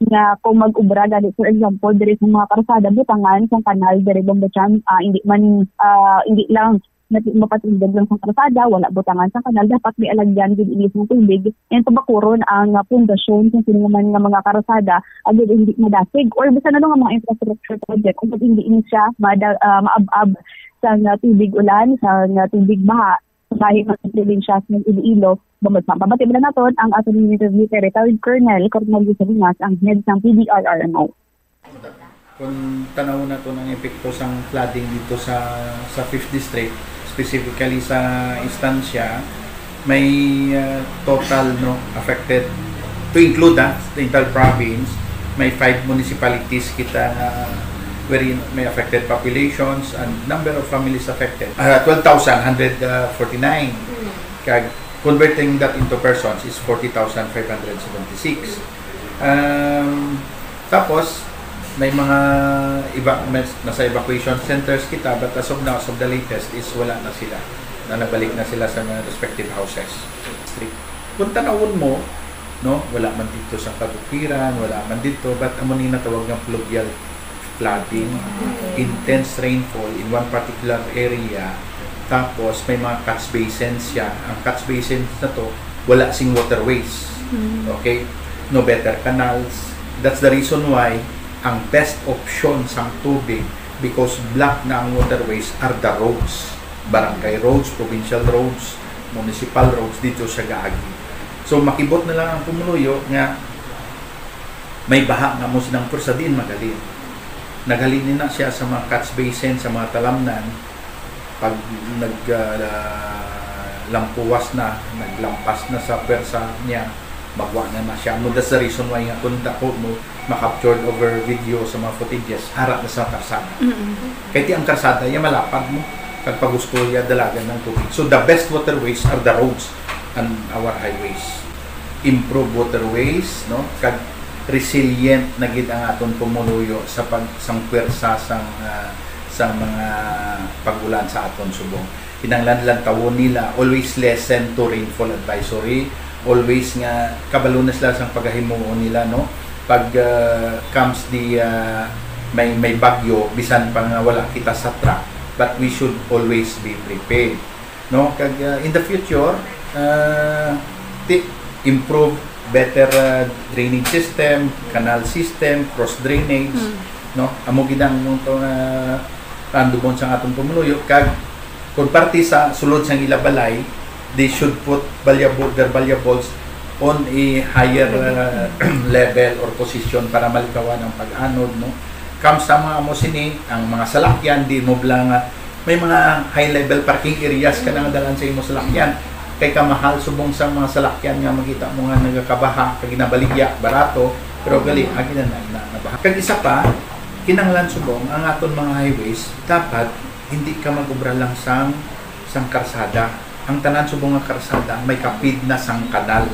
nga kung mag-obra gani, for example, diri sa mga karsada, butangan sang kanal diri bang Bocham, ah, hindi man, ah, hindi lang nati-, mapatindog lang sang karsada, wala butangan sang kanal, dapat may alagyan gid ini sang tubig, and pabakuron ang, ah, pundasyon sang sino man nga mga karsada, agud hindi madasig, or bisan ano nga mga infrastructure project, agud hindi ini siya mada-, ah, maab-ab sang, ah, tubig ulan, sang, ah, tubig baha. Bahin man sa probinsya sa Iloilo, bumagsak. Pamati ba naton ang aton interview kay retired Colonel Cornelio Salinas, ang head sang P D R R M O. Kung tanaw naton ang epekto sang flooding dito sa, sa fifth District, specifically sa Estancia, may, uh, total, no, affected, to include, ah, the entire province, may five municipalities kita na wherein may affected populations and number of families affected. Uh, twelve thousand one hundred forty-nine. Mm. Kag converting that into persons is forty thousand five hundred seventy-six. Um, tapos, may mga iba, may, nasa evacuation centers kita, but as of now, as of the latest, is wala na sila, na nabalik na sila sa mga respective houses. Kung tanawon mo, no, wala man dito sa kabukiran, wala man dito, but amo ni natawag nga fluvial flooding, intense rainfall in one particular area, tapos may mga catch basin siya. Ang catch basin na to, wala sing waterways. Mm. Okay? No better canals. That's the reason why ang best option sang tubig, because block na ang waterways, are the roads. Barangay roads, provincial roads, municipal roads dito sa gaagi. So, makibot na lang ang pumuluyo nga may baha nga mo silang pwersa, diin maghalin. Naghalin na siya sa mga catch basin, sa mga talamnan. Pag nag, ah, lampuwas na, naglampas na sa pwersa niya, magwa na na siya. Amo, that's the reason why nga kung dako mo, ma-captured over video sa mga footages, ara na sa karsada. Mm-mm. Kay ti ang karsada, ya malapad mo, kag pagusto ya dalagan ng tubig. So, the best waterways are the roads and our highways. Improve waterways, no? Kag resilient na gid ang aton pumuluyo sa pag-, sang pwersa sang, ah, sang mga pag-ulan sa aton subong. Kinahanglan lantawon nila, always listen to rainfall advisory, always nga kabalo na sila sang pagahimuon nila, no? Pag, ah, comes the, ah, may, may bagyo, bisan pa nga wala kita sa track, but we should always be prepared, no? Kag, ah, in the future, ah, ti-, improve better, uh, drainage system, canal system, cross drainage, Hmm. no? Amo gid ang mong to nga tandubon sa atong pumuluyo. Kag kung parte sa sulod sang ila balay, they should put valuable, their valuables on a higher, uh, level or position para malikawan ang pag-anod, no? Comes sa mga amo sini, ang mga salakyan, di mo bala nga may mga high level parking areas ka na nga dalan sa imo salakyan. Kay kamahal subong sa mga salakyan nga makita mo nga nagakabaha, kag ginabaligya, barato, pero gali, agi na na, na, nabaha. Kag isa pa, kinahanglan subong ang aton mga highways, dapat hindi ka mag-obra lang sang, sang karsada. Ang tanan subong nga karsada may kapid na sang kanal.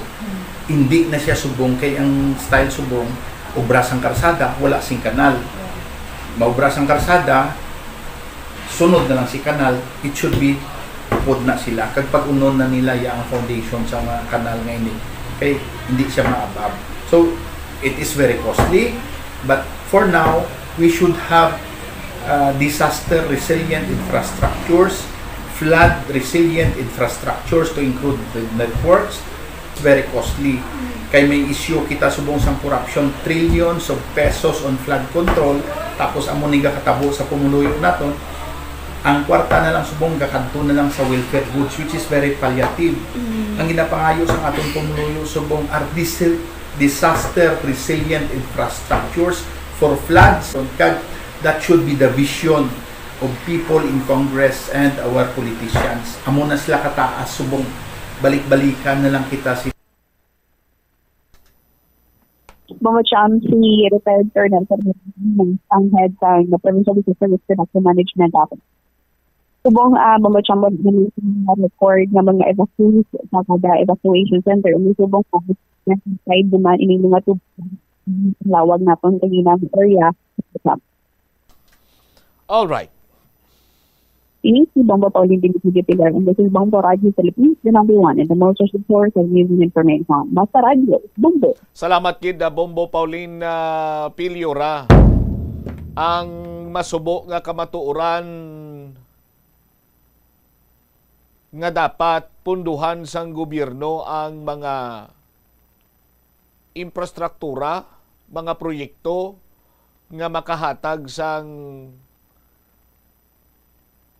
Hindi na siya subong kay ang style subong, obra sang karsada, wala sing kanal. Maobra sang karsada, sunod na lang si kanal, it should be upod na sila. Kag pag-unon na nila ya ang foundation sa mga kanal nga ini, kay hindi siya maabab. So, it is very costly, but for now, we should have, uh, disaster resilient infrastructures, flood resilient infrastructures to include the networks. It's very costly. Kay may issue kita subong sang corruption, trillions of pesos on flood control, tapos amo ni gakatabo sa pumuluyo naton, ang kwarta na lang subong gakadto na lang sa welfare goods, which is very palliative. Mm. Ang ginapangayo sa aton pumuluyo subong are dis-, disaster resilient infrastructures for floods, kag that should be the vision of people in Congress and our politicians. Amo na sila kataas, subong balik-balikan na lang kita si Bongo Cham, si retired Colonel Fernando, ang head sa Provincial Disaster Risk Reduction Management Office. Subong, ah, Bongo Cham, wala na may record nga mga evacuees sa kada evacuation center. Ang subong po, nasaysay naman ining mga tubig, lawag naton sa Guinang area. All right. Ini si Bombo Pauline Dimitrijo Pilar, and this is Bombo Radio Philippines, the number one and the most trusted source of news and information. Basta Radio, Bombo. Salamat gid, ah, Bombo Pauline, ah, Pilar, ah. Ang masubo nga kamatuoran nga dapat punduhan sang gobyerno ang mga infrastruktura, mga proyekto nga makahatag sang,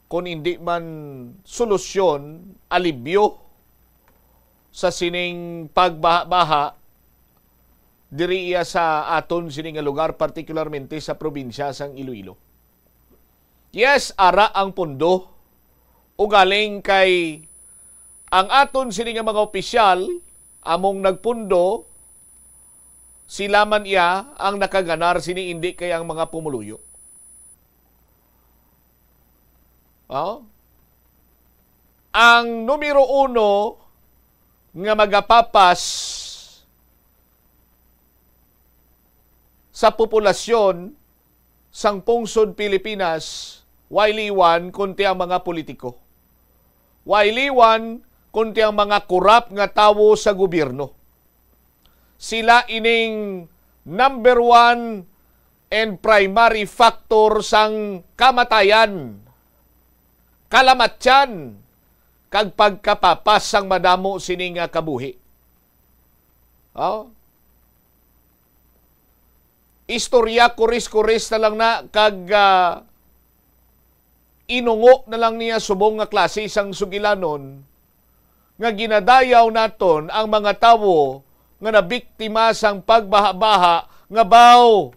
kun indi man solusyon, alibyo sa sining pagbaha-baha diri iya sa aton sini nga lugar, partikularmente sa probinsya sang Iloilo. Yes, ara ang pondo. Ugaling kay ang aton sini nga mga opisyal, among nagpondo, sila man iya ang nakaganar sini, indi kay ang mga pumuluyo. Oh? Ang numero uno nga magapapas sa populasyon sang pungsod Pilipinas, way liwan, kundi ang mga politiko. Way liwan, kundi ang mga korap nga tawo sa gobyerno. Sila ining number one and primary factor sang kamatayan, kalamatyan, kag pagkapapas sang madamo sini nga kabuhi. Oh? Istorya, kuris-kuris na lang na, kag, ah, inungo na lang niya subong nga klase sang sugilanon nga ginadayaw naton ang mga tawo nga nabiktima sang pagbaha-baha nga, baw,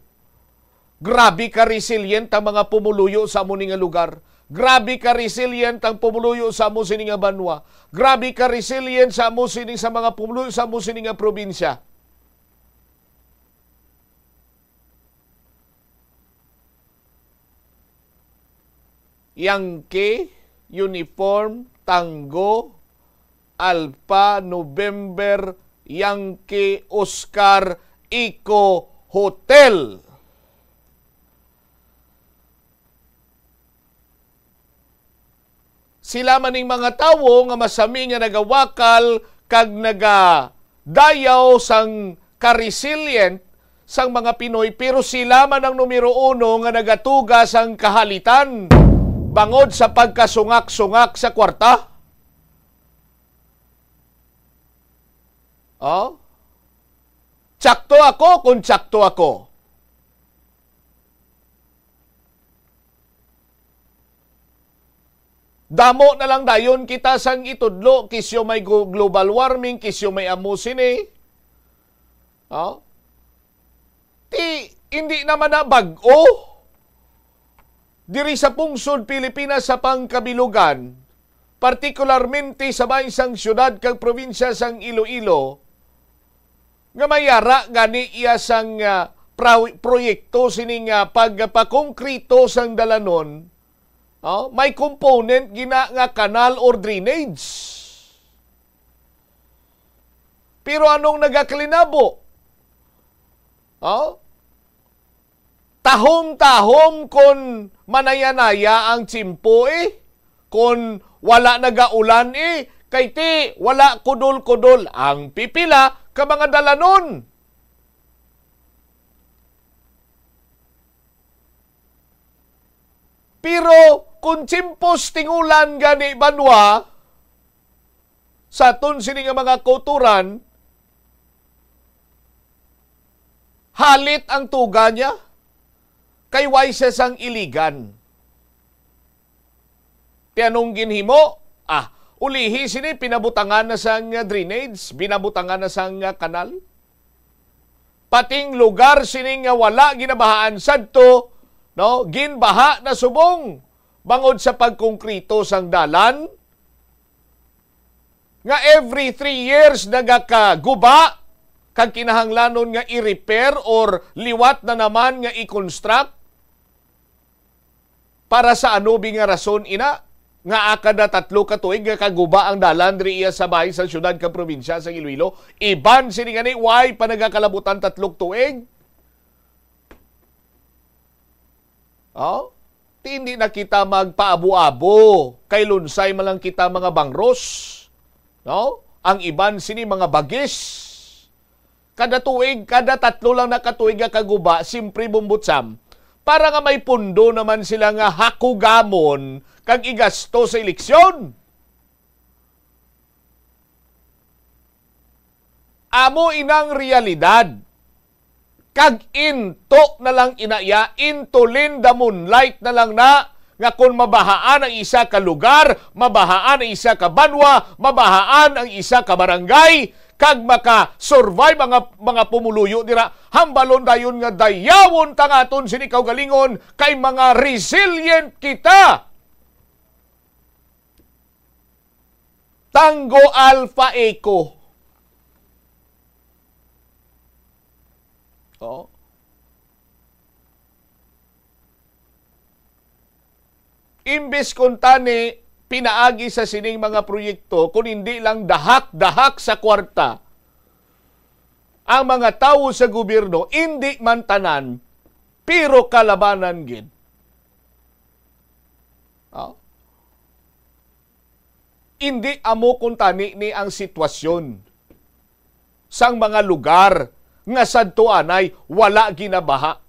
grabe ka resilient ang mga pumuluyo sa amo ni nga lugar. Grabe ka resilient ang pumuluyo sa amo sini nga banwa. Grabe ka resilient sa amo sini, sa mga pumuluyo sa amo sini nga probinsya. Yankee, uniform, Tango, Alpha, November, Yankee, Oscar, Eco, Hotel. Sila man ning mga tawo nga masami nga nagawakal kag nagadayaw sang ka-resilient sang mga Pinoy, pero sila man ang numero uno nga nagatuga sang kahalitan bangod sa pagkasungak-sungak sa kwarta. Oh? Tsakto ako kung tsakto ako. Damo na lang dayon kita sang itudlo, kisyo may glo-, global warming, kisyo may amo sini. Oh? Ti, hindi naman na bag-o. Diri sa pungsod Pilipinas sa pangkabilugan, partikularmente sa bahin sang siyudad kag probinsya sang Iloilo, nga may yara gani iya sang, ah, pra-, proyekto sining, ah, pagpakongkrito sang dalanon, oh, may component gina nga kanal or drainage. Pero anong nagakalinabo? Oh? Tahom-tahom kon manayanaya ang tiyempo, eh, kon wala nagaulan, eh, kay ti wala kudol-kudol ang pipila ka mga dalanon. Pero kon tiyempos tingulan gani banwa, sa aton sini nga mga kauturan, halit ang tuga niya, kay way siya sang iligan. Ti anong ginhimo? Ah, ulihi sini, pinabutangan na sang drainage, binabutangan na sang kanal. Pating lugar sini nga wala ginabahaan sadto, no, ginbaha na subong bangod sa pagkongkrito sang dalan, nga every three years nagakaguba, kag kinahanglanon nga i-repair or liwat na naman nga i-construct. Para sa ano bi nga rason ina nga kada tatlo ka tuig nga kaguba ang dalan diri iya sa bahin sa siyudad kag probinsya sa Iloilo? Iban sini gani, way pa nagakalabutan tatlog tuig. Oh? Ti hindi na kita magpaabo-abo, kay lunsay man lang kita mga bangros, no? Ang iban sini mga bagis. Kada tuig, kada tatlo lang na ka tuig nga kaguba, simpre, Bombotsam, para nga may pundo naman sila nga hakugamon kag igasto sa eleksyon. Amo inang realidad. Kag into na lang ina iya, into in the moonlight na lang na, nga kon mabahaan ang isa ka lugar, mabahaan ang isa ka banwa, mabahaan ang isa ka barangay, kag maka-survive mga, mga pumuluyo dira, hambalon dayon nga dayawon ta nga aton sini kaugalingon kay mga resilient kita. Tango Alpha Echo. Oh. Imbis kuntani pinaagi sa sining mga proyekto, kun hindi lang dahak-dahak sa kwarta ang mga tawo sa gobyerno, indi man tanan, pero kalabanan gid. Oh. Indi amo kuntani ni ang sitwasyon sang mga lugar nga sadto anay wala ginabaha.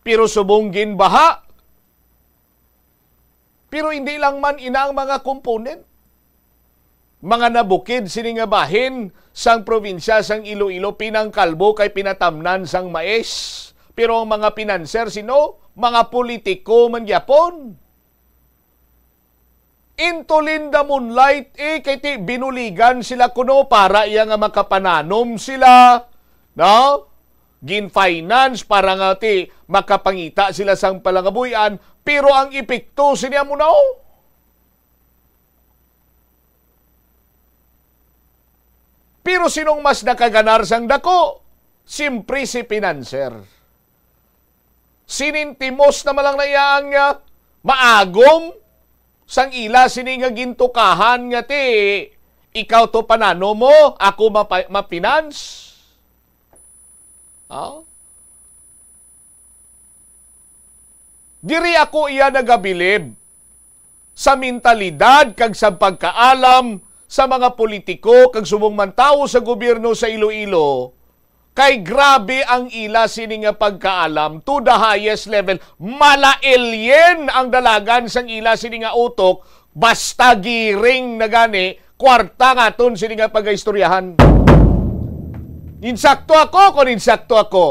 Pero subong ginbaha, pero indi lang man ina ang mga component. Mga nabukid sini nga bahin sang probinsya sang Iloilo pinangkalbo kay pinatamnan sang mais. Pero ang mga pinanser, sino? Mga politiko man gyapon. Into in the moonlight, eh, kay ti binuligan sila kuno para iya nga makapananom sila, no? Gin-finance para nga ti makapangita sila sang palangabuy-an, pero ang epekto sini amo na, oh. Pero sinong mas nakaganar sang dako? Simpre si financer. Sinintimos naman lang na iya ang, ah, maagom sang ila sini nga gintukahan nga ti, "Ikaw to panano mo, ako mapa-, ma-finance." Ah? Diri ako iya nagabilib sa mentalidad kag sa pagkaalam sa mga politiko kag subong man tawo sa gobyerno sa Iloilo, kay grabe ang ila sini nga pagkaalam to the highest level. Mala-alien ang dalagan sang ila sini nga utok, basta giring na gani, kwarta nga aton sini nga pagaistoryahan. Insakto ako kung insakto ako.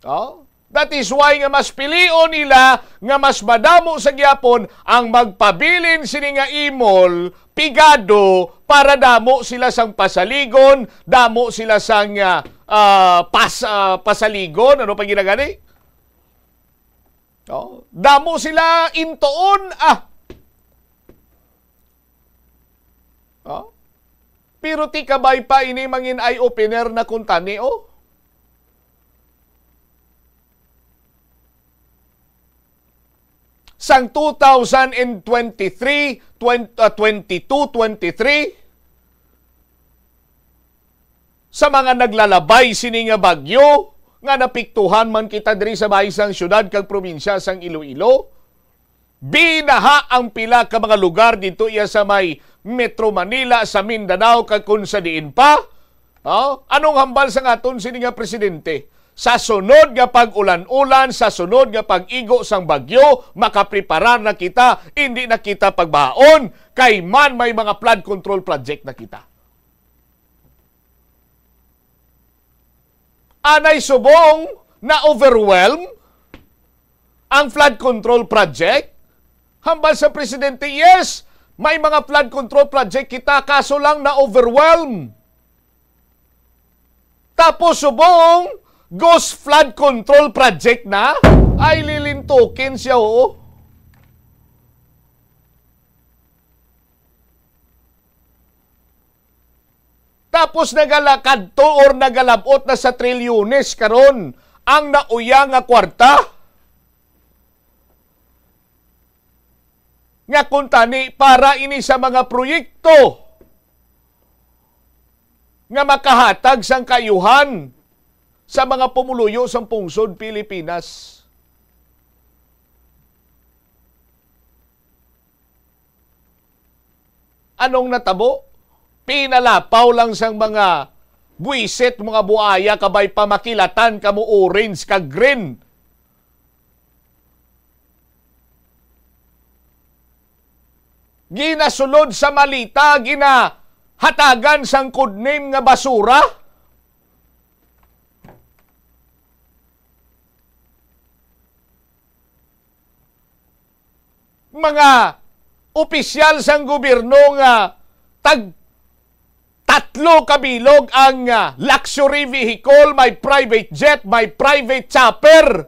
Oh? That is why nga mas pilion nila nga mas madamo sa gyapon ang magpabilin sini nga imol, pigado, para damo sila sang pasaligon, damo sila sang, ah, ah, pas-, ah, pasaligon, ano pa ginagani? Oh, damo sila intuon, ah. Oh? Pero ti kabay pa ini mangin eye-opener na kuntani, oh. Sang two thousand and twenty-three, twen-, ah, twenty-two, twenty-three, sa mga naglalabay sini nga bagyo, nga napiktuhan man kita diri sa bahis sang siyudad kag probinsya sang Iloilo, binaha ang pila ka mga lugar dito iya sa may Metro Manila, sa Mindanao, kag kung sa diin pa. Oh, anong hambal sang aton sini nga presidente? Sa sunod nga pag-ulan-ulan, sa sunod nga pag-igo sang bagyo, makapreparar na kita, hindi na kita pagbahaon, kay man may mga flood control project na kita. Anay subong na-overwhelm ang flood control project? Hambal sa presidente, yes, may mga flood control project kita, kaso lang na-overwhelm. Tapos subong, ghost flood control project na? Ay, lilintukin siya, oo. Tapos nagalakad to or nagalabot na sa trilyones karon ang nauya nga kwarta. Nga kuntani para ini sa mga proyekto nga makahatag sang kaayuhan sa mga pumuluyo sang pungsod Pilipinas. Anong natabo? Pinalapaw lang sang mga buwisit, mga buaya, kabay pa makilatan kamo orange kag green. Ginasulod sa malita, ginahatagan sang code name nga basura. Mga opisyal sang gobyerno nga tag tatlo ka bilog ang, ah, luxury vehicle, may private jet, may private chopper.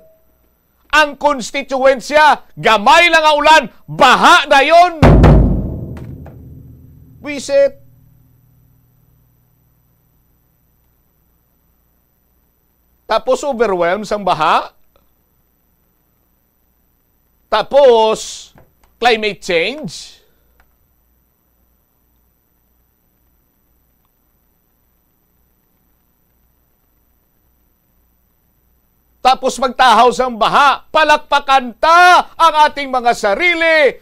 Ang konstituwensya, gamay lang nga ulan, baha dayon. Buwisit. Tapos overwhelm sang baha. Tapos, climate change. Tapos magtahaw sang baha, palakpakan ta ang ating mga sarili.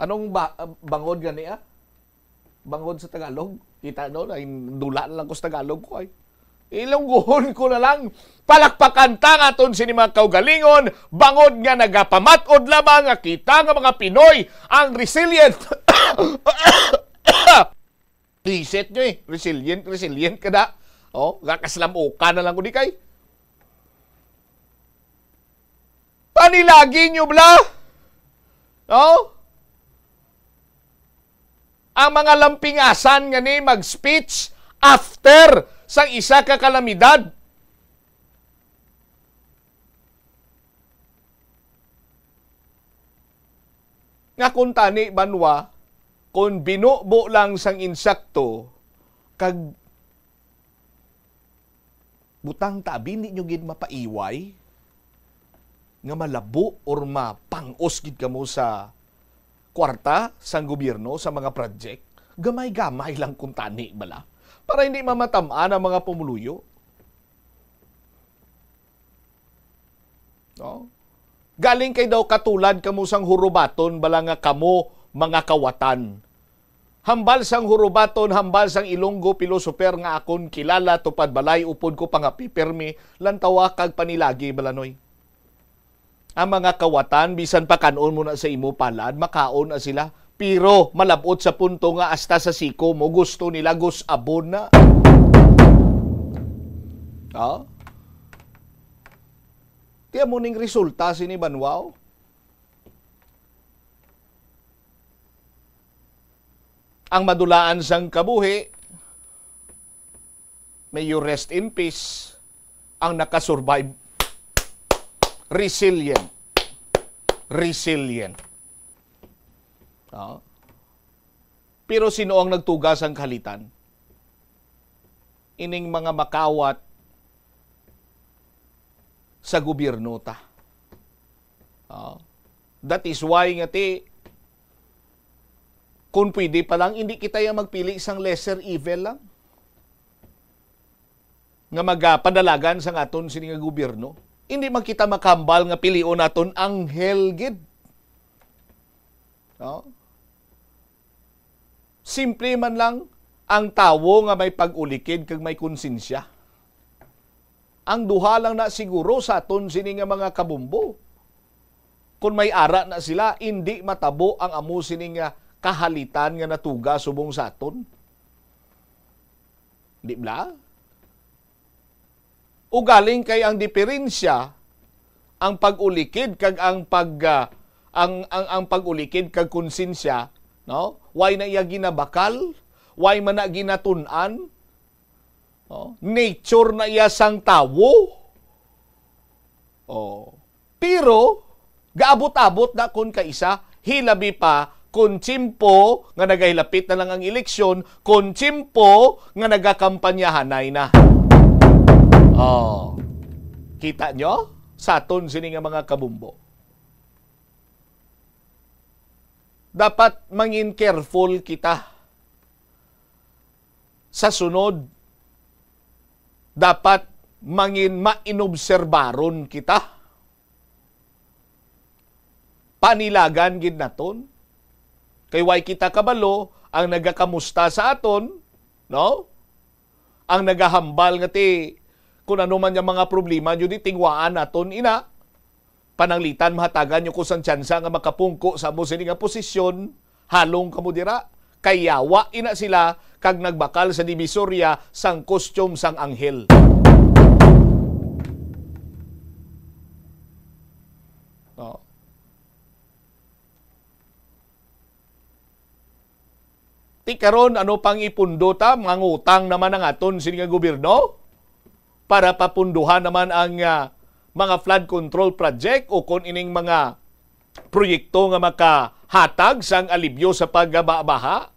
Anong ba-, bangod gani, ah? Bangod sa Tagalog? Kita no, ay dula na lang ko sa Tagalog ko ay. Ilonggohon ko na lang. Palakpakan ta nga aton sini mga kaugalingon, bangod nga nagapamat-od lamang nga kita nga mga Pinoy ang resilient. Reset nyo eh. Resilient, resilient ka na. Oh, gakaslamuka na lang ko di kay. Panilagi nyo bala? No? Ang mga lampingasan nga ni mag-speech after sang isa ka kalamidad. Nga kung tani, banwa, kung binubo lang sang insakto, kag butang tabi, hindi nyo gid mapaiway nga malabo or mapangos gid kamo sa kwarta sang gobyerno sa mga project. Gamay-gamay lang kung tani bala para hindi mamatam-an ang mga pumuluyo. No? Galing kay daw katulad kamo sang hurubaton bala nga kamo mga kawatan. Hambal sang hurubaton, hambal sang Ilonggo pilosoper nga akon kilala, tupad balay, upod ko pangapi, pirmi, lantawa kag panilagi, balanoy. Ang mga kawatan, bisan pa kan-on mo na sa imo palad, makaon na sila. Pero malabot sa punto nga hasta sa siko mo gusto nila gus-abon na. Oh? Tiyan mo ning resulta sini banwa, oh. Ang madulaan sang kabuhi, may you rest in peace, ang nakasurvive, resilient. Resilient. Ah. Pero sino ang nagtuga sang kahalitan? Ining mga makawat sa gobyerno ta. Ah. That is why nga ti, kung pwede pa lang, hindi kita yang magpili sang lesser evil lang nga magapadalagan sang aton sini nga gobyerno. Hindi man kita makahambal nga pilion naton anghel gid. No? Simple man lang ang tawo nga may pag-ulikid kag may konsensya. Ang duha lang na siguro sa aton sini nga mga kabumbo. Kung may ara na sila, indi matabo ang amo sini nga kahalitan nga natuga subong sa aton. Di bala? Ugaling kay ang diferensya, ang pag-ulikid kag ang pag, ah, ang, ang, ang pag-ulikid kag konsensya, no? Way na iya ginabakal, way man na ginatun-an, no? Nature na iya sang tawo. Oh. Pero gaabot-abot na kon kaisa, hilabi pa kon tiyempo nga nagahilapit na lang ang eleksyon, kon tiyempo nga nagakampanyahanay na. Oh. Kita nyo? Sa aton sini nga mga kabumbo. Dapat mangin careful kita. Sa sunod, dapat mangin mainobserbaron kita. Panilagan gid naton. Kay way kita kabalo ang nagakamusta sa aton, no? Ang nagahambal nga ti, kung ano man yung mga problema nyo, di tingwaan naton ina. Pananglitan, mahatagan nyo ko sang tsansa nga makapungko sa amo sini nga posisyon, halong kamo dira. Kay yawa ina sila kag nagbakal sa Divisoria sang costume sang anghel. No. Ti karon, ano pang ipundo ta? Mangutang naman ang aton sini nga gobyerno para papunduhan naman ang, ah, mga flood control project o kon ining mga proyekto nga makahatag sang alibyo sa pagbaha.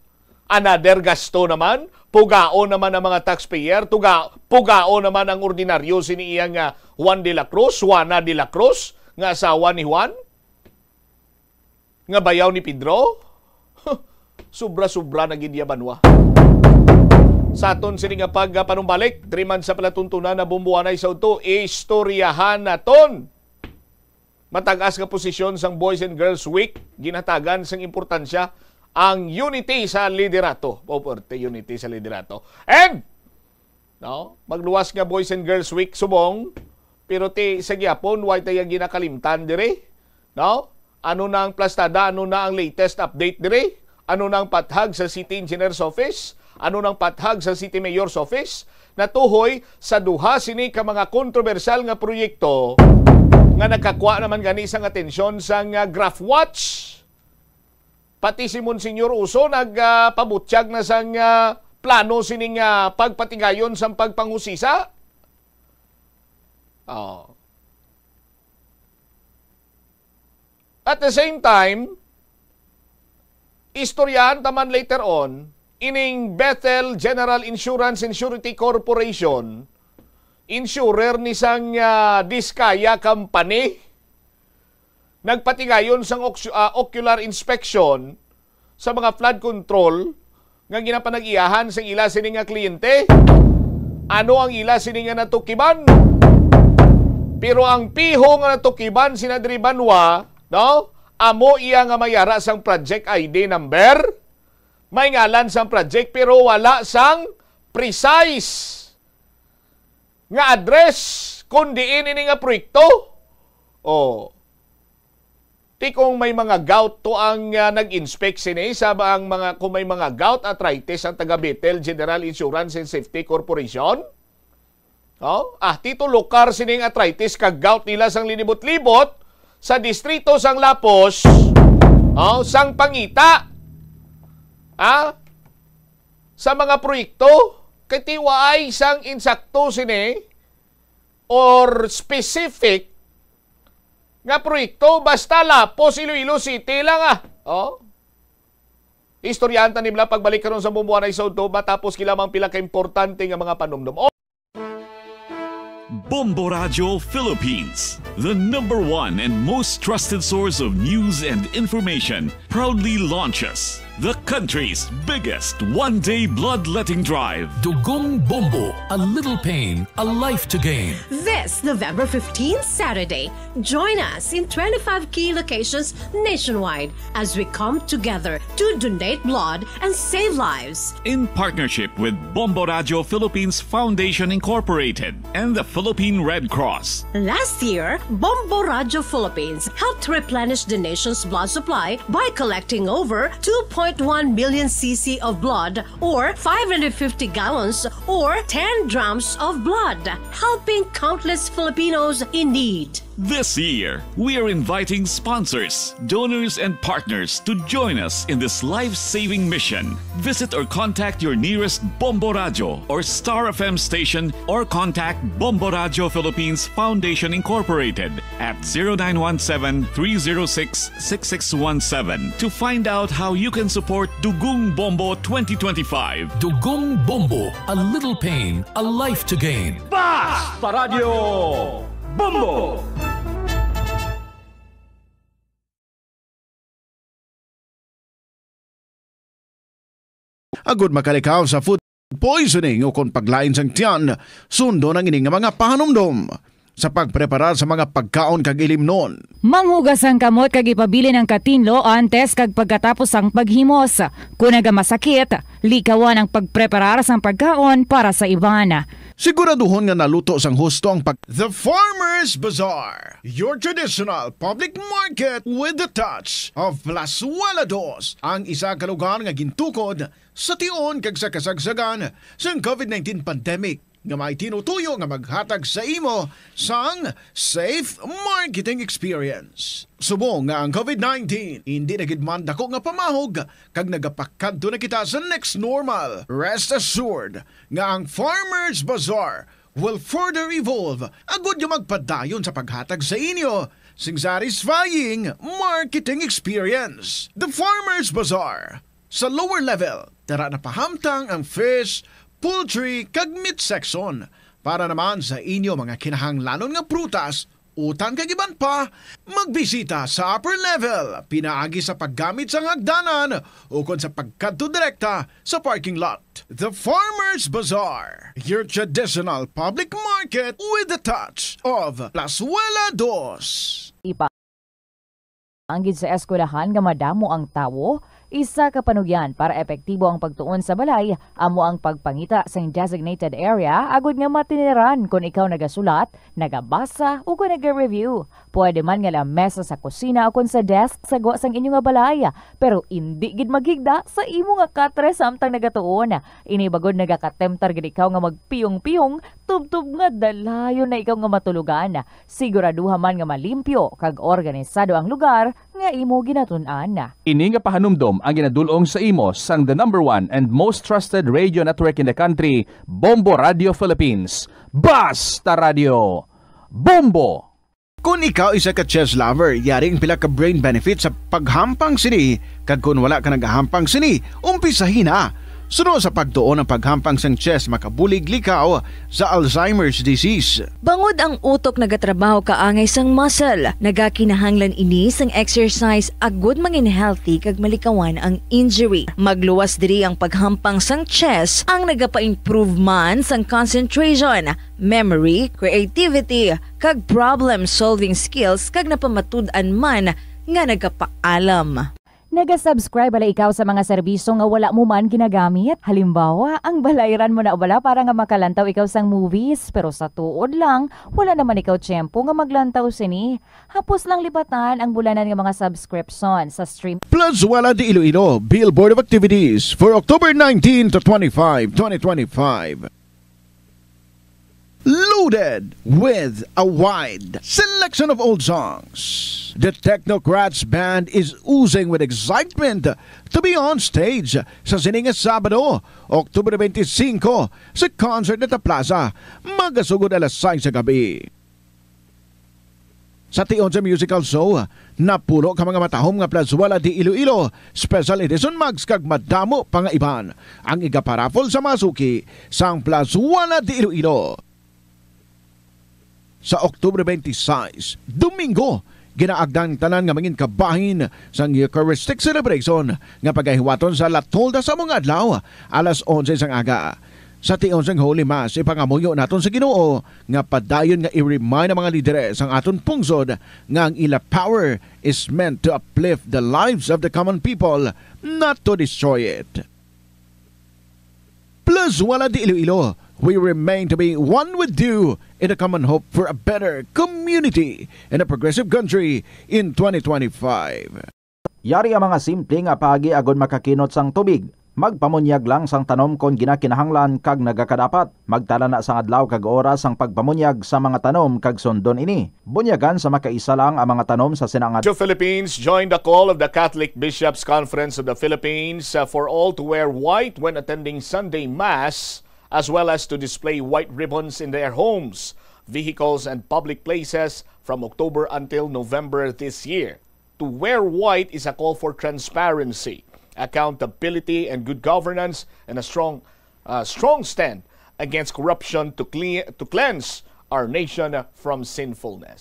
Another gasto naman, pugaon naman ang mga taxpayer, tuga, pugaon naman ang ordinaryo sini iyang, ah, Juan de la Cruz, Juana de la Cruz, nga asawa ni Juan. Nga bayaw ni Pedro? Sobra-sobra na gid ya banwa. Sa aton sini nga pagpanumbalik, diri man sa palatuntunan na bumbuanay sa udto, istoryahan naton. Matag-as nga posisyon sang Boys and Girls Week, ginhatagan sang importansya ang unity sa liderato. O, pwerte, unity sa liderato. And No? Magluwas nga Boys and Girls Week subong, pero ti sa gihapon, way tayo ginakalimtan diri. No? Ano na ang plastada? Ano na ang latest update diri? Ano na ang pathag sa City Engineer's Office? Ano na ang pathag sa City Mayor's Office? Natuhoy sa duha sini ka mga kontrobersyal nga proyekto nga nakakuha naman gani sang atensyon sang, ah, Graph Watch. Pati si Monsignor Uso nag, ah, pabutyag na sang, ah, plano sining, ah, pagpatigayon sang pagpanghusisa. Oh. At the same time, istoryahan ta man later on, ining Bethel General Insurance and Surety Corporation, insurer ni sang, ah, Discaya Company, nagpatigayon sang ocu-, ah, ocular inspection sa mga flood control nga ginapanag-iyahan sang ila sini nga kliyente. Ano ang ila sini nga natukiban? Pero ang piho nga natukiban sina diri banwa, no? Amo iya nga may ara sang project I D number, may ngalan sang project, pero wala sang precise nga address kung diin ini nga proyekto. Oh. Ti kung may mga gout to ang, ah, nag-inspect sini sa ba ang mga, kung may mga gout arthritis ang taga Bethel General Insurance and Safety Corporation? Oh, ah, tito lukar sining arthritis kag gout nila sang linibot-libot sa distrito sang Lapos, oh, sang pangita. Ah, sa mga proyekto, kay ti waay sang insakto sini or specific nga proyekto, basta Lapos, Iloilo City lang, ah. Oh. Istoryahan ta nila pagbalik karon sa Bombo Anay sa Udto, matapos kila mang pila ka importante nga mga panumdom. Bombo Radyo Philippines, the number one and most trusted source of news and information, proudly launches the country's biggest one-day bloodletting drive. Dugong Bombo, a little pain, a life to gain. This November fifteenth, Saturday, join us in twenty-five key locations nationwide as we come together to donate blood and save lives. In partnership with Bombo Radyo Philippines Foundation Incorporated and the Philippine Red Cross. Last year, Bombo Radyo Philippines helped replenish the nation's blood supply by collecting over two point one million C C of blood, or five hundred fifty gallons, or ten drums of blood, helping countless Filipinos in need. This year, we are inviting sponsors, donors, and partners to join us in this life-saving mission. Visit or contact your nearest Bombo Radyo or Star F M station or contact Bombo Radyo Philippines Foundation Incorporated at zero nine one seven, three zero six, six six one seven to find out how you can support Dugong Bombo twenty twenty-five. Dugong Bombo, a little pain, a life to gain. Basta Radyo Bombo! Agud makalikaw sa food poisoning o kon paglain sang tiyan, sundon ang ini nga mga pahanumdom sa pagpreparar sa mga pagkaon kag ilimnon. Manghugas ang kamot kag ipabilin ang katinlo antes kag pagkatapos sang paghimos. Kon nagamasakit, likawan ang pagpreparar sang pagkaon para sa iban. Siguraduhon nga naluto sang husto ang pag- The Farmers Bazaar, your traditional public market with the touch of Plazuela Dos, ang isa ka lugar nga gintukod sa tion kag sa kasagsagan sang COVID nineteen pandemic, nga may tinutuyo nga maghatag sa imo sang safe marketing experience. Subong nga ang COVID nineteen indi na gid man dako nga pamahog, kag nagapakadto na kita sa next normal, rest assured nga ang Farmers Bazaar will further evolve agud nga magpadayon sa paghatag sa inyo sing satisfying marketing experience. The Farmers Bazaar, sa lower level, tara na pahamtang ang fish, poultry, kag meat section. Para naman sa inyo mga kinahanglanon nga prutas, utan kag iban pa, magbisita sa upper level pinaagi sa paggamit sang hagdanan ukon sa pagkadto direkta sa parking lot. The Farmers Bazaar, your traditional public market with the touch of Plazuela Dos. Ipa Ang gid sa eskwelahan nga madamo ang tawo, isa ka panugyan para epektibo ang pagtuon sa balay amo ang pagpangita sing designated area agud nga matiniran kon ikaw nagasulat, nagabasa, o kon naga-review. Pwede man nga lamesa sa kusina o kon sa desk sa gwa sang inyo nga balay, pero indi gid maghigda sa imo nga katre samtang nagatuon. Ini bagod nagakatemptar gid ikaw nga magpiyong-piyong tubtob nga dalayon na ikaw nga matulogan. Siguraduha man nga malimpyo kag organisado ang lugar nga imo ginatun-an. Ini nga pahanumdom ang ginadul-ong sa imo sang the number one and most trusted radio network in the country, Bombo Radio Philippines. Basta Radio Bombo! Kon ikaw isa ka chess lover, yari ang pila ka brain benefit sa paghampang sini, kag kon wala ka nagahampang sini, umpisahi na. Suno sa pagtuon, ang paghampang sang chess makabulig likaw sa Alzheimer's disease. Bangod ang utok nagatrabaho kaangay sang muscle, nagakinahanglan ini sang exercise agud mangin healthy kag malikawan ang injury. Magluwas diri ang paghampang sang chess ang nagapa-improve man sang concentration, memory, creativity, kag problem-solving skills kag napamatud-an man nga nagapaalam. Naga-subscribe bala ikaw sa mga serbisyo nga wala mo man ginagamit? Halimbawa, ang balayran mo na bala para nga makalantaw ikaw sang movies, pero sa tuod lang, wala naman ikaw tiyempo nga maglantaw sini. Hapos lang libatan ang bulanan nga mga subscription sa stream. Plus Wala di Iloilo, Billboard of Activities for October nineteen to twenty-five, twenty twenty-five. Loaded with a wide selection of old songs, the Technocrats Band is oozing with excitement to be on stage sa sining nga Sabado, October twenty-five, sa Concert Net Plaza, magasugod alas sais sa gabi. Sa tion sa musical show, napulo ka mga matahom nga Plus Wala di Iloilo Special Edition mugs kag madamo pa nga iban ang igaparaffle sa mga suki sang Plus Wala di Iloilo. Sa October twenty-six, Domingo, ginaagda ang tanan nga mangin kabahin sang Eucharistic celebration nga pagahiwaton sa La Tolda sa mga adlaw, alas onse sang aga. Sa tion sang Holy Mass, ipangamuyo naton sa Ginoo nga padayon nga i-remind ang mga lideres sang aton pungsod nga ang ila power is meant to uplift the lives of the common people, not to destroy it. Plus Wala di Iloilo, we remain to be one with you in a common hope for a better community and a progressive country in twenty twenty-five. Yari ang mga simple nga paagi agod makakinot sang tubig. Magpamunyag lang sang tanom kon ginakinahanglan kag nagakadapat. Magtala na sang adlaw kag oras sang pagpamunyag sa mga tanom kag sundon ini. Bunyagan sa makaisa lang ang mga tanom sa sinangad. Two Philippines joined the call of the Catholic Bishops' Conference of the Philippines, uh, for all to wear white when attending Sunday Mass, as well as to display white ribbons in their homes, vehicles, and public places from October until November this year. To wear white is a call for transparency, accountability, and good governance, and a strong, uh, strong stand against corruption to cle-, to cleanse our nation from sinfulness.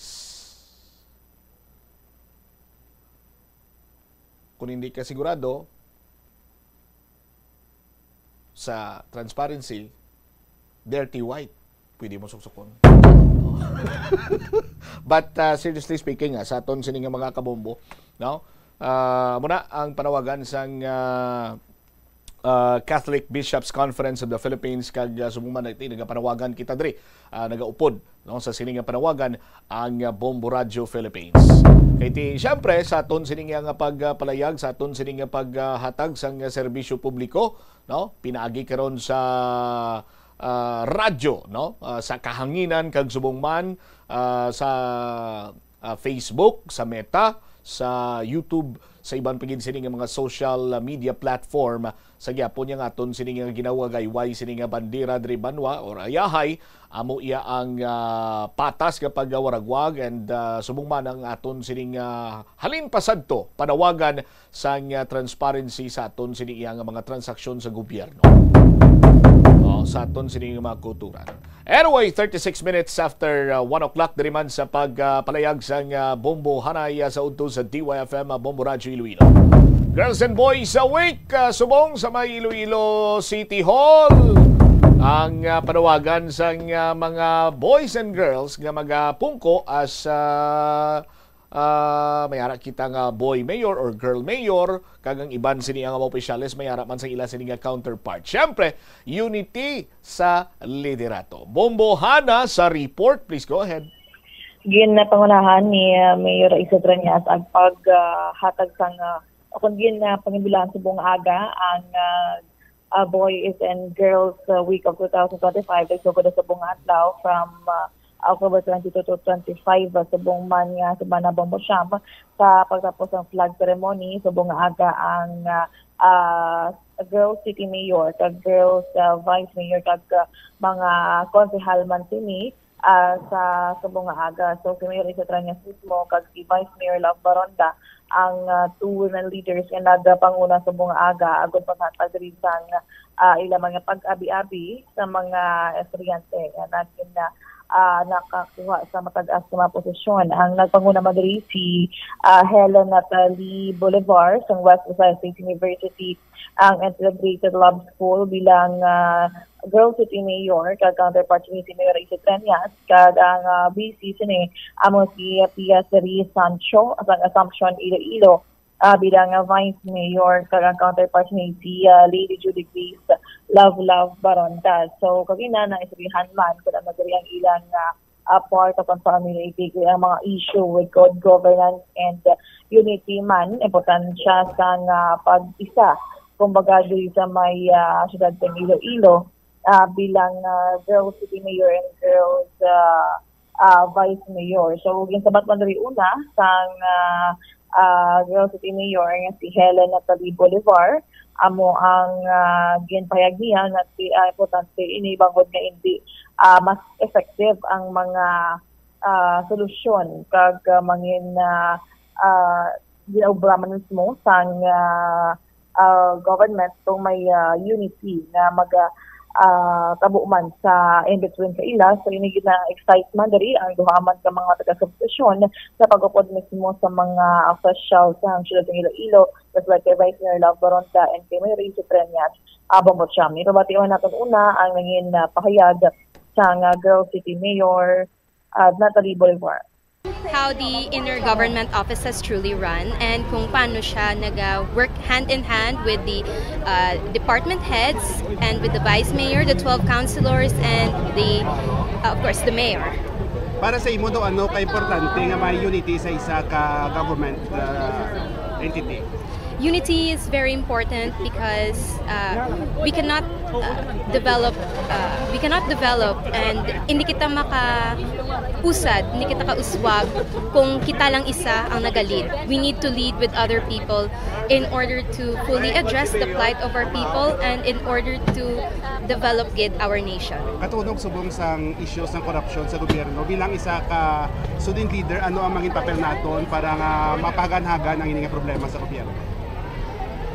Kung hindi ka sigurado sa transparency, dirty white, pwede mo suksukon. But, uh, seriously speaking, ah, sa aton sini nga mga kabombo, no? Ah, muna ang panawagan sang, ah, ah, Catholic Bishops' Conference of the Philippines kag, ah, subong man, nagapanawagan kita diri, ah, nagaupod, no, sa sini nga panawagan ang, ah, Bombo Radio Philippines. Kay ti, siyempre, sa aton sini nga pagpalayag, sa aton sini nga paghatag sang serbisyo publiko, no, pinaagi karon sa, ah, radyo, no, ah, sa kahanginan kag subong man, ah, sa, ah, Facebook, sa Meta, sa YouTube, sa iban pa gid sini nga mga social media platform. Sa gihapon niya nga aton sini nga ginawagayway sini nga bandera diri banwa or ayahay, amo iya ang, ah, patas nga pagwaragwag and, ah, subong man ang aton sini nga halin pa sadto panawagan sang, ah, transparency sa aton sini iya nga mga transaksyon sa gobyerno. Oh, sa aton sini nga mga kulturan. Anyway, thirty-six minutes after, uh, one o'clock, diri man sa pag, uh, palayag sang, uh, Bombo Hanay, uh, sa udto sa D Y F M, uh, Bombo Radyo Iloilo. Girls and Boys, uh, Week, uh, subong sa may Iloilo City Hall. Ang, uh, panawagan sang, uh, mga boys and girls nga magapungko as, uh, ah, may ara kita nga boy mayor or girl mayor, kag ang iban sini nga mga opisyales may ara man sa ila sini nga counterpart. Siyempre, unity sa liderato. Bombo Hana sa report, please go ahead. Ginapangunahan ni, ah, Mayor Isidro Trias ang pag, ah, hatag sang, ah, o kung gin, ah, panginbilaan subong aga ang, ah, ah, Boys and Girls, ah, Week of two thousand twenty-five, nagsugod na subong nga adlaw from, ah, October twenty-two to twenty-five, ah, subong man nga semana, Bombo Siyam, sa pagtapos sang flag ceremony, subong nga aga ang, ah, ah, Girls City Mayor, kag Girls, ah, Vice Mayor, kag, ah, mga konsehal man sini, ah, sa subong nga aga. So, si Mayor Isa Trañas mismo kag si Vice Mayor Love Baronda ang, ah, two women leaders nga nagapanguna subong nga aga agud paghatag diri sang, ah, ila mga pag-abi-abi sa mga estudyante nga nagin, ah, nakakuha sa matag-as nga mga posisyon. Ang nagpanguna man diri si, ah, Helen Natalie Bolivar sang West Visayas State University, ang Integrated Love School bilang, ah, Girl City Mayor, kag counterpart ni si Mayor Isidro Trias, kag ang, ah, V C sini amo si Pia Seri Sancho sang Assumption, Iloilo. ah, bilang, ah, Vice Mayor, kag ang counterpart ni si, ah, Lady Judy Grace Love Love Baronta. So, kag ina, naistoryahan man kung ano diri ang ilang, ah, ah, part of ang family, kay ang mga issue with good governance and, ah, unity man, importansya sang, ah, pag-isa. Kumbaga, diri sa may, ah, siyudad sang Iloilo, ah, bilang, ah, Girl City Mayor and Girls, ah, ah, Vice Mayor. So, ginsabat man diri una sang, ah, ah, Girl City Mayor nga si Helen Natalie Bolivar, amo ang, ah, ginpahayag niya nga si, ah, importante ini bangod nga hindi, ah, mas effective ang mga, ah, solusyon kag, ah, mangin, ah, ah, ginaobra man mismo sang, ah, ah, government kung may, ah, unity nga mag, ah, tabo man sa in between sa ila. So, ini gina-excite man diri ang duha man ka mga taga-subdivision sa pag-upod mismo sa mga official sa Siyudad ng Iloilo, just like kay Vice Mayor Love Baronta and kay Mayor Reggie Treñas, ah, Bombo Cham. Ipabati man naton una ang nangin, ah, pahayag sang, ah, Girl City Mayor, ah, Natalie Bolivar. How the inner government offices truly run and kung paano siya nag-work hand in hand with the uh, department heads and with the vice mayor, the twelve councilors, and the, uh, of course, the mayor. Para sa imo daw, ano ka importante nga may unity sa isa ka government uh, entity? Unity is very important because uh, we cannot uh, develop uh, we cannot develop and hindi kita makausad, hindi kita kauswag kung kita lang isa ang naga-lead. We need to lead with other people in order to fully address the plight of our people and in order to develop gid our nation. Katunog subong sang issues ng korupsyon sa gobyerno, bilang isa ka student leader, ano ang mangin papel naton para nga mapaganhagan ang ini nga problema sa gobyerno?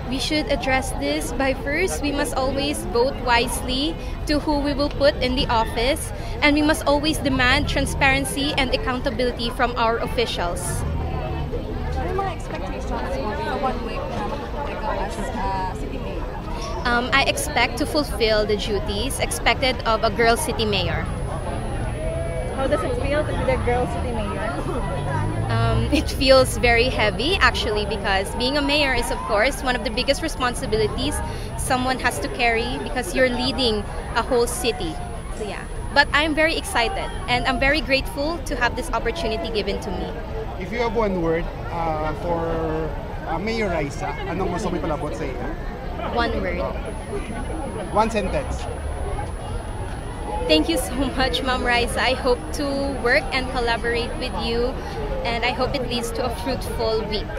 We should address this by first, we must always vote wisely to who we will put in the office, and we must always demand transparency and accountability from our officials. Ano mga expectations mo sa one week na matutuwa ikaw as uh, city mayor? Um, I expect to fulfill the duties expected of a girl city mayor. How does it feel to be the girl city mayor? Um, it feels very heavy, actually, because being a mayor is, of course, one of the biggest responsibilities someone has to carry because you're leading a whole city. So, yeah. But I'm very excited and I'm very grateful to have this opportunity given to me. If you have one word uh, for uh, Mayor Raisa, anong gusto mo ipalabot sa iya? One word. One sentence. Thank you so much, Ma'am Raisa. I hope to work and collaborate with you, and I hope it leads to a fruitful week.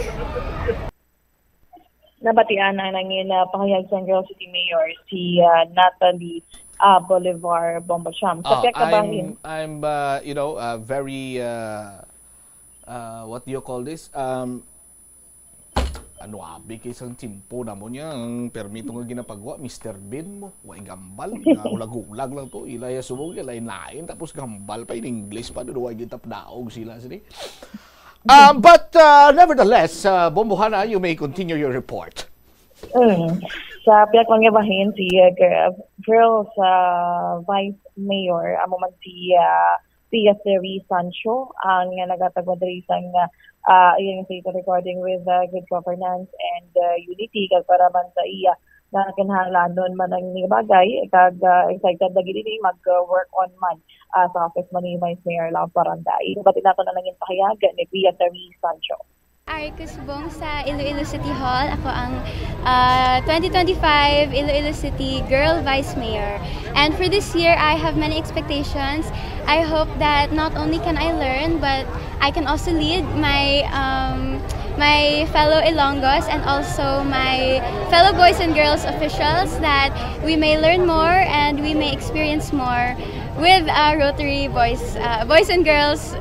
Nabatian ang nangin uh, pahayag sang Girl City Mayor si uh, Natalie uh, Bolivar Bombacham. Sa oh, I'm, I'm uh, you know, uh, very uh, uh, what do you call this? Um, ano abi kay sang tiyempo namo niya ang permito nga ginapagwa, Mister Bean mo, wa igambal, hulag-hulag lang to, ilaya subong lain-lain, tapos gambal pa in English pa, do wa gitapdaog sila sini. Um, but uh, nevertheless, uh, Bombohana, you may continue your report. Mm. Sa pihak man nga bahin, si uh, girl, girl sa Vice Mayor, amo man si uh, Pia Seri Sancho, ang nagatagwa diri sang uh, iyang state recording with uh, good governance and uh, unity. Kag para man sa iya, na kinahanglanon man ang mga bagay, kag uh, excited na gid ini mag-work on man uh, sa office man ni Vice Mayor Lau Paranday. Bati nato na nangin pahayag ni Pia Terry Sancho. Ari ko subong sa Iloilo City Hall. Ako ang uh, twenty twenty-five Iloilo City Girl Vice Mayor. And for this year, I have many expectations. I hope that not only can I learn, but I can also lead my um, my fellow Ilonggos and also my fellow boys and girls officials that we may learn more and we may experience more with uh, Rotary Boys uh, Boys and Girls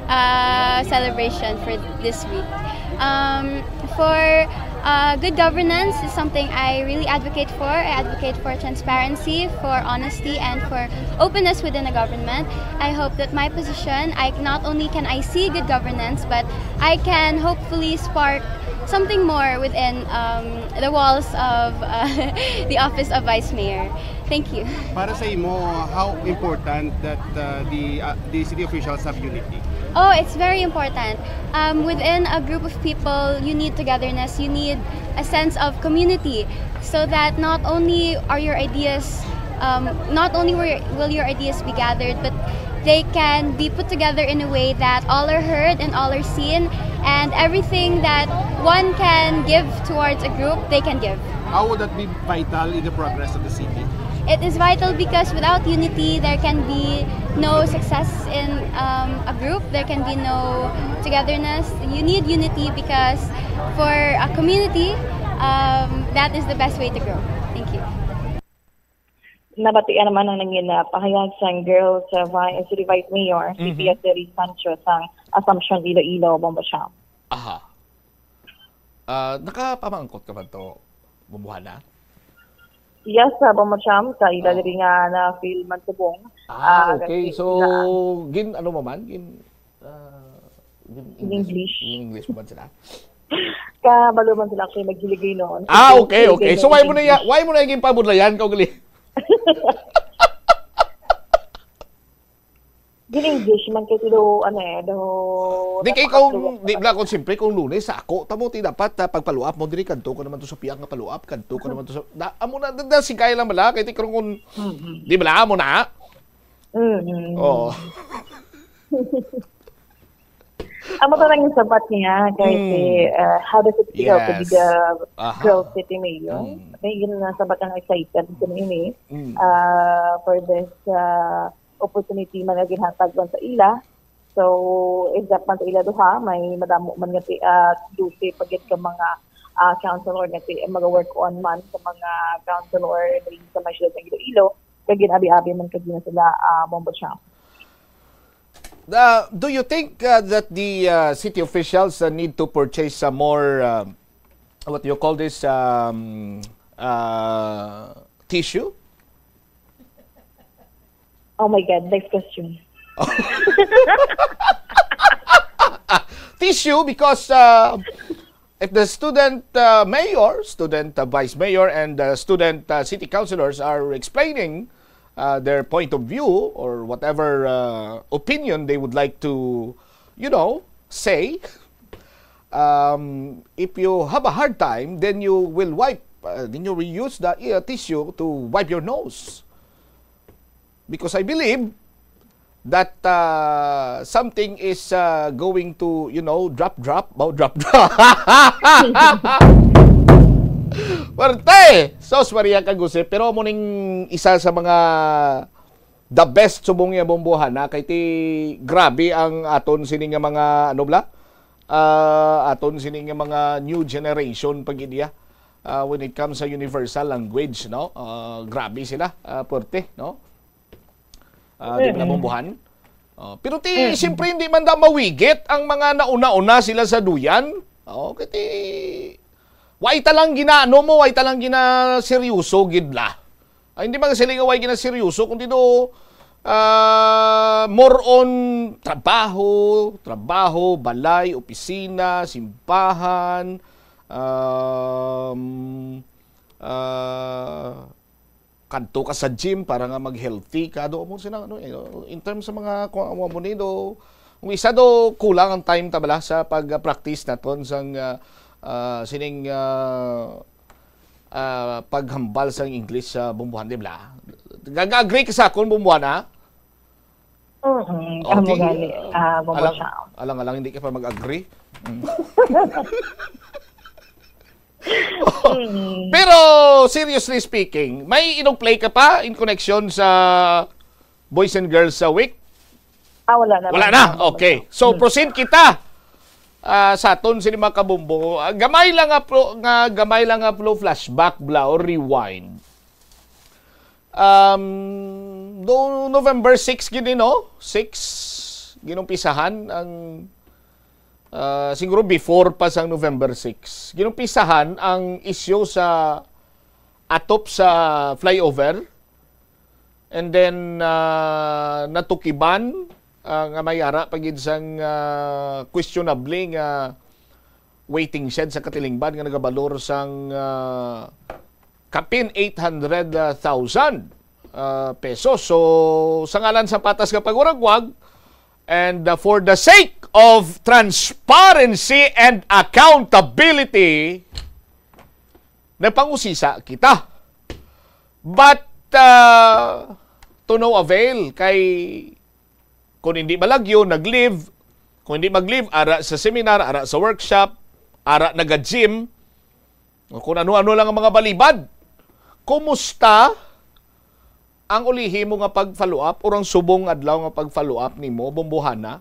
uh, celebration for this week. Um, for uh, good governance is something I really advocate for. I advocate for transparency, for honesty, and for openness within the government. I hope that my position, I not only can I see good governance, but I can hopefully spark Something more within um, the walls of uh, the office of vice mayor. Thank you. Para sa imo, how important that uh, the uh, the city officials have unity? Oh, it's very important. Um, within a group of people, you need togetherness, you need a sense of community, so that not only are your ideas, um, not only will your, will your ideas be gathered, but they can be put together in a way that all are heard and all are seen, and everything that one can give towards a group, they can give. How would that be vital in the progress of the city? It is vital because without unity, there can be no success in um, a group. There can be no togetherness. You need unity because for a community, um, that is the best way to grow. Thank you. Nabatian naman ang nangin na pahayag sang girls uh, vi- city vice mayor, si Mhm. Beatriz Sancho sang Assumption, Iloilo, Bombo Siya. Aha. Ah, nakapamangkot ka man to, Bumbuhana? Yes, sa Bombo Siya, sa ila Oh. diri nga na feel man subong. Ah, Ah, okay. kasi So, na- gin ano mo man, gin ah, gin English. Gin English mo man sila. Kabalo man sila kay maghiligay noon. Ah, Kasi okay, okay. hiligay So noon why mo na English. ya, why mo na yung pabudlayan kung gali? Gin English man kay do ano eh, do Di kay kung di bla kung siyempre kung Lunes sa ako tamo ti dapat ah, pagpaluap mo diri kadto ka naman to sa piyak nga paluap kadto ka naman to sa da, amo na da, da sigay lang bala kay ti karon kung Mm-mm. di bala amo na. Mm-mm. Oo. Amo to lang yung sabat niya kay Mm. si uh, how does it feel to be Yes. the Aha. girl city mayor? Mm. May ginasabat ang excited ko ini Mm. uh, for this uh, opportunity man nga ginhatag man sa ila. So, is that man sa ila duha, may madamo man nga ti uh, duty pa gid ka mga uh, counselor nga ti mag-work on man sa mga counselor diri sa may siyudad ng Iloilo. Kay ginabi-abi man kag na sila uh, Bombo Siya. Uh, do you think uh, that the uh, city officials uh, need to purchase some more, uh, what do you call this, um, uh, tissue? Oh my God, next question. Tissue because uh, if the student uh, mayor, student uh, vice mayor, and uh, student uh, city councilors are explaining uh, their point of view or whatever uh, opinion they would like to, you know, say, um, if you have a hard time, then you will wipe, uh, then you will use the uh, tissue to wipe your nose. Because I believe that uh, something is uh, going to, you know, drop, drop, bow, drop, drop. Perte! Sos Maria Kagusip, pero mo ning isa sa mga the best subong niya Bombohana kay ti grabe ang aton sini nga mga ano bla uh, aton sini nga mga new generation pag niya uh, when it comes sa universal language, no, uh, grabe sila uh, perte, no. Uh, di ba Bombohan? Uh, pero ti siyempre hindi man daw mawigit ang mga nauna-una sila sa duyan. Oh, kay ti way ta lang ginaano mo, way ta lang ginaseryoso gid la. Ay, hindi man sila nga way ginaseryoso, kundi do uh, more on trabaho, trabaho, balay, opisina, simbahan, um, uh, kadto ka sa gym para nga mag-healthy ka do mo sila ano eh, in terms sa mga kung amo mo ni do kung isa do kulang ang time ta bala sa pag-practice naton sang uh, uh, sining uh, uh, paghambal sang English sa Bombohan, di ba? Gaga-agree ka sa akon, Bombohan, ha? Mm, O, amo di- gani, ah, Bombo alang, Siya. Alang-alang, hindi ka pa mag-agree. Mm. Mm. Pero, seriously speaking, may inug-play ka pa in connection sa Boys and Girls sa Week? Ah, wala na. Wala na? Okay. So, proceed kita ah, sa aton sini mga kabumbo. Ah, gamay lang nga, pro, nga gamay lang nga pro flashback bla or rewind. Um, do November six gini, no? Six, ginumpisahan ang ah, siguro before pa sang November six. Ginumpisahan ang issue sa atop sa flyover. And then ah, natukiban ah, nga may ara pa gid sang ah, questionable nga waiting shed sa Katilingban nga nagabalor sang, ah, kapin eight hundred thousand, ah, pesos. So, sa ngalan sa patas nga paguragwag, and, ah, for the sake of transparency and accountability, nagpangusisa kita. But, ah, to no avail, kay kung hindi malagyo, nag-leave. Kung hindi mag-leave, ara sa seminar, ara sa workshop, ara naga-gym, o kung ano-ano lang ang mga balibad. Kumusta ang ulihi mo nga pag-follow up or ang subong adlaw nga pag-follow up nimo, Bombohana?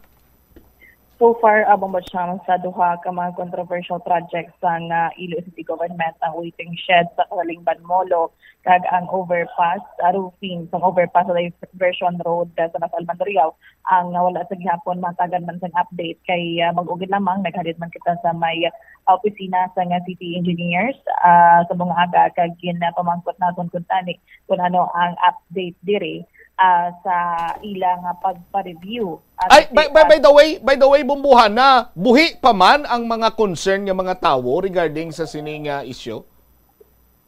So far, abang ba siya sa duha ka mga controversial projects sang, ah, Iloilo City Government, ang waiting shed sa Katilingban Molo kag ang overpass, ah, roofing sang overpass sa Diversion Road, ah, sa Las Alman, Riau, ang, ah, wala sa gihapon matagan man sang update kay, ah, mag-ugid lamang naghalid man kita sa may, ah, opisina sa nga city engineers, ah, sa mga aga kag ginapamangkot naton kung tani kung ano ang update diri, ah, sa ila nga pagpa-review. Ah, Ay, sa by, by, by the way, by the way, Bombohana, buhi pa man ang mga concern nga mga tawo regarding sa sini nga issue?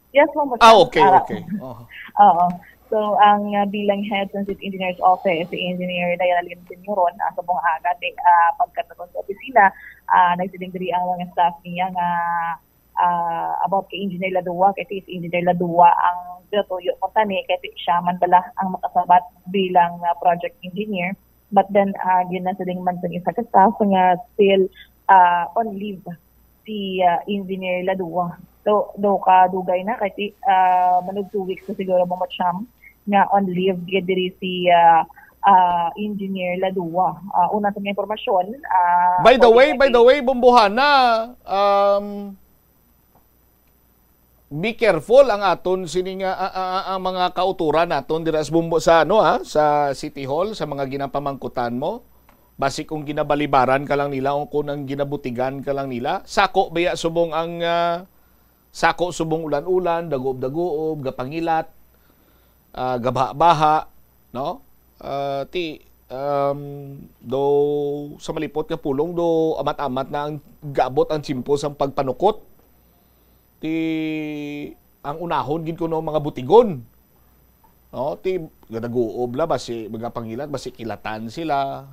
Yes, Ma'am Ah, Bossing. okay, Ah, okay. Oh. Oo. So, ang, ah, bilang head sa City Engineer's Office, si Engineer Diana Lim Senioron, ah, sa mga aga, di, ah, pagkatagon sa opisina, ah, nagsiling diri ang mga staff niya nga, ah, about kay Engineer Ladua, kay si Engineer Ladua ang gatuyo ko tani, kay si siya man bala ang makasabat bilang, ah, project engineer. But then, ah, ginasiling man sa isa ka staff nga still, ah, on leave si, ah, Engineer Ladua. So, do ka dugay na kay ti-, ah, manug two weeks na siguro mo, Ma'am Cham, nga on leave gid diri si, ah, ah, Engineer Ladua. Ah, una sa mga impormasyon, ah, By the way, by the way, Bombohana, um, be careful ang aton sini nga, ah, ah, ah, ang mga kauturan naton dira sa Bombo-, sa ano, ah, sa City Hall, sa mga ginapamangkutan mo. Basi kung ginabalibaran ka lang nila o kung ang ginabutigan ka lang nila, sako baya subong ang, ah, sako subong ulan-ulan, daguob-daguob, gapangilat, ah, gabaha-baha, no? Ah, ti, um, do sa malipot nga pulong, do amat-amat na ang gaabot ang tiyempo sang pagpanukot. Ti, ang unahon gid kuno ang mga butigon. No? Ti, gadaguob la, basi magapangilat, basi kilatan sila.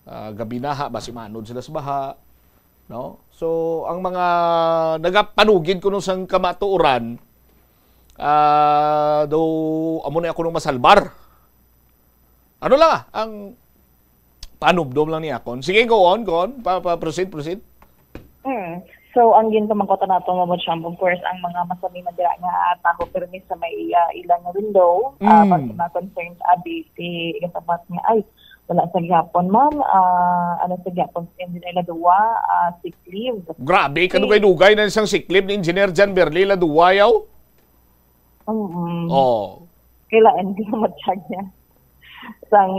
Ah, gabinaha, basi manod sila sa baha. No? So, ang mga nagapanugid kuno sang kamatuoran, ah, do, amo na ako nung masalbar. Ano lang, ah, ang panubdom lang ni akon. Sige, go on, go on. Pa, pa, proceed, proceed. Mm. So, ang ginpamangkutan nato, Ma'am Cham, of course, ang mga masami man dira nga taho pirmi sa may, ah, ilang window, ah, Mm. pag mga concerns, abi, ti, kasabat nga, ay, wala sa gihapon, ma'am. Ah, ano sa gihapon, si Engineer Ladua, ah, sick leave. Grabe, kadugay-dugay na isang sick leave ni Engineer John Berly Ladua, yaw. Mm. Oh. Kailangan ko na matiyag niya. Sang,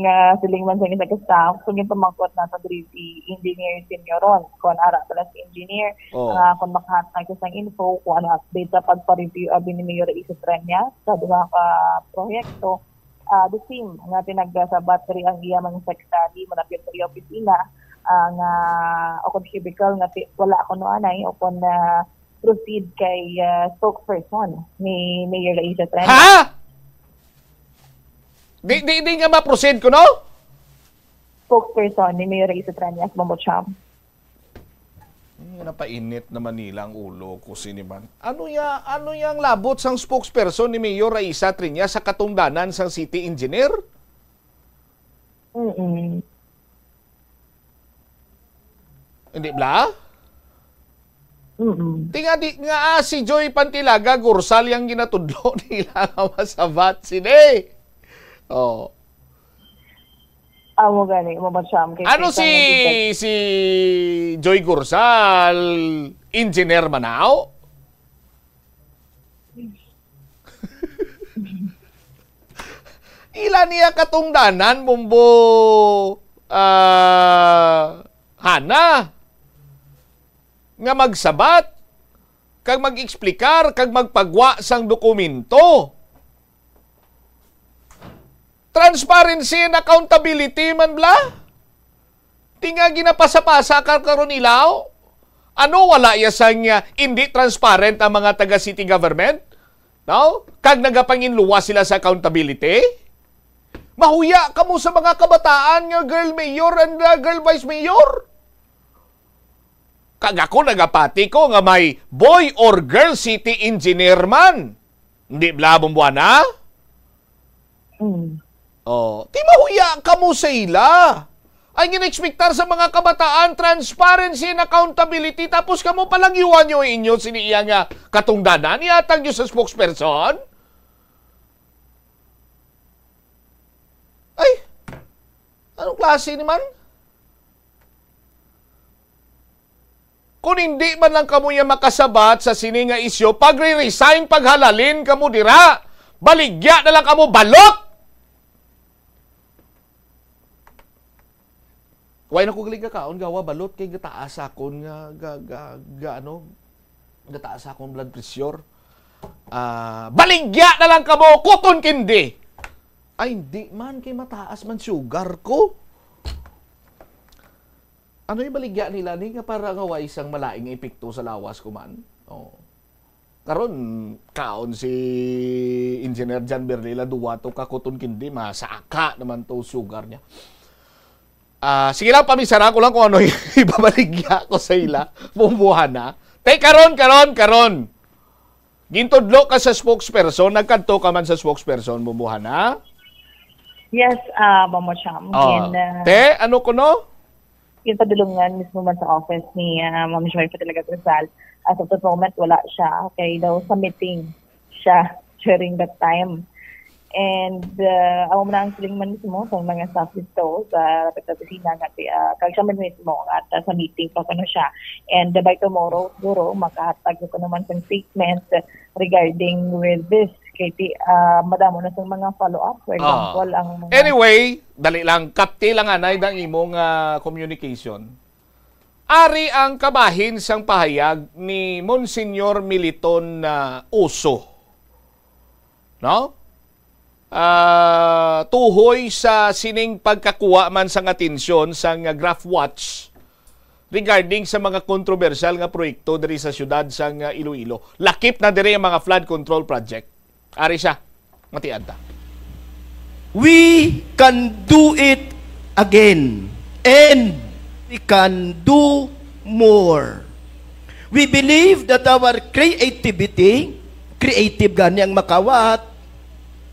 ah, siling man sa isa ka staff, so ginpamangkot nato diri si Engineer Senioron, kung ara pala si Engineer, Oh. ah, kung makahatag siya sang info, kung ano update sa pagpa-review, abi ni Mayor Isis Renya sa duha ka proyekto. Ah, the same, nga pinagsabat diri ang iya mga secretary, malapit sa iya opisina, ah, nga, o kung cubicle, nga ti-, wala kuno anay, o kung, ah, proceed kay, ah, spokesperson ni Mayor Raisa Tranya. Ha? Di, di, di nga ma-proceed kuno? Spokesperson ni Mayor Raisa Tranya, Ma'am Cham. Hmm, napainit naman nila ang ulo ko, sini man. Ano ya, ano yang labot sang spokesperson ni Mayor Raisa Triñas sa katungdanan sang city engineer? Mm-mm. Hindi bla? Mm-mm. Ti nga di, nga, ah, si Joy Pantilaga Gursal yang ginatudlo nila nga masabat sini. Oh. Amo gani, Ma'am Cham, kay Ano kita si, nga dito. si Joy Gursal, engineer man, aw? Ila niya katungdanan, Bombo, ah, Hana, nga magsabat, kag mag-eksplikar, kag magpagwa sang dokumento. Transparency and accountability man bla? Ti nga ginapasa-pasa ka karon ilaw? Ano, wala ya sang, ah, hindi transparent ang mga taga city government? No? Kag nagapanginluwas sila sa accountability? Mahuya kamo sa mga kabataan nga girl mayor and, ah, girl vice mayor? Kag ako nagapati ko nga may boy or girl city engineer man. Hindi bala, Bumbuana? Mm. Oh, ti mahuya kamo sa ila. Ang gina-expectar sa mga kabataan, transparency and accountability, tapos kamo palagyuan nyo inyo sini iya nga katungdanan, ihatag nyo sa spokesperson? Ay, anong klase ni man? Kung hindi man lang kamo ya makasabat sa sini nga isyu, pagre-resign, paghalalin kamo dira. Baligya na lang kamo, balot! Why na ko galing kakaon, gawa balot kay gataas akon nga, ga, ga, ga, ano, gataas akon blood pressure. Ah, baligya na lang kamo, kuton kindi. Ay, hindi man, kay mataas man sugar ko. Ano yung baligya nila ni nga para nga way isang malaing epekto sa lawas ko man? Oh. Karon, kaon si Engineer John Berlila, duwa to ka kuton kindi, masaka naman to sugar niya. Ah, sige lang, pamisara ko lang kung ano yung ibabaligya ko sa ila. Bumbuhan na. Te, karon, karon, karon. Gintudlo ka sa spokesperson, nagkadto ka man sa spokesperson, Bumbuhan na? Yes, ah, Mama Cham. Oh. Gin, ah, Te, ano ko no? Yung padulungan mismo man sa office ni, ah, Ma'am Joy Padalaga Rizal. As of the moment, wala siya. Okay, daw sa meeting siya during that time. And, ah, amo na ang siling man mismo sa mga staff dito sa rapit na opisina nga ti-, ah, kag siya man mismo at, ah, sa meeting pa kuno siya. And, ah, by tomorrow, siguro, makahatag ko naman sa statement regarding with this. Kay ti-, ah, madamo na sa mga follow-up. For Ah. example, ang mga Anyway, dali lang, kapti lang anay ang imong, ah, communication. Ari ang kabahin sang pahayag ni Monsignor Militon, ah, Uso. No? Ah, tuhoy sa sining pagkakuha man sang atensyon sang, ah, Graft Watch regarding sa mga kontrobersyal nga proyekto diri sa siyudad sang, ah, Iloilo. Lakip na diri ang mga flood control project. Ari siya. Matiad ta. We can do it again. And we can do more. We believe that our creativity, creative gani ang makawat,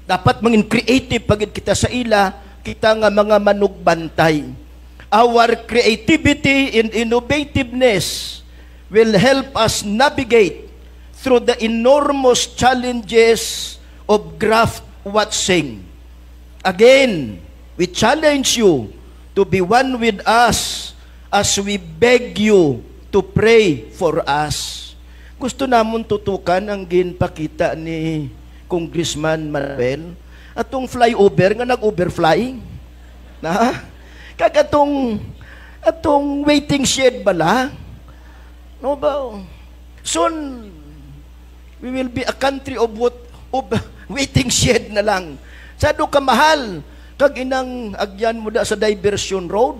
dapat mangin creative pa gid kita sa ila, kita nga mga manugbantay. Our creativity and innovativeness will help us navigate through the enormous challenges of graft watching. Again, we challenge you to be one with us as we beg you to pray for us. Gusto namon tutukan ang ginpakita ni Congressman Manuel, atong flyover nga nag-overfly. Na? Kag atong, atong waiting shed bala. No ba? Soon, we will be a country of what, of waiting shed na lang. Sado ka mahal. Kag inang agyan mo da sa diversion road.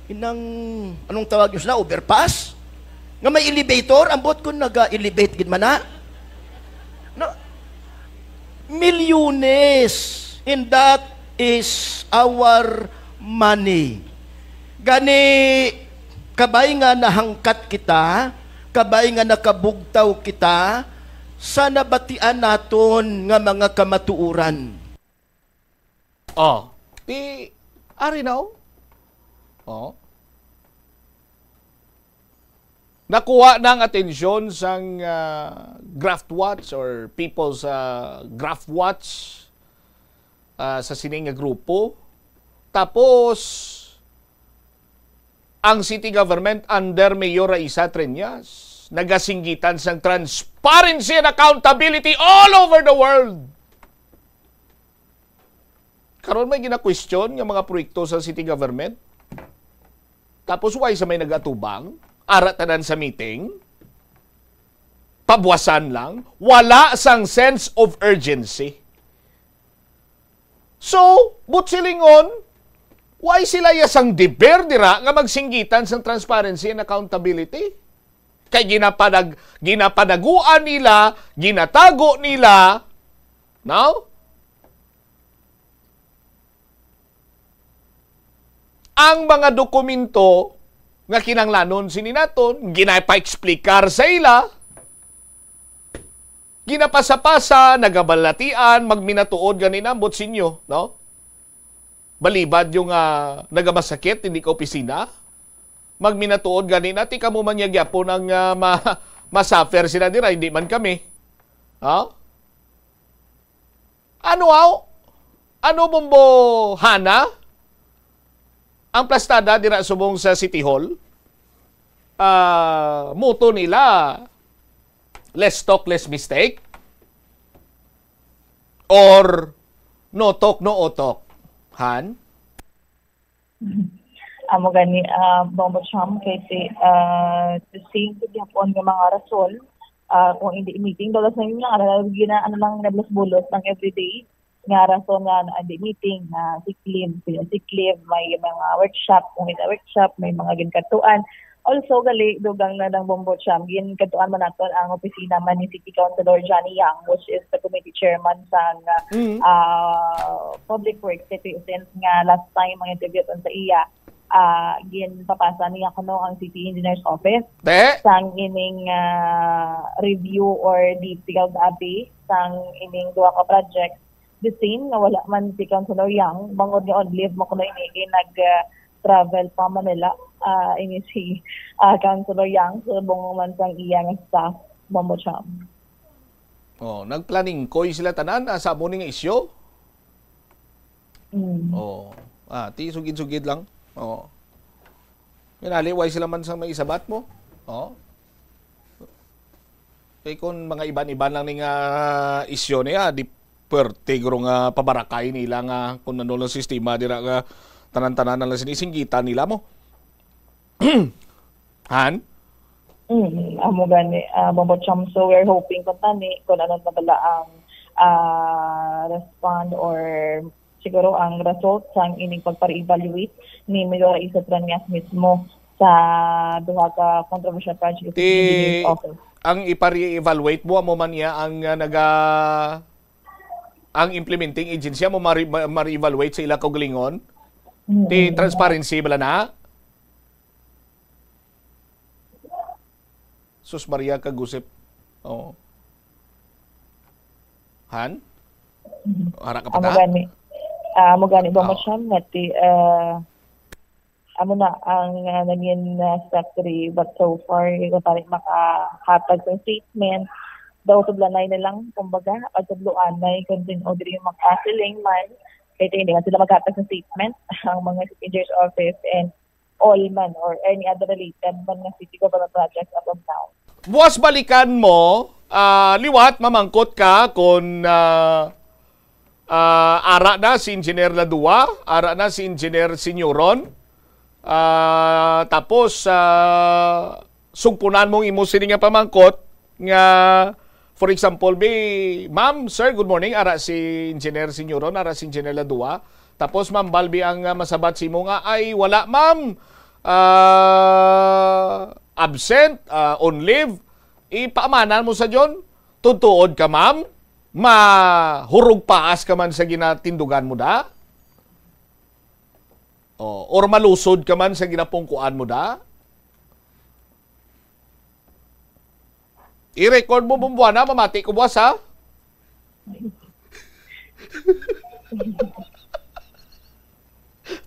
Inang, anong tawag nyo sila? Overpass? Nga may elevator? Ambot kung naga-elevate gid man na. No? Milyones. And that is our money. Gani, kabay nga nahangkat kita, kabay nga nakabugtaw kita, sa nabatian naton nga mga kamatuoran. Oh, ti, ari na, oh. Oh. Nakuha na ang atensyon sang, ah, Graft Watch or People's, ah, Graft Watch, ah, sa sini nga grupo. Tapos, ang city government under Mayor Raisa Treñas nagasinggitan sang transparency and accountability all over the world. Karon may gina-question nga mga proyekto sa city government. Tapos why sa may nagatubang? Ara tanan sa meeting? Pabuwasan lang? Wala sang sense of urgency. So, buot silingon, why sila ya sang deber dira nga magsinggitan sang transparency and accountability? Kay ginapanag-, ginapanaguan nila, ginatago nila, no? Ang mga dokumento nga kinahanglanon sini naton, ginapa-explicar sa ila, ginapasa-pasa, nagabalatian, magminatuod gani na ang botsinyo, no? Balibad yung, ah, nagamasakit, hindi ka opisina. Magminatuod gani na, ti kamo man niya gyapon ang, ah, ma-, masuffer sila dira, hindi man kami. Ha? Ano, aw? Ano, Bombo Hana? Ang plastada dira subong sa City Hall? Ah, motto nila, "Less talk, less mistake." Or, "No talk, no utok." Han? Amo gani, ah, Bombo Cham, kay si, ah, the same gihapon nga mga rason, ah, kung hindi meeting, daw sa inyo lang, ano lang, gina-, ano lang, nablos-bulos ng everyday nga rason nga, ah, hindi meeting, na sick leave, sick leave, may mga workshop, kung may workshop, may mga ginkadtuan. Also, gali, dugang na ng Bombo Cham, ginkadtuan man naton ang opisina man ni City Councilor Johnny Yang, which is the committee chairman sa, ah, Mm. ah, Public Works, kay since nga last time ang interview sa iya, ah, ginpapasa niya kuno ang City Engineer's Office Te? sang ining, ah, review or detailed abi sang ining duha ka project. The same nga wala man si Councilor Yang, bangod nga on leave mo kuno ini, kay nag, ah, travel pa Manila, ah, ini si, ah, Councilor Yang, subong man sang iya nga staff, Bombo Cham. Oh, nagplaningkoy sila tanan, ah, sa amo ni nga isyu. Mm. Oh, ah, ti sugid-sugid lang. Oh. Minali, why sila man sang may isabat mo? Oh. Kay kung mga iban-iban lang ni nga isyu niya, di perti guro nga pabarakay nila nga kung ano lang sistema dira nga tanan-tanan na lang sinisinggitan nila mo. Han? Mm, amo gani, ah, Bombo Cham. So, we're hoping kung tani, kung ano na bala ang, ah, respond or siguro ang result sang ining pagpa-reevaluate ni Mayor Isa Tranyas mismo sa duha ka controversial project sa Ti, Engineer's Office. Ang ipa-re-evaluate mo, amo man niya ang, ah, naga-, ang implementing agency mo mari-, ma-, ma-re-evaluate sa ila kaugalingon? Ti Mm. transparency bala na? Sus Maria, kagusip. Oh. Han? Ara ka pa Amo ta? gani. Ah, amo gani ba Oh. mo siya nga ti, ah, amo na ang, ah, nangin, ah, step three, but so far, ikaw pa rin makahatag sa statement. Daw tublanay na lang, kumbaga, at tubluanay, kung sino diri yung makasiling man, kaya hindi man sila maghatag sa statement, ang mga engineer's office and all man or any other related man nga city government projects up and down. Buwas balikan mo, ah, liwat, mamangkot ka kung, ah, ah, ara na si Engineer Ladua, ara na si Engineer Senyoron. Ah, tapos, ah, sugpunan mo ang imo sini nga pamangkot nga, for example, bi, "Ma'am, sir, good morning. Ara si Engineer Senyoron, ara si Engineer Ladua." Tapos, Ma'am Balbi, ang, ah, masabat sa imo nga, "Ay, wala, ma'am. Ah, absent, ah, on leave." Ipaamanan mo sa John, "Tutuod ka, ma'am? Mahurog paas ka man sa ginatindugan mo da? O, or malusod ka man sa ginapungkuan mo da?" I-record mo, Bumbuana, mamati ko buwas, ha?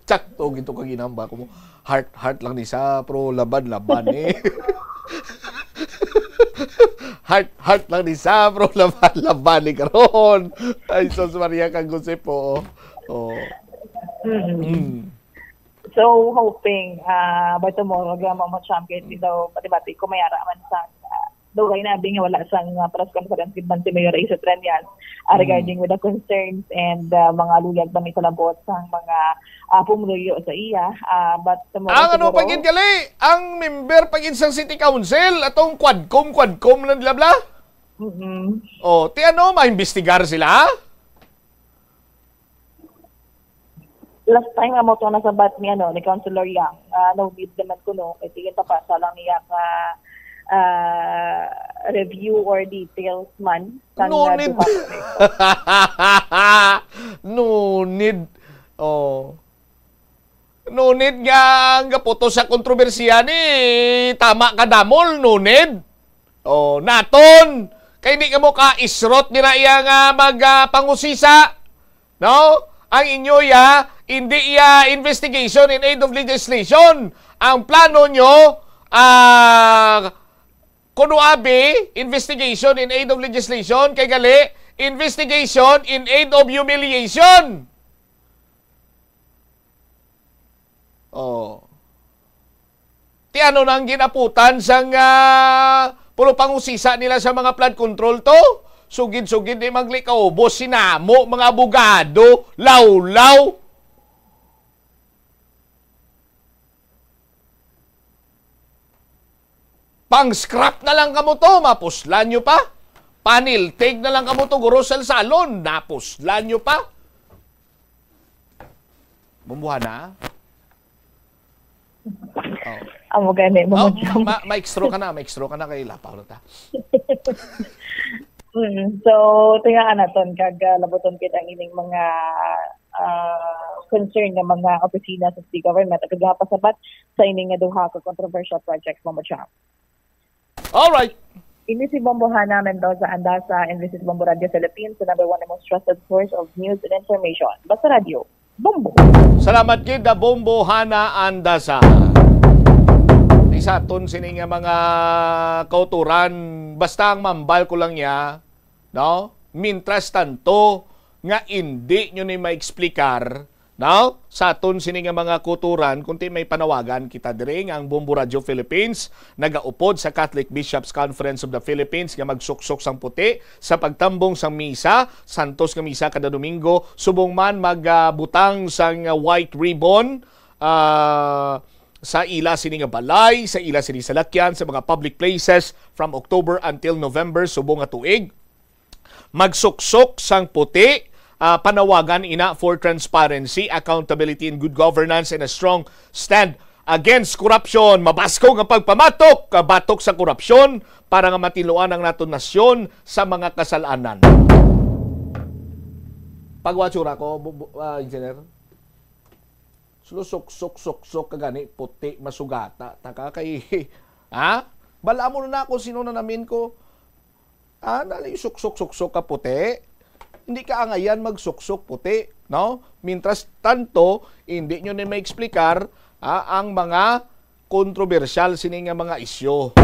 Tsakto gito ka ginamba ko mo. Heart, heart lang ni sa, pero laban, laban eh. Heart, heart lang ni sa, pero laban, laban ni karon. Ay, sus Maria, kagusip po. Oh. Oh. Mm-hmm. Mm. So, hoping, ah, by tomorrow, gama mo champion dito, pati-pati, kung may ara man sa, ah, dugay na, abi nga wala sang, ah, press conference gid man si Mayor Ace Treñas, ah, Mm. regarding with the concerns and, ah, mga luyag ba may palabot sa mga, ah, pumuluyo sa iya. Ah, but tomorrow Ang ano siguro, pa gid gali? Ang member pa gid sang City Council, atong Quadcom, Quadcom lang, bla, bla? Mm-mm. Oh, ti ano, maimbestigar sila? Last time nga mo to nasabat ni, ano, ni Councilor Yang, ah, no need naman kuno, kay sige, papasa lang niya nga, ah, review or details man sang, No ah, need. duha ka proyekto. No need. Oh. No need nga ang gaputos sa kontrobersiya ni tama ka damol, no need. Oh, naton. Kay di ka mo ka isrot nira iya nga mag, ah, pangusisa. No? Ang inyo ya, hindi ya investigation in aid of legislation. Ang plano nyo, ah, kuno abi, investigation in aid of legislation, kay gali, investigation in aid of humiliation. Oh. Ti ano nang ginaputan sang, ah, pulo pangusisa nila sa mga flood control to? Sugid-sugid di magli kaubos sinamo, mga abogado, lawlaw. Pang-scrap na lang kamo to, mapuslan nyo pa. Paniltig na lang kamo to, guro sa salon, napuslan nyo pa. Bumbuhana? Oh. Amo gani, Oh, Mama Cham. ma-, ma-extra ka na, ma-extra ka na kay lapaw na ta. Mm. So, tingaan naton kag, ah, labuton kita ang ining mga, ah, concern nga mga opisina sa city government. Ug nga pasabat sa ining nga duha ka controversial projects, Mama Cham. Alright. Ini si Bombo Hana Mendoza Andasa, and this is Bombo Radio Philippines, the number one and most trusted source of news and information. Basta Radio, Bombo. Salamat gid, da Bombo Hana Andasa. Di sa aton sini nga mga kauturan, basta ang mambal ko lang niya, no? Mintras tanto nga indi nyo ni maeksplikar, no? Sa aton sini nga mga kuturan, kunti may panawagan kita diri nga ang Bombo Radio Philippines nagaupod sa Catholic Bishops Conference of the Philippines nga magsuksok sang puti sa pagtambong sang misa, santos nga misa kada Domingo, subong man magabutang sang white ribbon, ah, sa ila sini nga balay, sa ila sini salakyan, sa mga public places from October until November subong nga tuig. Magsuksok sang puti, ah, panawagan ina for transparency, accountability, and good governance, and a strong stand against corruption. Mabaskog ang pagpamatok, ah, batok sa korupsyon para nga matiluan ang naton nasyon sa mga kasalanan. Pagwatsura ko, bu-, bu-, ah, Engineer. Sulusok-sok-sok-sok ka gani, puti, masugata ta ka kay, ha? Bala mo na kung sino na namin ko. Ah, nali suksok-suksok ka puti. Hindi ka angayan magsuksok puti, no? Mintras tanto, hindi nyo ni maeksplikar, ah, ang mga kontrobersyal sini nga mga isyu.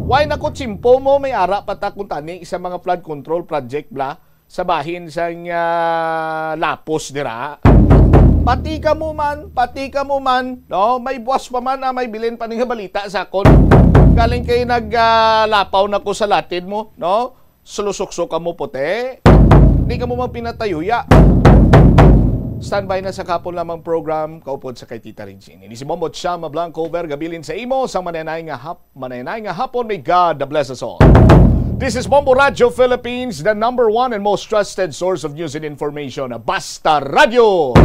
Why nakutsimpo mo, may ara pa ta kung tani sa mga flood control project bla sa bahin sang, ah, lapos dira? Pati kamo man, pati kamo man, no? May buwas pa man, ah, may bilin pa ni nga balita sa akon. Galing kay nag, ah, lapaw na ko sa latid mo, no? Sulusukso kamo puti. Di kamo magpinatayuya. Standby na sa kapon lamang program, kaupod sa kay Tita Regine. Ini si Bombo Chama Blanco, Vergabilin sa imo, sa manenay nga hap-, manenay nga hapon. May God bless us all. This is Bombo Radio Philippines, the number one and most trusted source of news and information. Basta Radio.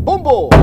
Bombo!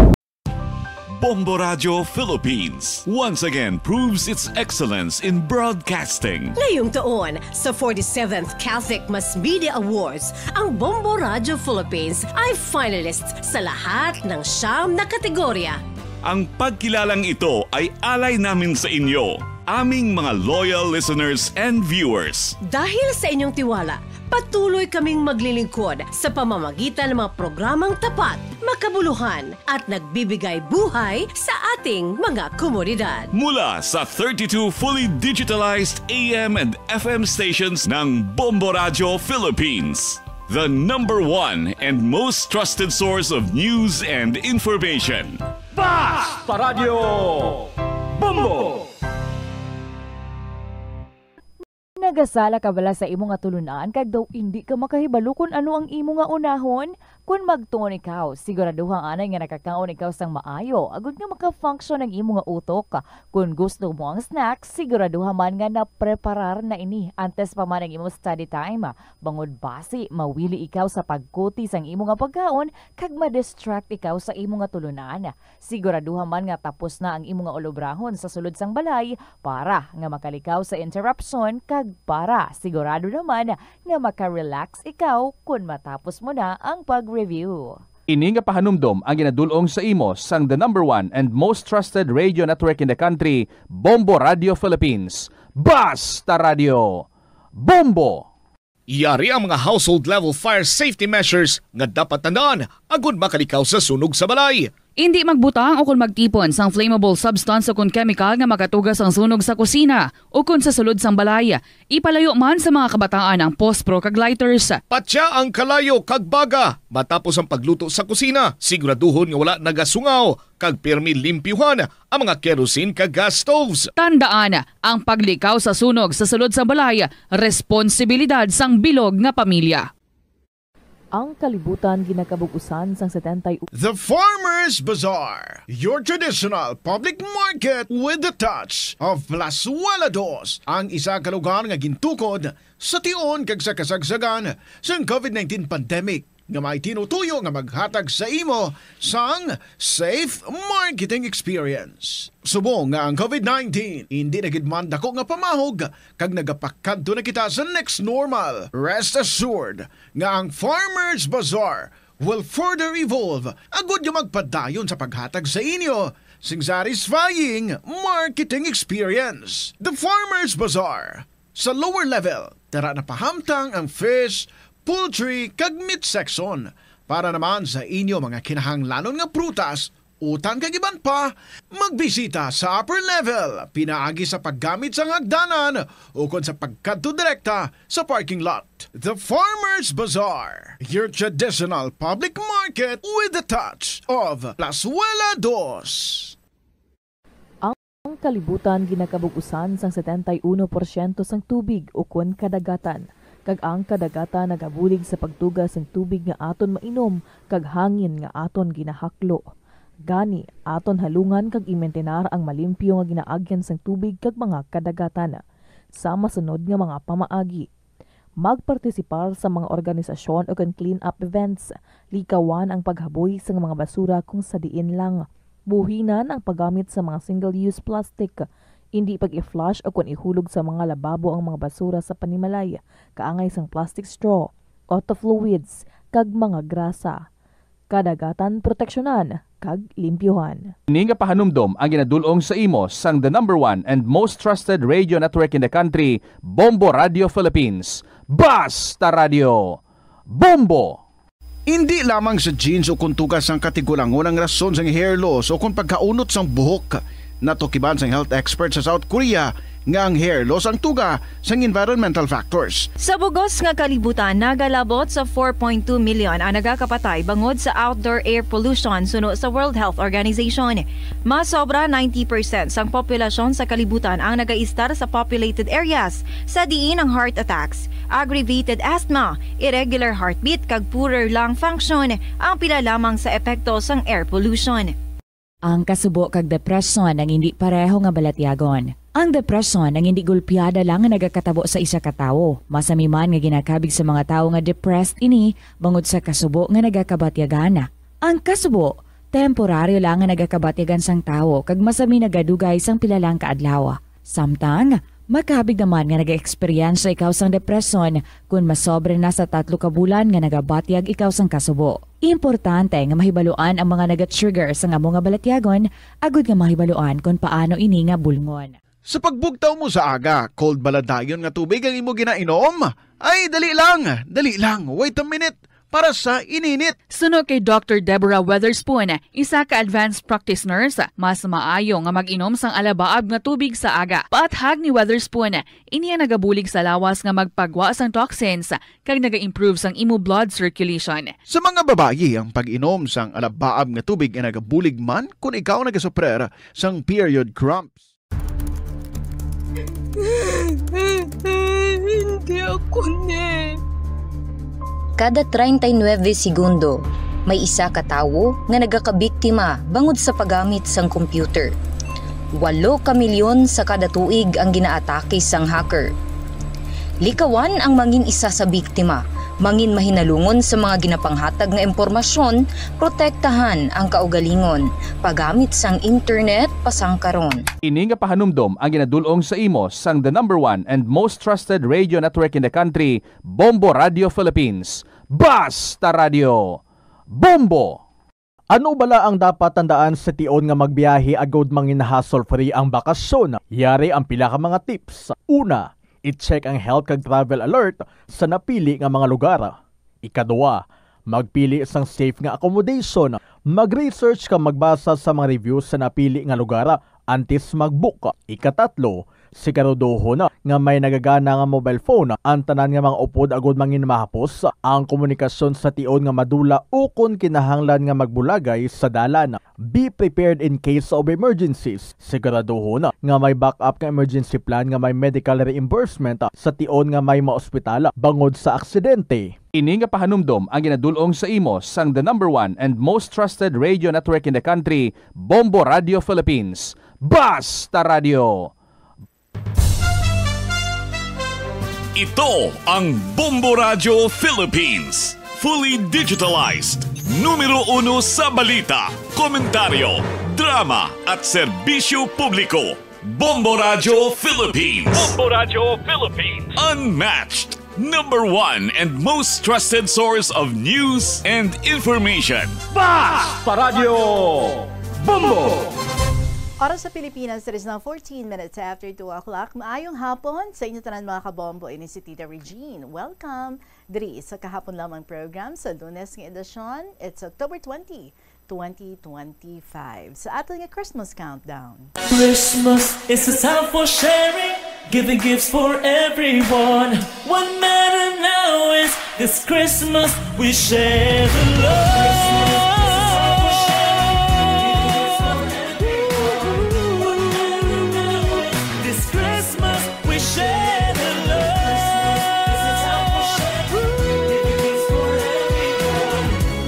Bombo Radio Philippines once again proves its excellence in broadcasting. Ngayong taon, sa forty-seventh Catholic Mass Media Awards, ang Bombo Radio Philippines ay finalist sa lahat ng siyam na kategorya. Ang pagkilalang ito ay alay namin sa inyo, aming mga loyal listeners and viewers. Dahil sa inyong tiwala, patuloy kaming maglilingkod sa pamamagitan ng mga programang tapat, makabuluhan, at nagbibigay buhay sa ating mga komunidad. Mula sa thirty-two fully digitalized A M and F M stations ng Bombo Radio Philippines, the number one and most trusted source of news and information. Basta Radio Bombo! Nagasala ka bala sa imo nga tulunan kag daw indi ka makahibalo kon ano ang imo nga unahon? Kon magtuon ikaw, siguraduha anay nga nakakaon ikaw sang maayo agod nga maka-function ang imo nga utok. Kon gusto mo ang snack, siguraduha man nga napreparar na ini antes pa man ang imo study time. Bangod basi mawili ikaw sa pagkuti sang imo nga pagkaon kag ma-distract ikaw sa imo nga tulunan. Siguraduha man nga tapos na ang imo nga ulobrahon sa sulod sang balay para nga makalikaw sa interruption kag para sigurado naman nga maka-relax ikaw kon matapos mo na ang pag-review. Ini nga pahanumdom ang ginadul-ong sa imo sang the number one and most trusted radio network in the country, Bombo Radio Philippines. Basta Radio, Bombo! Yari ang mga household level fire safety measures nga dapat tandaan agud makalikaw sa sunog sa balay. Indi magbutang o kon magtipon sang flammable substance o kon chemical nga makatuga sang sunog sa kusina o kon sa sulod sang balay. Ipalayo man sa mga kabataan ang pospro kag lighters. Patya ang kalayo kag baga matapos ang pagluto sa kusina. Siguraduhon nga wala nagasungaw kag pirmi limpyuhan ang mga kerosene kag gas stoves. Tandaan, ang paglikaw sa sunog sa sulod sang balay responsibilidad sang bilog nga pamilya. Ang kalibutan ginakabug-usan sang setenta y uno. The Farmers Bazaar, your traditional public market with the touch of Plazuela Dos, ang isa ka lugar nga gintukod sa tion kag sa kasagsagan sang covid nineteen pandemic nga may tinutuyo nga maghatag sa imo sang safe marketing experience. Subong nga ang covid nineteen indi na gid man dako nga pamahog kag nagapakadto na kita sa next normal, rest assured nga ang Farmers Bazaar will further evolve agud nga magpadayon sa paghatag sa inyo sing satisfying marketing experience. The Farmers Bazaar. Sa lower level, tara na pahamtang ang fish, poultry, kag meat section para naman sa inyo mga kinahanglanon nga prutas, utan kag iban pa. Magbisita sa upper level pinaagi sa paggamit sang hagdanan ukon sa pagkadto direkta sa parking lot. The Farmers Bazaar, your traditional public market with a touch of Plazuela Dos. Ang kalibutan ginakabug-usan sang setenta y uno porsyento sang tubig ukon kadagatan, kag ang kadagatan nagabulig sa pagtuga sang tubig nga aton mainom kag hangin nga aton ginahaklo. Gani, aton halungan kag imintinar ang malimpyo nga ginaagyan sang tubig kag mga kadagatan. Sa masunod nga mga pamaagi, magpartisipar sa mga organisasyon ukon clean-up events. Likawan ang paghaboy sang mga basura kung sa diin lang. Buhinan ang paggamit sa mga single-use plastic. Indi pag-i-flush ukon ihulog sa mga lababo ang mga basura sa panimalay, kaangay sang plastic straw, auto fluids, kag mga grasa. Kadagatan proteksyonan kag limpyuhan. Ini nga pahanumdom ang ginadul-ong sa imo sang the number one and most trusted radio network in the country, Bombo Radio Philippines. Basta Radio, Bombo! Indi lamang sa genes o kon tugas sang katigulangon ang rason sang hair loss o kon pagkaunot sang buhok. Natukiban sang health expert sa South Korea nga ang hair loss ang tuga sang environmental factors. Sa bugos nga kalibutan, nagalabot sa four point two million ang nagakapatay bangod sa outdoor air pollution, suno sa World Health Organization. Mas sobra ninety percent sang populasyon sa kalibutan ang nagaistar sa populated areas, sa diin ang heart attacks, aggravated asthma, irregular heartbeat, kag poorer lung function ang pila lamang sa epekto sang air pollution. Ang kasubo kag depresyon ang indi pareho nga balatyagon. Ang depresyon ang indi gulpiada lang nga nagakatabo sa isa ka tawo. Masami man nga ginakabig sa mga tawo nga depressed ini bangod sa kasubo nga nagakabatyagan. Ang kasubo, temporaryo lang nga nagakabatyagan sang tawo kag masami nagadugay sang pila lang ka adlaw. Samtang, makabig naman nga nag-eksperyensya ikaw sang depresyon kon masobra na sa tatlo ka bulan nga nagabatyag ikaw sang kasubo. Importante nga mahibaluan ang mga naga-trigger sang amo nga balatyagon agud nga mahibaluan kon paano ini nga bulngon. Sa pagbugtaw mo sa aga, cold bala dayon nga tubig ang imo ginainom? Ay, dali lang, dali lang, wait a minute, para sa ininit. Suno kay Doctor Deborah Weatherspoon, isa ka advanced practice nurse, mas maayo nga mag-inom sang alabaab nga tubig sa aga. Paathag ni Weatherspoon, ini ang nagabulig sa lawas nga magpagwa sang toxins kag naga-improve sang imo blood circulation. Sa mga babayi, ang pag-inom sang alabaab nga tubig ay nagabulig man kon ikaw nagasuprer sang period cramps. Hindi ako ni. Kada treinta y nueve segundo, may isa ka tawo nga nagakabiktima bangod sa paggamit sang computer. Walo ka milyon sa kada tuig ang ginaatake sang hacker. Likawan ang mangin isa sa biktima, mangin mahinalungon sa mga ginapanghatag nga impormasyon, protektahan ang kaugalingon, paggamit sang internet pasang karon. Ini nga pahanumdom ang ginadul-ong sa imo sang the number one and most trusted radio network in the country, Bombo Radio Philippines. Basta Radio! Bombo! Ano bala ang dapat tandaan sa tion nga magbiyahe agud mangin hassle-free ang bakasyon? Yari ang pila ka mga tips. Una, i-check ang health kag travel alert sa napili nga mga lugar. Ikaduha, magpili sang safe nga accommodation. Mag-research kag magbasa sa mga reviews sa napili nga lugar antes mag-book. Ikatatlo, siguraduhon nga may nagagana nga mobile phone ang tanan nga mga upod agud mangin mahapos ang komunikasyon sa tion nga madula ukon kinahanglan nga magbulagay sa dalan. Be prepared in case of emergencies. Siguraduhon nga may backup nga emergency plan nga may medical reimbursement sa tion nga may maospital bangod sa aksidente. Ini nga pahanumdom ang ginadul-ong sa imo sang the number one and most trusted radio network in the country, Bombo Radio Philippines. Basta Radio! Ito ang Bombo Radio Philippines. Fully digitalized. Numero uno sa balita, komentaryo, drama at serbisyo publiko. Bombo Radio Philippines. Bombo Radio Philippines. Unmatched. Number one and most trusted source of news and information. Basta Radio Bombo! Oras sa Pilipinas, it is now fourteen minutes after two o'clock. Maayong hapon sa inyo tanan, mga kabombo. Ini si Tita Regine. Welcome diri sa kahapon lamang program sa Lunes nga edisyon. It's October twenty, twenty twenty-five. Sa aton nga Christmas countdown. Christmas is a time for sharing, giving gifts for everyone. What matter now is this Christmas we share the love. This Christmas we share the love.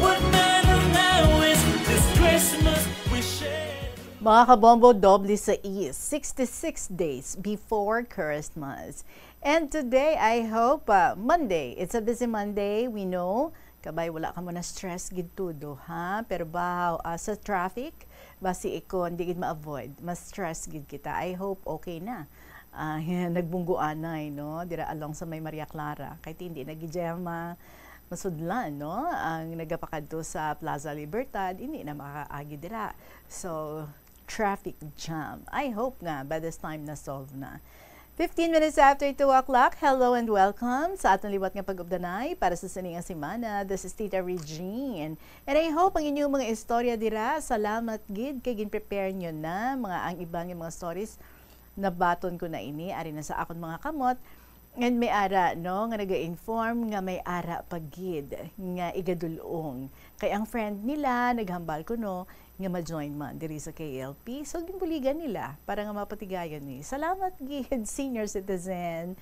What matter now is this Christmas we share. Mga kabombo, doble sais, sixty-six days before Christmas. And today, I hope, uh, Monday, it's a busy Monday, we know. Kabay, wala ka mo na stress gid todo, ha? Pero bahaw, ah, sa traffic, basi ikon, di gid ma-avoid. Mas stress gid kita. I hope okay na. Ah, nagbunggo anay, no? Dira along sa may Maria Clara. Kay hindi na gid siya ma-, masudlan, no? Ang nagapakadto sa Plaza Libertad, hindi na makaagi dira. So, traffic jam. I hope nga by this time na-solve na. Fifteen minutes after two o'clock, hello and welcome sa aton liwat nga pag-ubdanay para sa sini nga semana. This is Tita Regine. And I hope ang inyong mga istorya dira, salamat gid kay gin-prepare nyo na mga, ang iba nga mga stories. Nabaton ko na ini, ari na sa akon mga kamot. And may ara, no, nga naga-inform nga may ara pa gid nga igadul-ong. Kay ang friend nila naghambal kuno nga ma-join man diri sa K L P. So, ginbuligan nila para nga mapatigayon ni. Salamat gid, senior citizen.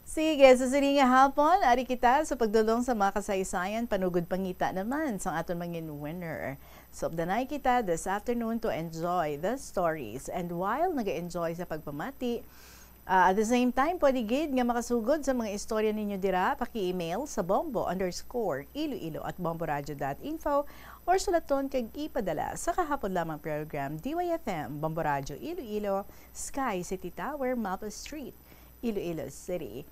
Sige, sa sini nga hapon, ari kita sa pagdul-ong sa mga kasaysayan, panugod pangita naman sang aton mangin winner. So, danay kita this afternoon to enjoy the stories. And while naga-enjoy sa pagpamati, Ah, at the same time, pwede gid nga makasugod sa mga istorya ninyo dira, paki-email sa bombo underscore iloilo at bomboradio dot info or sulaton kag ipadala sa kahapon lamang program, D Y F M, Bombo Radio Iloilo, Sky City Tower, Mapa Street, Iloilo City.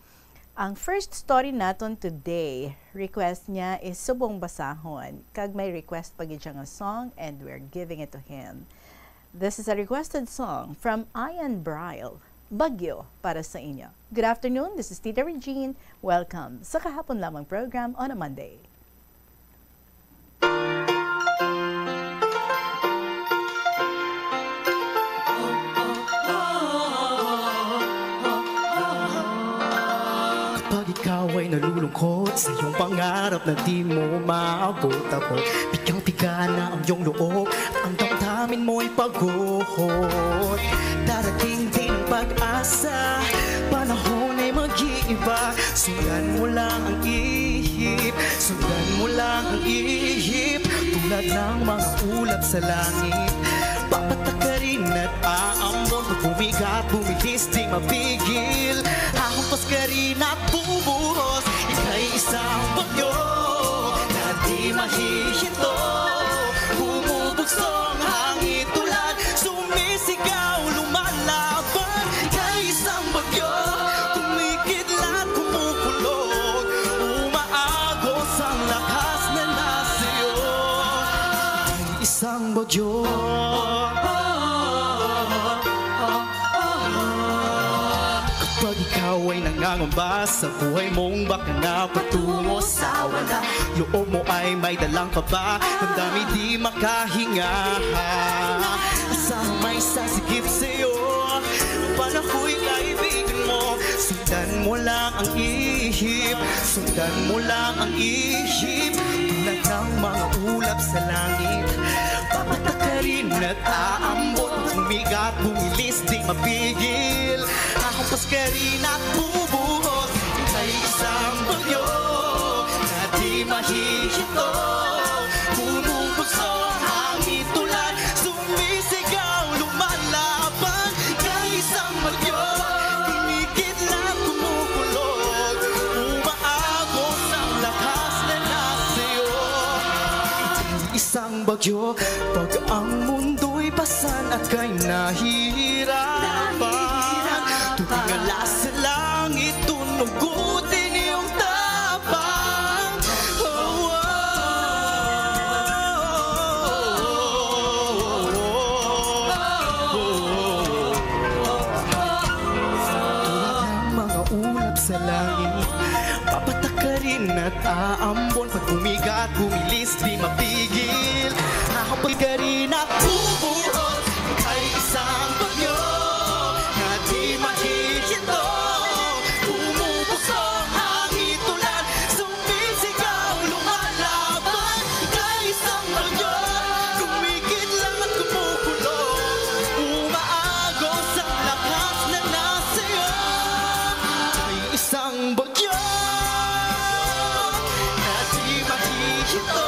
Ang first story naton today, request niya is subong basahon, kag may request pa gid siya nga song, and we're giving it to him. This is a requested song from Ian Bryle, Bagyo para sa inyo. Good afternoon, this is Tita Regine. Welcome sa Kahapon Lamang program on a Monday. Kapag ikaw ay nalulungkot sa iyong pangarap na di mo maabot, ako, pigang-piga na ang iyong loob at ang damdamin mo'y pagod. Darating din ang pag-asa, panahon ay mag-iiba. Sundan mo lang ang ihip, sundan Tulad ng mga ulap sa langit, papatakarin at aambon. Pag bumigat, bumilis, di mapigil. Hahampas ka rin at bubuhos. Ika'y isang bagyo na di mahihinto. Bumubugso ang hangin, tulad sumisigaw, lumalaban. Ika'y isang bagyo, kumikidlat, kumukulog. Umaagos ang lakas na nasa iyo. Ika'y isang bagyo. Kapag ikaw ay nangangamba sa buhay mong baka na patungo sa wala, loob mo ay may dalang kaba, ang dami di makahinga. Sa may sasigip sa'yo, panakoy kaibigan mo. Sundan mo lang ang ihip, sundan mo lang ang ihip. Tulad ng mga ulap sa langit, papatakarin at aambon. Umigat, bumilis, di mapigil. Hahampas ka rin at bubuhos. Ika'y isang bagyo na di mahihinto. Bumubugso ang hangin, tulad sumisigaw, lumalaban. Ika'y isang bagyo, kumikidlat, kumukulog. Umaagos ang lakas na nasa iyo. Ika'y isang bagyo, pag ang mundo'y pasan at kay nahihirapan. Tumingala sa langit, tunugutin iyong tapang. Oh, oh, oh, oh, oh. Tulad ng mga ulap sa langit, papatakarin at aambon. Pag bumigat, bumilis, di mapigil. Hahampas ka rin at bubuhos. Ika'y isang bagyo na di mahihinto. Bumubugso ang hangin, tulad sumisigaw, lumalaban. Ika'y isang bagyo, kumikidlat, kumukulog. Umaagos ang lakas na nasa iyo. Ika'y isang bagyo na di mahihinto.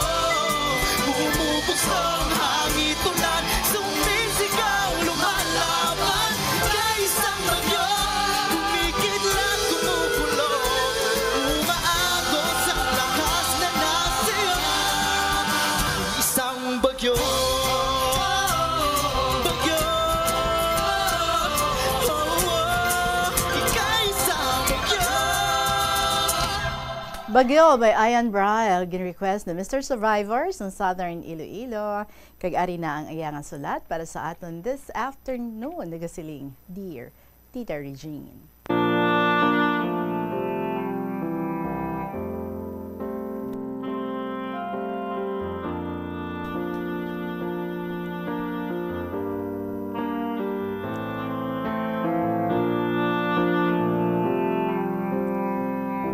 Bumubugso ang hangin, tulad sumisigaw, lumalaban. Ika'y isang bagyo, kumikidlat, kumukulog. Umaagos ang lakas na nasa iyo. Isang bagyo, bagyo, oh, oh, ika'y isang bagyo. Bagyo by Ian Braille, gin-request ni Mister Survivor sang Southern Iloilo. Kag ari na ang iya nga sulat para sa aton this afternoon, nagasiling, Dear Tita Regine.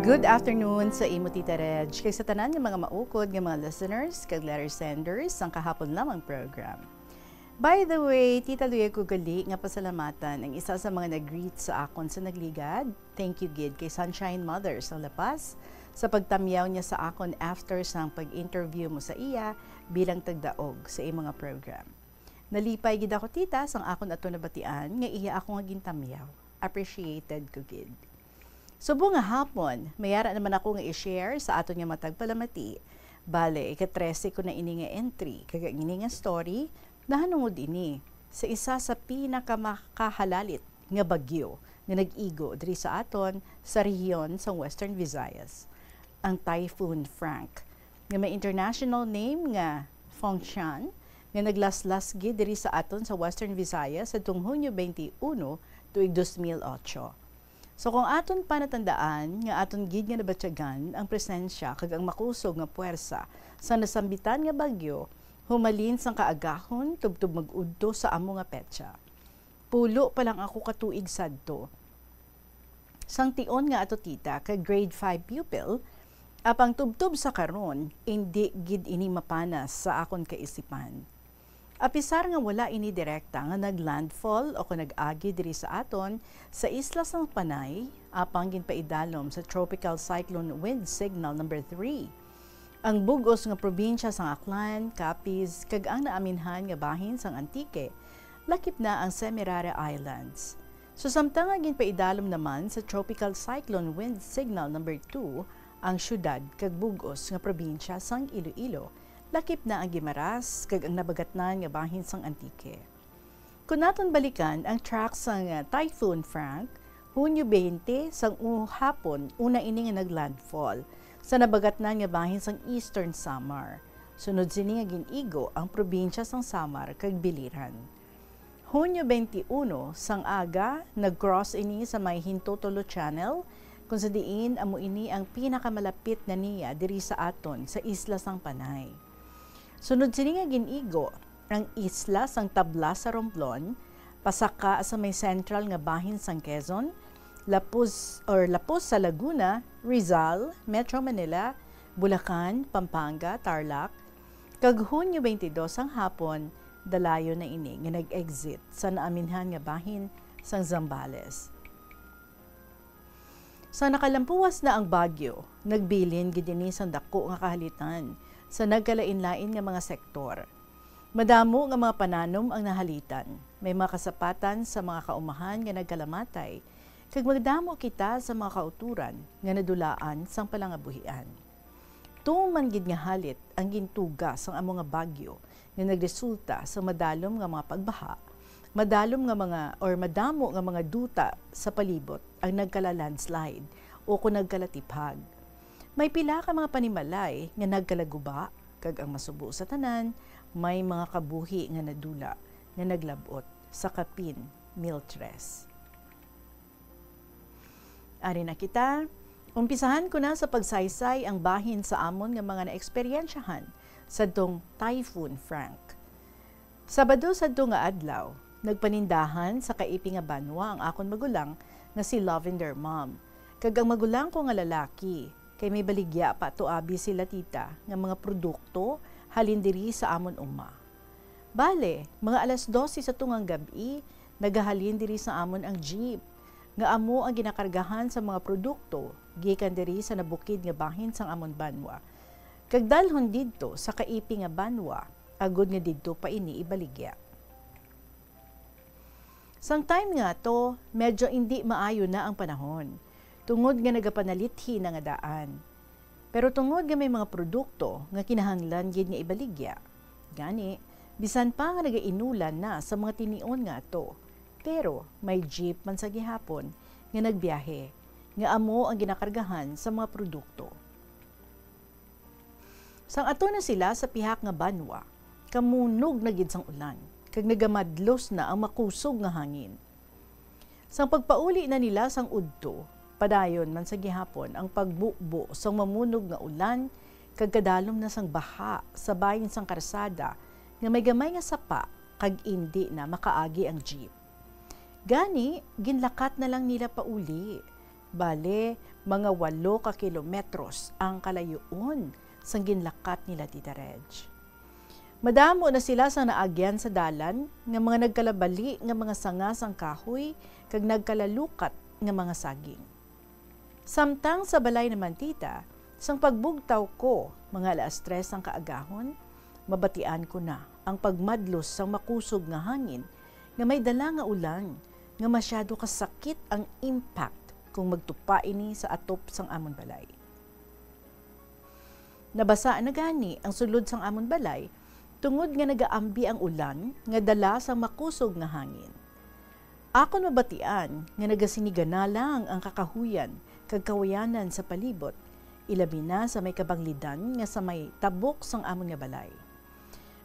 Good afternoon sa imo, Tita Reg, kag sa tanan nga mga maukod nga mga listeners kag letter senders sang kahapon lamang program. By the way, Tita, luyag ko gali nga pasalamatan ang isa sa mga nag-greet sa akon sa nagligad. Thank you gid kay Sunshine Mother sa La Paz sa pagtamyaw niya sa akon after sang pag-interview mo sa iya bilang tagdaog sa imo nga program. Nalipay gid ako, Tita, sang akon ato nabatian nga iya ako nga gintamyaw. Appreciated ko gid. Subong nga hapon, may ara naman ako nga i-share sa aton nga matag palamati. Bale, ika-trese ko na ini nga entry, kag ang ini nga story nahanungod ini sa isa sa pinakamahalalit nga bagyo nga nag-igo diri sa aton sa rehiyon sang Western Visayas, ang Typhoon Frank, nga may international name nga Fengshan, nga naglaslas gid diri sa aton sa Western Visayas sadtong Hunyo twenty-one, tuig dos mil ocho. So, kung aton pa natandaan nga aton gid nga nabatyagan ang presensya kag ang makusog nga puwersa sa nasambitan nga bagyo, humalin sang kaagahon tubtob mag-udto sa amo nga petsa. Pulo pa lang ako ka tuig sadto. Sang tion nga ato, Tita, kay grade five pupil, apang tubtob sa karon, indi gid ini mapanas sa akon kaisipan. Apisar nga wala ini direkta nga nag-landfall o kon nag-agi diri sa aton sa isla sang Panay, apang ginpaidalom sa Tropical Cyclone Wind Signal number three. Ang bug-os nga probinsya sang Aklan, Capiz, kag ang naaminhan nga bahin sang Antique, lakip na ang Semirara Islands. Sa samtang nga ginpaidalom naman sa Tropical Cyclone Wind Signal Number Two ang siyudad kag bug-os nga probinsya sang Iloilo, lakip na ang Guimaras kag ang nabagatnan nga bahin sang Antique. Kon naton balikan ang track sang, ah, Typhoon Frank, Hunyo twenty sang u-, hapon, una ini nga naglandfall sa nabagatnan nga bahin sang Eastern Samar. Sunod sini nga gin-igo ang probinsya sang Samar kag Biliran. Hunyo twenty-uno sang aga, nag-cross ini sa may Hintotolo Channel, kung sa diin amo ini ang pinakamalapit na niya diri sa aton sa isla sang Panay. Sunod sini nga gin-igo ang isla sang Tablas sa Romblon, pasaka sa may sentral nga bahin sang Quezon, lapos, or lapos sa Laguna, Rizal, Metro Manila, Bulacan, Pampanga, Tarlac, kag Hunyo twenty-dos sang hapon, dalayon na ini nga nag-exit sa naaminhan nga bahin sang Zambales. Sa nakalampuwas na ang bagyo, nagbilin gid ini sang dako nga kahalitan sa nagkalain-lain nga mga sektor. Madamo nga mga pananom ang nahalitan. May mga kasapatan sa mga kaumahan nga nagkalamatay, kag madamo kita sa mga kauturan nga nadulaan sang palangabuhian. Tuman gid nga halit ang gintuga sang amo nga bagyo nga nagresulta sa madalom nga mga pagbaha, madalom nga mga, or madamo nga mga duta sa palibot ang nagkala-landslide o kon nagkalatiphag. May pila ka mga panimalay nga nagkalaguba, kag ang masubo sa tanan, may mga kabuhi nga nadula nga naglab-ot sa Kapin, Miltres. Ari na kita. Umpisahan ko na sa pagsaysay ang bahin sa amon nga mga naeksperyensyahan sadtong Typhoon Frank. Sabado sadto nga adlaw, nagpanindahan sa kaipi nga banwa ang akon magulang nga si Lavender Mom, kag ang magulang ko nga lalaki, kay may baligya pa to abi sila tita nga mga produkto halin diri sa amon uma. Bale, mga alas dose sa tungang gab-i, nagahalin diri sa amon ang jeep, nga amo ang ginakargahan sa mga produkto gikan diri sa nabukid nga bahin sang amon banwa, kag dalhon didto sa kaipi nga banwa, agod nga didto pa ini ibaligya. Sang time nga to, medyo indi maayo na ang panahon, tungod nga nagapanalithi na nga daan. Pero tungod nga may mga produkto nga kinahanglan gid nga ibaligya, gani, bisan pa nga nagainulan na sa mga tinion nga ato, pero may jeep man sa gihapon nga nagbiyahe, nga amo ang ginakargahan sa mga produkto. Sang ato na sila sa pihak nga banwa, kamunog na gid sang ulan, kag nagamadlos na ang makusog nga hangin. Sang pagpauli na nila sang udto, padayon man sa gihapon ang pagbubo sang mamunog nga ulan, kag kadalom na sang baha sa bahin sang karsada nga may gamay nga sapa kag indi na makaagi ang jeep. Gani, ginlakat na lang nila pauli. Bale, mga walo ka kilometros ang kalayoon sang ginlakat nila, Tita Reg. Madamo na sila sang naagyan sa dalan nga mga nagkalabali nga mga sanga sang kahoy kag nagkalalukat nga mga saging. Samtang sa balay naman, Tita, sang pagbugtaw ko, mga alas tres sang kaagahon, mabatian ko na ang pagmadlos sang makusog nga hangin nga may dala nga ulan, nga masyado kasakit ang impact kung magtupa ini sa atop sang amon balay. Nabasa na gani ang sulod sang amon balay tungod nga nagaambi ang ulan nga dala sang makusog nga hangin. Akon mabatian nga nagasinigana lang ang kakahuyan kag kawayanan sa palibot, ilabi na sa may kabanglidan nga sa may tabok sang amon nga balay.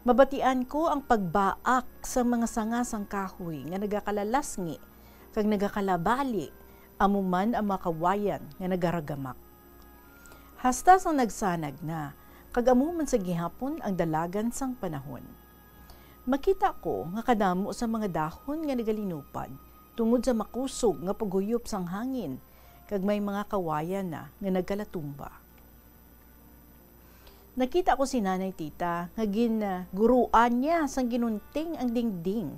Mabatian ko ang pagbaak sang mga sanga sang kahoy nga nagakalalasngi kag nagakalabali, amo man ang mga kawayan nga nagaragamak. Hasta sang nagsanag na, kag amo man sa gihapon ang dalagan sang panahon. Makita ko nga kadamo sa mga dahon nga nagalinupad tungod sa makusog nga paghuyop sang hangin, kag may mga kawayan na nga nagkalatumba. Nakita ko si Nanay Tita nga ginguruan niya sang ginunting ang dingding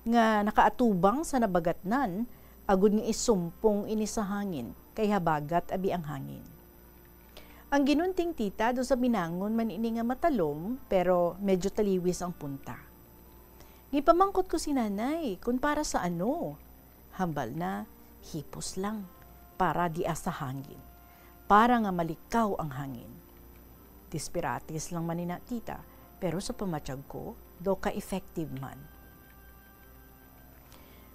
nga nakaatubang sa nabagatnan, agod nga isumpong ini sa hangin, kay habagat abi ang hangin. Ang ginunting, tita, daw sa binangon man ini nga matalom, pero medyo taliwis ang punta. Gipamangkot ko si nanay kung para sa ano. Hambal na, hipos lang, para dia sa hangin. Para nga malikaw ang hangin. Dispirates lang man ina, tita, pero sa pamatyag ko, daw ka-effective man.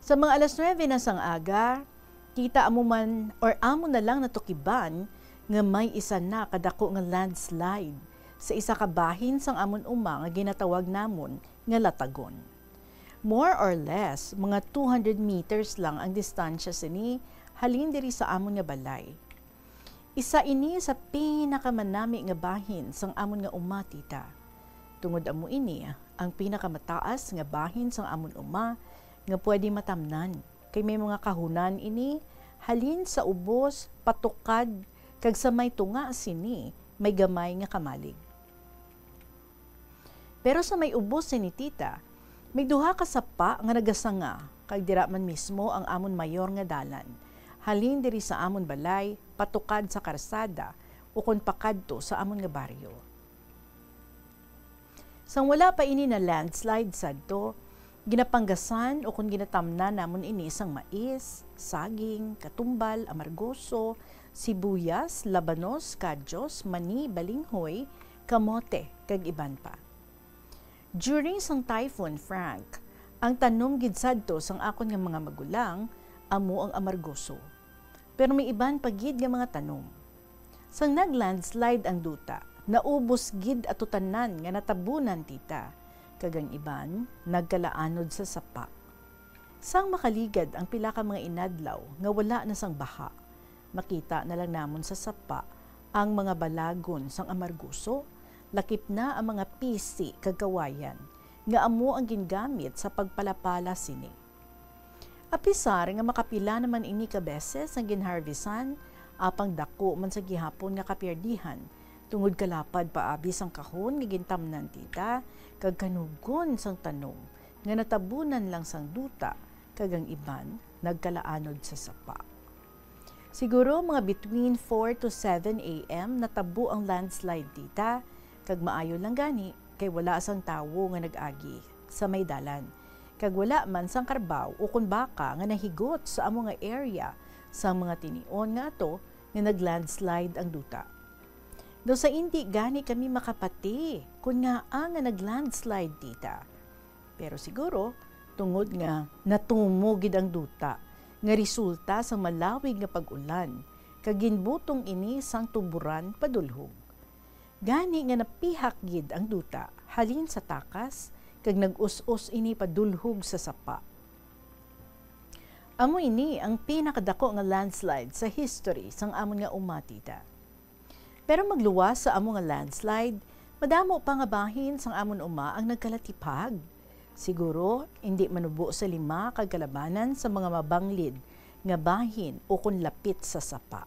Sa mga alas nuebe na sang aga, kita amo man or amo na lang natukiban nga may isa na kadako nga landslide sa isa ka bahin sang amon uma nga ginatawag namon nga Latagon. More or less, mga two hundred meters lang ang distansya sini halin diri sa amon nga balay. Isa ini sa pinakamanami nga bahin sang amon nga uma, tita. Tungod amo ini, ang pinakamataas nga bahin sang amon uma nga pwede matamnan, kay may mga kahunan ini halin sa ubos, patukad, kag sa may tunga sini may gamay nga kamalig. Pero sa may ubos sini, tita, may duha ka sapa nga nagasanga, kag dira man mismo ang amon mayor nga dalan, halin diri sa amon balay, patukad sa karsada, ukon pakadto sa amon nga baryo. Sang wala pa ini na-landslide sadto, ginapanggasan ukon ginatamnan namon ini sang mais, saging, katumbal, amargoso, sibuyas, labanos, kadyos, mani, balinghoy, kamote, kag iban pa. During sang Typhoon Frank, ang tanom gid sadto sang akon nga mga magulang amo ang amargoso. Pero may iban pa gid nga mga tanom. Sang nag-landslide ang duta, naubos gid ato tanan nga natabunan, tita, kag ang iban nagkalaanod sa sapa. Sang makaligad ang pila ka mga inadlaw nga wala na sang baha, makita na lang namon sa sapa ang mga balagon sang amargoso, lakip na ang mga pisi kag kawayan nga amo ang gingamit sa pagpalapala sini. Apisar nga makapila naman ini ka beses ang ginharvestan, apang dako man sa gihapon nga kapiyerdihan, tungod kalapad pa abi sang kahon nga gintamnan, tita, kag kanugon sang tanom nga natabunan lang sang duta, kag ang iban nagkalaanod sa sapa. Siguro mga between four to seven A M natabo ang landslide, tita, kag maayo lang gani kay wala sang tawo nga nag-agi sa may dalan, kag wala man sang karbaw ukon baka nga nahigot sa amo nga area sang mga tinion nga ato nga nag-landslide ang duta. Daw sa indi gani kami makapati kon ngaa nga nag-landslide, tita. Pero siguro, tungod nga natumo gid ang duta nga resulta sang malawig nga pag-ulan, kag ginbutong ini sang tuburan padulhog. Gani nga napihak gid ang duta halin sa takas, kag nag-us-os ini padulhog sa sapa. Amo ini ang pinakadako nga landslide sa history sang amon nga uma, tita. Pero magluwas sa amo nga landslide, madamo pa nga bahin sang amon uma ang nagkalatiphag. Siguro, indi manubo sa lima ka kalabanan sa mga mabanglid nga bahin ukon lapit sa sapa.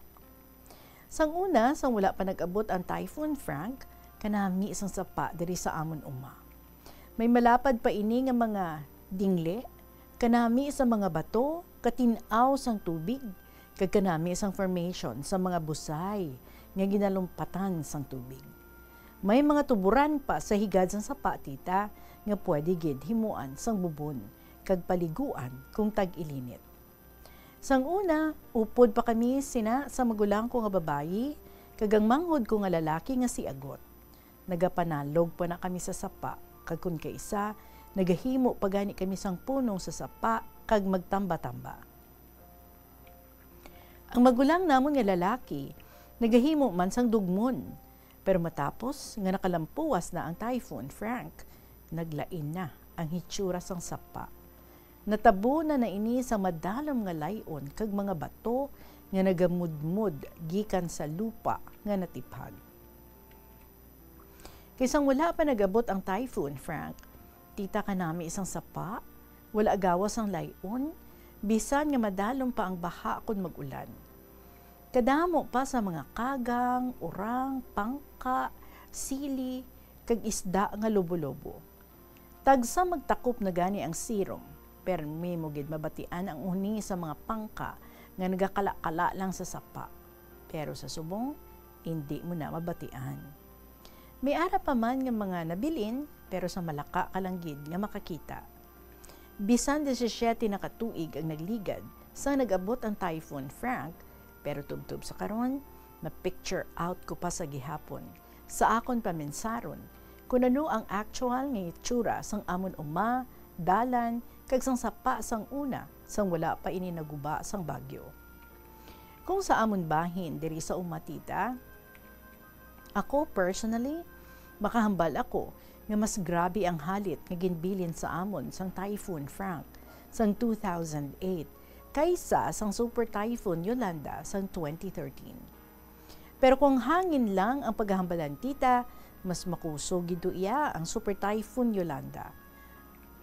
Sang una, sang wala pa nag-abot ang Typhoon Frank, kanami sang sapa diri sa amon uma. May malapad pa ini nga mga dingli, kanami sa mga bato, katin-aw sang tubig, kag kanami sang formation sa mga busay nga ginalumpatan sang tubig. May mga tuburan pa sa higad sang sapa, tita, nga pwede gid himuan sang bubon kag paliguan kung tag-ilinit. Sang una, upod pa kami sina sa magulang ko nga babayi, kag ang manghod ko nga lalaki nga si Agot. Nagapanalog pa na kami sa sapa, kag kon kaisa, nagahimo pa gani kami sang punong sa sapa kag magtamba-tamba. Ang magulang namon nga lalaki nagahimo man sang dugmon, pero matapos nga nakalampuwas na ang Typhoon Frank, naglain na ang hitsura sang sapa. Natabo na na ini sa madalom nga lay-on kag mga bato nga nagamudmod gikan sa lupa nga natiphag. Kay sang wala pa nag-abot ang Typhoon Frank, tita, kanami sang sapa, wala gawas ang lay-on, bisan nga madalom pa ang baha kon mag-ulan. Kadamo pa sa mga kagang, urang, pangka, sili, kag isda nga lobo-lobo. Tagsa magtakop na gani ang sirom, permi mo gid mabatian ang uhni sa mga pangka nga nagakala-kala lang sa sapa. Pero sa subong, indi mo na mabatian. May ara pa man nga mga nabilin, pero sa Malacca ka lang gid nga makakita. Bisan disisiete na ka tuig ang nagligad sang nag-abot ang Typhoon Frank, pero tubtob sa karon, ma-picture out ko pa sa gihapon sa akon paminsaron kun ano ang actual nga itsura sang amon uma, dalan, kag sang sapa sang una, sang wala pa ini naguba sang bagyo. Kung sa amon bahin diri sa uma, tita, ako personally, makahambal ako nga mas grabe ang halit nga ginbilin sa amon sang Typhoon Frank sang two thousand eight kaysa sang Super Typhoon Yolanda sang twenty thirteen. Pero kung hangin lang ang paghahambalan, tita, mas makusog gid iya ang Super Typhoon Yolanda.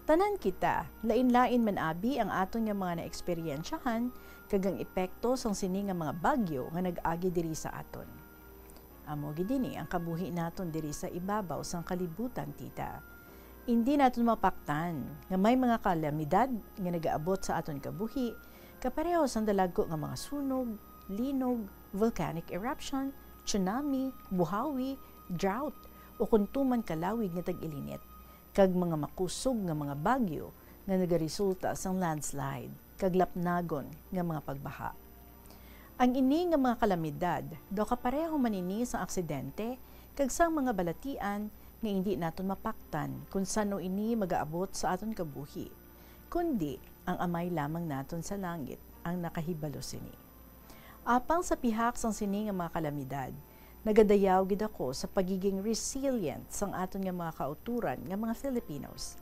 Tanan kita, lain-lain man abi ang aton nga mga naeksperyensyahan kag ang epekto sang sini nga mga bagyo nga nag-agi diri sa aton. Amo gid ini ang kabuhi naton diri sa ibabaw sang kalibutan, tita. Indi naton mapaktan nga may mga kalamidad nga nagaabot sa aton kabuhi, kapareho sang dalagku nga mga sunog, linog, volcanic eruption, tsunami, buhawi, drought, o kon tuman kalawig nga tag-ilinit, kag mga makusog nga mga bagyo nga nagaresulta sang landslide kag lapnagon nga mga pagbaha. Ang ini nga mga kalamidad daw kapareho man ini sang aksidente kag sang mga balatian nga indi naton mapaktan kon san-o ini magaabot sa aton kabuhi, kundi ang Amay lamang naton sa langit ang nakahibalo sini. Apang sa pihak sang sini nga mga kalamidad, nagadayaw gid ako sa pagiging resilient sang aton nga mga kauturan nga mga Filipinos.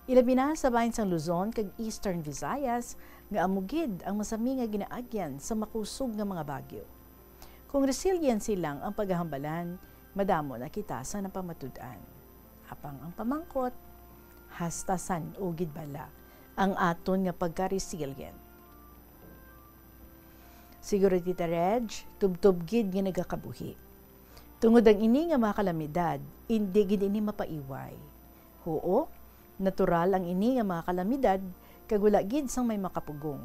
Ilabi na sa bahin sang Luzon kag Eastern Visayas, nga amo gid ang masami nga ginaagyan sa makusog nga mga bagyo. Kung resiliency lang ang paghahambalan, madamo na kita sa napamatud-an. Apang ang pamangkot, hasta san-o gid bala ang aton nga pagka-resilient? Siguro, Tita Reg, tubtob gid nga nagakabuhi. Tungod ang ini nga mga kalamidad, indi gid ini mapaiway. Huo, natural ang ini nga mga kalamidad, kag wala gid sang may makapugong.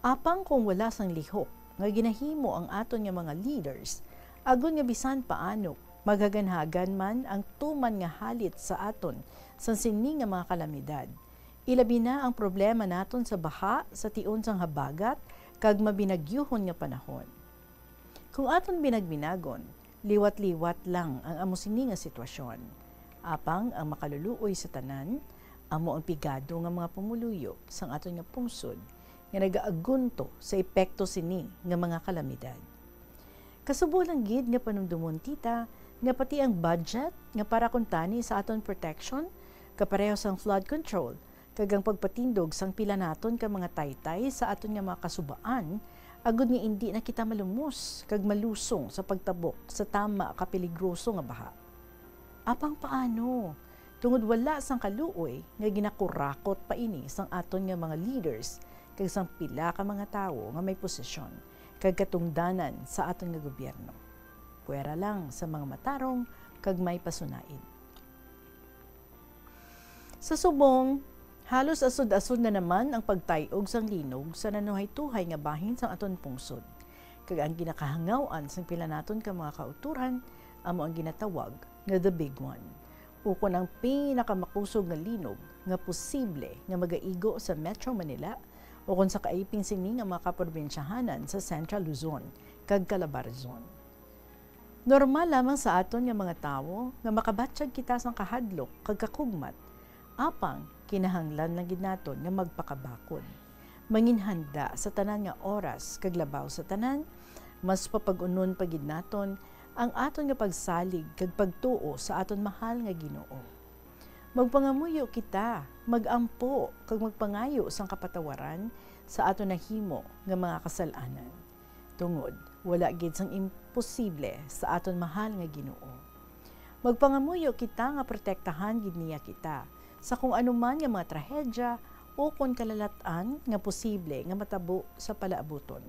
Apang kung wala sang lihok nga ginahimo ang aton nga mga leaders, agod nga bisan paano maghaganhagan man ang tuman nga halit sa aton sang sini nga mga kalamidad, ilabi na ang problema naton sa baha sa tion sang habagat kag mabinagyohon nga panahon. Kung aton binagbinagon, liwat-liwat lang ang amo sini nga sitwasyon. Apang ang makaluluoy sa tanan amo ang pigado nga mga pumuluyo sang aton nga pungsod nga nagaagunto sa epekto sini nga mga kalamidad. Kasubo lang gid nga panumdomon, tita, nga pati ang budget nga para kuntani sa aton protection, kapareho sang flood control, kag ang pagpatindog sang pila naton ka mga taytay sa aton nga mga kasubaan, agod nga indi na kita malumos kag malusong sa pagtabok sa tama ka peligroso nga baha. Apang paano? Tungod wala sang kaluoy nga ginakurakot pa ini sang aton nga mga leaders kag sang pila ka mga tawo nga may posisyon kag katungdanan sa aton nga gobyerno, puwera lang sa mga matarong kag may pasunaid. Sa subong, halos asod-asod na naman ang pagtay-og sang linog sa nanuhaytohay nga bahin sang aton pungsod, kag ang ginakahangaw-an sang pila naton ka mga kautoran amo ang ginatawag nga the big one, ukon ang pinakamakusog nga linog nga posible nga magaigo sa Metro Manila ukon sa kaayping sini nga mga kaprobinsyahanan sa Central Luzon kag Calabarzon. Normal lamang sa aton nga mga tawo nga makabatyag kita sang kahadlok kag kakugmat, apang kinahanglan lang gid naton nga magpakabakod. Manginhanda sa tanan nga oras kag labaw sa tanan, mas papag-unon pa gid naton ang aton nga pagsalig kag pagtuo sa aton mahal nga Ginoo. Magpangamuyo kita, mag-ampo, kag magpangayo sang kapatawaran sa aton nahimo nga mga kasal-anan. Tungod, wala gid sang imposible sa aton mahal nga Ginoo. Magpangamuyo kita nga protektahan gid niya kita sa kung ano man nga mga trahedya ukon kalalat-an nga posible nga matabo sa palaabuton.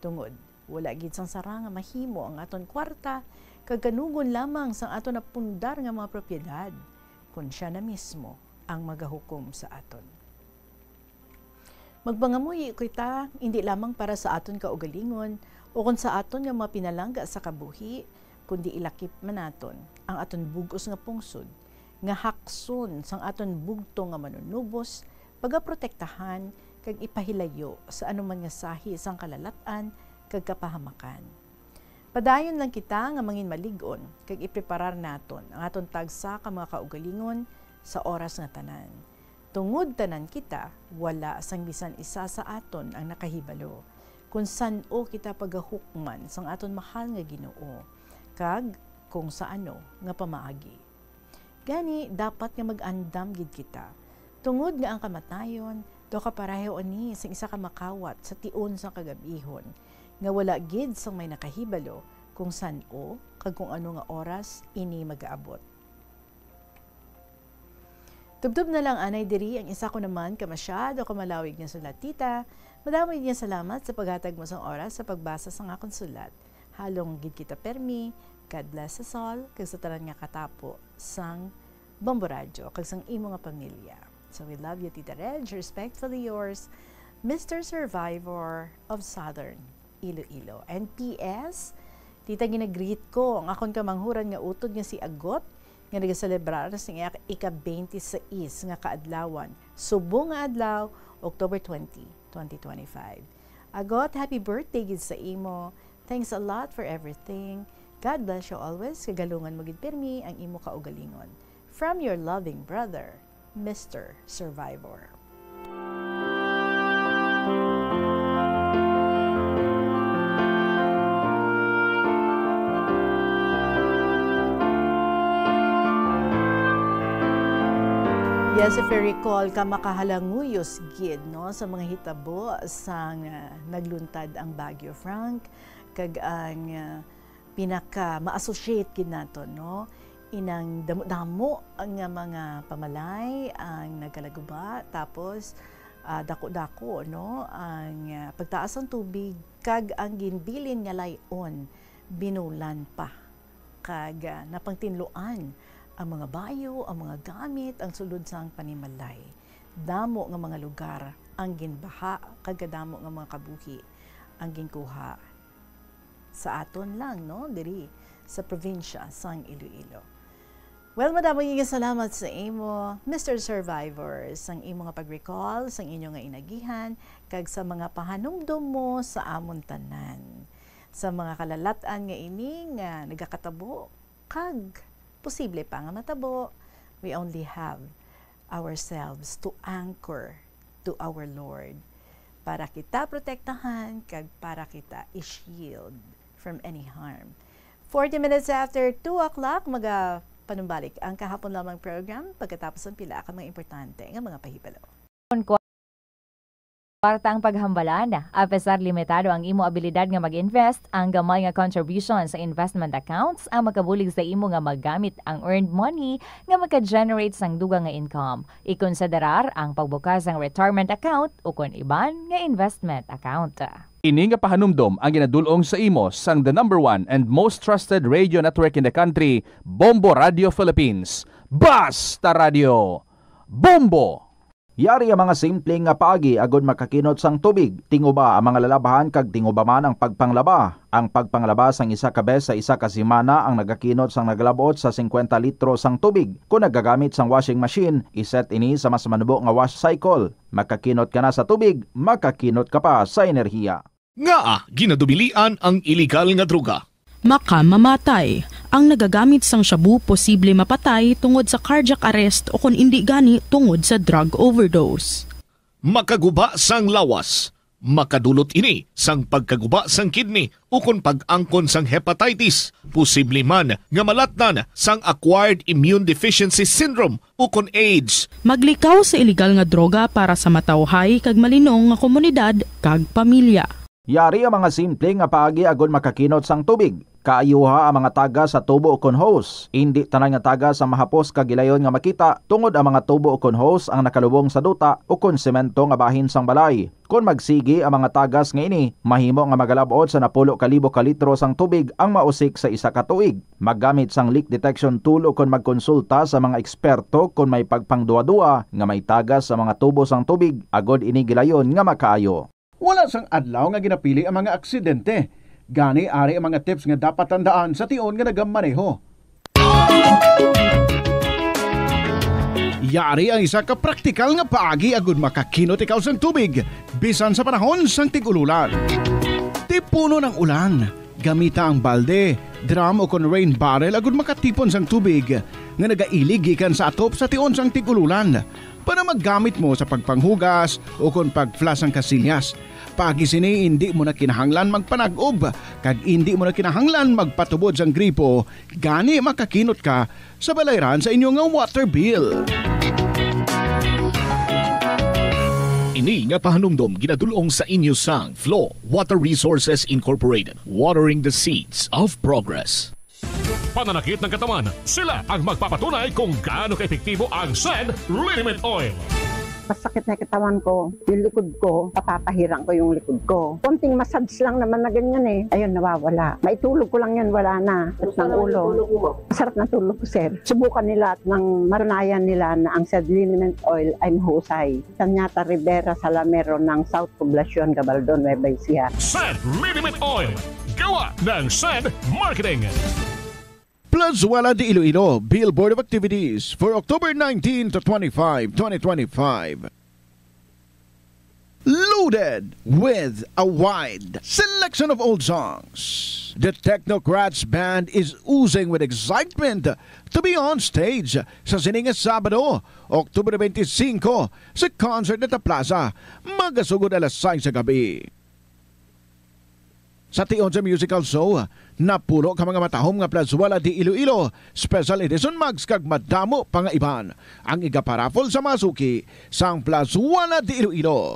Tungod, wala gid sang sara nga mahimo ang aton kwarta, kag kanugon lamang sang aton napundar nga mga propiedad, kon sia na mismo ang magahukom sa aton. Magpangamuyo kita, indi lamang para sa aton kaugalingon, Ukon sa aton nga mga pinalangga sa kabuhi, kundi ilakip man naton ang aton bug-os nga pungsod, nga hakson sang aton bugtong nga Manunubos, pagaprotektahan kag ipahilayo sa anuman nga sahi sang kalalat-an kag kapahamakan. Padayon lang kita nga mangin malig-on kag ipreparar naton ang aton tagsa ka mga kaugalingon sa oras nga tanan. Tungod tanan kita, wala sang bisan isa sa aton ang nakahibalo kon san-o kita pagahukman sang aton mahal nga Ginoo, kag kung sa ano nga pamaagi. Gani, dapat nga mag-andam gid kita, tungod nga ang kamatayon daw kapareho ini sing isa ka makawat sa tion sang kagab-ihon, nga wala gid sang may nakahibalo kung san-o kag kung ano nga oras ini magaabot. Tubtob na lang anay diri ang isa ko naman ka masyado ka malawig nga sulat, tita. Madamo gid nga salamat sa paghatag mo sang oras sa pagbasa sang akon sulat. Halong gid kita permi. God bless us all, kag sa tanan nga katapo sang Bombo Radyo kag sang imo nga pamilya. So we love you, Tita Reg. Respectfully yours, Mister Survivor of Southern Iloilo. And P S, tita, ginagreet ko ang akon kamanghuran nga utod nga si Agot, nga nagaselebrar sa iya ika-twenty-six nga kaadlawan, subong nga adlaw, October twenty, twenty twenty-five. Agot, happy birthday gid sa imo. Thanks a lot for everything. God bless you always. Kagalungan mo gid pirmi ang imo kaugalingon. From your loving brother, Mister Survivor. Yes, if you recall, ka makahalanguyos gid, no, sa mga hitabo sang, ah, nagluntad ang Bagyo Frank, kag ang, ah, pinaka ma-associate gid naton, no, inang damo-damo nga mga pamalay ang nagkalaguba, tapos, ah, dako-dako, no, ang, ah, pagtaas sang tubig, kag ang ginbilin nga lay-on binulan pa, kag, ah, napangtinluan ang mga bayo, ang mga gamit, ang sulod sang panimalay. Damo nga mga lugar ang ginbaha, kag kadamo nga mga kabuhi ang ginkuha sa aton lang, no, diri sa probinsya sang Iloilo. Well, madamo nga salamat sa imo, Mister Survivor, sang imo nga pag-recall sang inyo nga inagihan, kag sa mga pahanumdom mo sa amon tanan. Sa mga kalalat-an nga ini nga nagakatabo, kag posible pa nga matabo, we only have ourselves to anchor to our Lord para kita protektahan kag para kita i-shield from any harm. Forty minutes after two o'clock, magapanumbalik ang Kahapon Lamang program pagkatapos ang pila ka mga importante nga mga pahibalo. Kwarta ang paghambalan. Apesar limitado ang imo abilidad nga mag-invest, ang gamay nga contribution sa investment accounts ang makabulig sa imo nga magamit ang earned money nga maka-generate sang dugang nga income. Ikonsiderar ang pagbukas sang retirement account ukon iban nga investment account. Ini nga pahanumdom ang ginadul-ong sa imo sang the number one and most trusted radio network in the country, Bombo Radio Philippines. Basta Radio, Bombo! Yari ang mga simple nga paagi agod makakinot sang tubig. Tinguba ang mga lalabhan kag tinguba man ang pagpanglaba. Ang pagpanglaba sang isa ka bes sa isa ka semana ang nagakinot sang nagalab-ot sa singkwenta litro sang tubig. Kon nagagamit sang washing machine, iset ini sa mas manubo nga wash cycle. Makakinot ka na sa tubig, makakinot ka pa sa enerhiya. Ngaa ginadubilian ang iligal nga droga? Makamamatay. Ang nagagamit sang shabu posible mapatay tungod sa cardiac arrest o kon indi gani tungod sa drug overdose. Makaguba sang lawas. Makadulot ini sang pagkaguba sang kidney ukon pag-angkon sang hepatitis, posible man nga malatnan sang acquired immune deficiency syndrome ukon AIDS. Maglikaw sa iligal nga droga para sa matawhay kag malinong nga komunidad kag pamilya. Yari ang mga simple nga paagi agod makakinot sang tubig. Kaayuha ang mga tagas sa tubo ukon hose. Indi tanan nga tagas ang mahapos kag gilayon nga makita, tungod ang mga tubo ukon hose ang nakalubong sa duta ukon semento nga bahin sang balay. Kon magsigi ang mga tagas nga ini, mahimo nga magalab-ot sa napulo ka libo ka litro sang tubig ang mausik sa isa ka tuig. Maggamit sang leak detection tool ukon magkonsulta sa mga eksperto kon may pagpangduwa-duwa nga may tagas sa mga tubo sang tubig agod ini gilayon nga makaayo. Wala sang adlaw nga ginapili ang mga aksidente. Gani, ari ang mga tips nga dapat tandaan sa tion nga nagamaneho. Yari ang isa ka praktikal nga paagi agud makakinot ikaw sang tubig, bisan sa panahon sang tig-ululan. Tipunon ang ulan. Gamita ang balde, drum, o kon rain barrel agud makatipon sang tubig nga nagailig gikan sa atop sa tion sang tig-ululan para magamit mo sa pagpanghugas o kon pag-flush sang kasilyas. Paagi sini, indi mo na kinahanglan magpanag-ob kag indi mo na kinahanglan magpatubod sang gripo, gani makakinot ka sa balayran sa inyo nga water bill. Ini nga pahanumdom ginadul-ong sa inyo sang Flow Water Resources Incorporated, watering the seeds of progress. Pananakit ng katawan, sila ang magpapatunay kung gaano kaepektibo ang Sand Liniment Oil. Masakit na yung katawan ko, yung likod ko, papapahiran ko yung likod ko. Konting massage lang naman na ganyan eh. Ayun, nawawala. Maitulog ko lang yun, wala na. Sakit ng ulo. Masarap na tulog ko, sir. Subukan nila at nang matunayan nila na ang Sand Liniment Oil ay mahusay. Tanyata Rivera Salamero ng South Poblacion, Gabaldon, Nueva Ecija. Sand Liniment Oil. Gawa ng Sand Marketing. Plazuela de Iloilo, Bill Board of Activities for October nineteen to twenty-five, twenty twenty-five. Loaded with a wide selection of old songs. The Technocrats Band is oozing with excitement to be on stage sa sining nga Sabado, October twenty-five, sa Concert at Plaza, magasugod alas sais sa gabi. Sa tion sa musical show, napulo ka mga matahom nga Plazuela de Iloilo Special Edition mugs kag madamo pa nga iban ang igaparaffle sa mga suki sang Plazuela de Iloilo.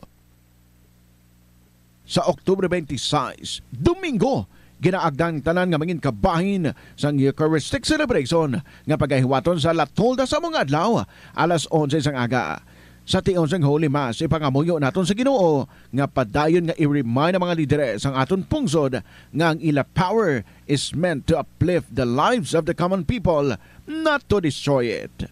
Sa Oktubre twenty-six, Domingo, ginaagda ang tanan nga mangin kabahin sang Eucharistic Celebration nga pagahiwaton sa La Tolda sa mga adlaw, alas onse sang aga. Sa tion sang Holy Mass, ipangamuyo naton sa Ginoo nga padayon nga i-remind ang mga lideres sang aton pungsod nga ang ila power is meant to uplift the lives of the common people, not to destroy it.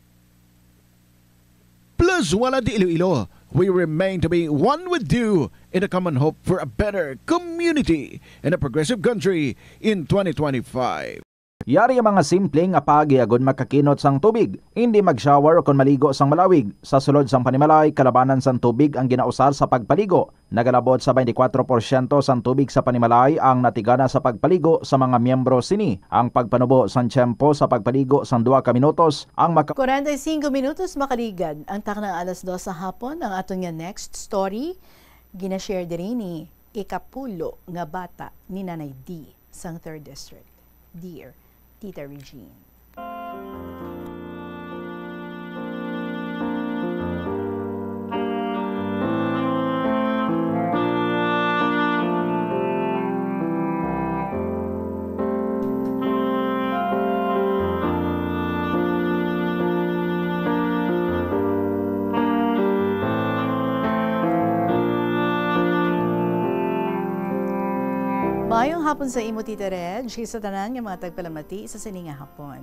Plazuela de Iloilo, we remain to be one with you in a common hope for a better community and a progressive country in twenty twenty-five. Yari ang mga simple nga paagi agod makakinot sang tubig, indi mag-shower o kon maligo sang malawig. Sa sulod sang panimalay, kalabanan sang tubig ang ginausar sa pagpaligo. Nagalabot sa twenty-four porsyento sang tubig sa panimalay ang natigana sa pagpaligo sa mga miyembro sini. Ang pagpanubo sang tiyempo sa pagpaligo sang duha ka minutos ang maka- Kwarenta y cinco minutos makaligad ang takna alas dos sa hapon. Ang aton nga next story, ginashare diri ni ikapulo nga bata ni Nanay D sang Third District. Dear Tita Regine. Maayong hapon sa imo, Tita Reg, sa tanan nga mga tagpalamati sa sini nga hapon.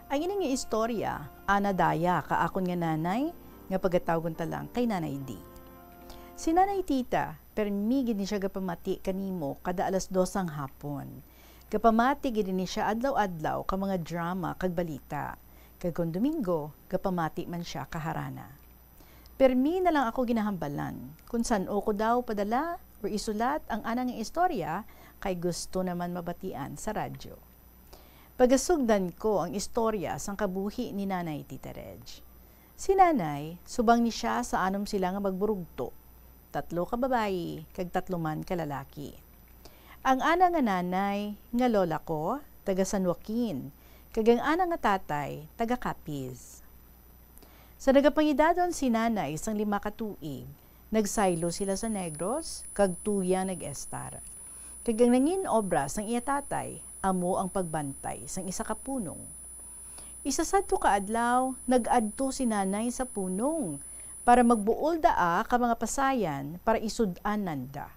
Ang ini nga istorya, ana daya ka akon nga nanay, nga pagatawgon ta lang kay Nanay D. Si Nanay Tita, permi gid ni siya gapamati kanimo kada alas dos sang hapon. Gapamati gid ni siya adlaw-adlaw ka mga drama kag balita. Kag kon Domingo, gapamati man siya kaharana. Permi na lang ako ginahambalan kon san-o ko daw padala or isulat ang ana nga istorya, kay gusto naman mabatian sa radyo. Pagasugdan ko ang istorya sang kabuhi ni Nanay Tita Reg. Si Nanay, subang ni siya sa anom sila nga magburugto. Tatlo ka babayi, kag tatlo man ka lalaki. Ang ana nga nanay, nga lola ko, taga San Joaquin, kag ang ana nga tatay, taga Capiz. Sa nagapangidadon si Nanay sang lima ka tuig, nagsaylo sila sa Negros, kag tuya nag-estar. Kag ang nangin obra sang iya tatay, amo ang pagbantay sang isa ka punong. Isa sadto ka adlaw, nag-adto si Nanay sa punong para magbuol daa ka mga pasayan para isud-an nanda.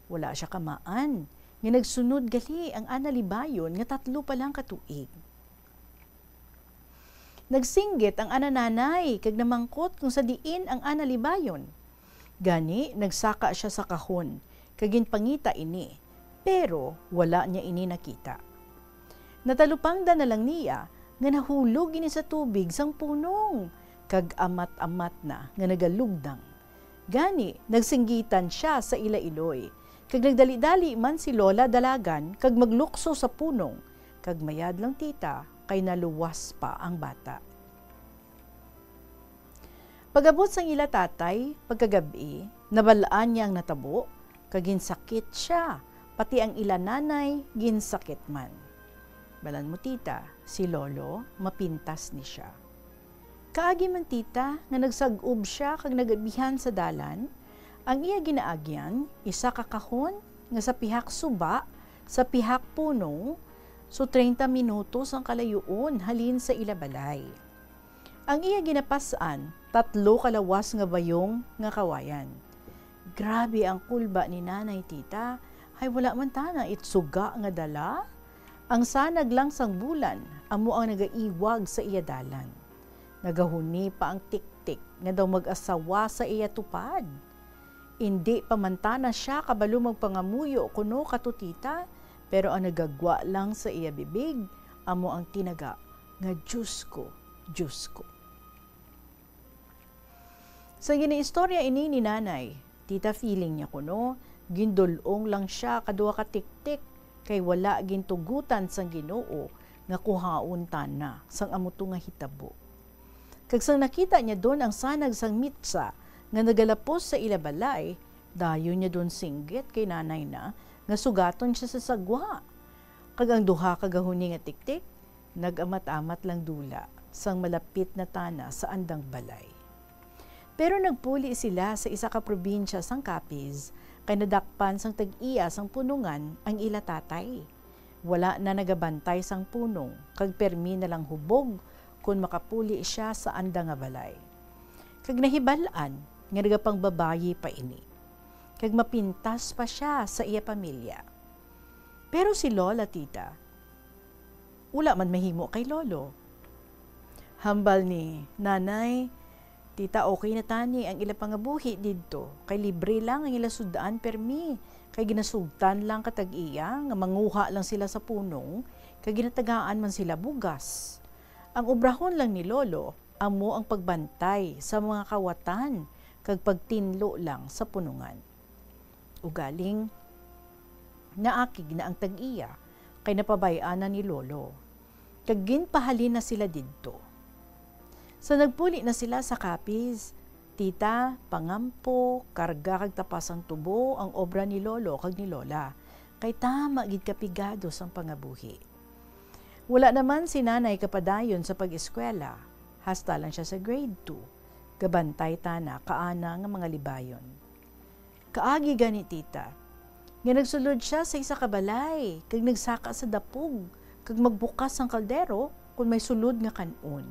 Wala siya kamaan nga nagsunod gali ang ana libayon nga tatlo pa lang ka tuig. Nagsinggit ang ana nanay kag namangkot kon sa diin ang ana libayon. Gani, nagsaka sia sa kahon kag ginpangita ini. Pero wala niya ini nakita. Natalupangdan na lang niya nga nahulog ini sa tubig sang punong, kag amat-amat na nga nagalugdang. Gani, nagsinggitan sia sa ila iloy, kag nagdali-dali man si Lola dalagan kag maglukso sa punong, kag mayad lang, tita, kay naluwas pa ang bata. Pag-abot sang ila tatay, pagkagab-i, nabal-an niya ang natabo, kag ginsakit sia, pati ang ila nanay ginsakit man. Balan mo, tita, si Lolo, mapintas ni sia. Kaagi man, tita, nga nagsag-ob sia kag nagabihan sa dalan, ang iya ginaagyan, isa ka kahon nga sa pihak suba, sa pihak punong, so treinta minutos ang kalayuon halin sa ila balay. Ang iya ginapas-an, tatlo ka lawas nga bayong nga kawayan. Grabe ang kulba ni Nanay, tita. Hay, wala man tana it suga nga dala. Ang sanag lang sang bulan amo ang nagaiwag sa iya dalan. Nagahuni pa ang tiktik nga daw mag-asawa sa iya tupad. Indi pa man tana sia kabalo magpangamuyo kuno kato, tita, pero ang nagagwa lang sa iya bibig amo ang tinaga nga, "Diyos ko, Diyos ko." Sa ginaistorya ini ni Nanay, tita, feeling niya kuno, gindul-ong lang sia ka duha ka tiktik kay wala gintugutan sang Ginoo nga kuhaon tana sang amo to nga hitabo. Kag sang nakita niya don ang sanag sang mitsa nga nagalapos sa ila balay, dayon niya don singgit kay Nanay na nga sugaton sia sa sagwa. Kag ang duha ka gahuni nga tiktik nag-amat-amat lang dula sang malapit na tana sa andang balay. Pero nagpuli sila sa isa ka probinsya sang Capiz, kay nadakpan sang tag-iya sang punongan ang ila tatay. Wala na nagabantay sang punong, kag permi na lang hubog kon makapuli sia sa anda nga balay. Kag nahibal-an nga nagapangbabayi pa ini, kag mapintas pa sia sa iya pamilya. Pero si Lola, tita, wala man mahimo kay Lolo. Hambal ni Nanay, "Tita, okay na tani ang ila pangabuhi didto, kay libre lang ang ila sud-an permi, kay ginasugtan lang ka tag-iya nga manguha lang sila sa punong, kay ginatagaan man sila bugas. Ang obrahon lang ni Lolo amo ang pagbantay sa mga kawatan kag pagtinlo lang sa punongan." Ugaling, naakig na ang tag-iya, kay napabay-an na ni Lolo, kag ginpahalin na sila didto. Sa nagpuli na sila sa Capiz, tita, pangampo, karga kag tapas sang tubo ang obra ni Lolo kag ni Lola, kay tama gid ka pigado sang pangabuhi. Wala naman si Nanay kapadayon sa pag-eskwela, hasta lang sia sa grade two. Gabantay tana kaana nga mga libayon. Kaagi gani, tita, nga nagsulod sia sa isa ka balay kag nagsaka sa dapog kag magbukas sang kaldero kon may sulod nga kan-on.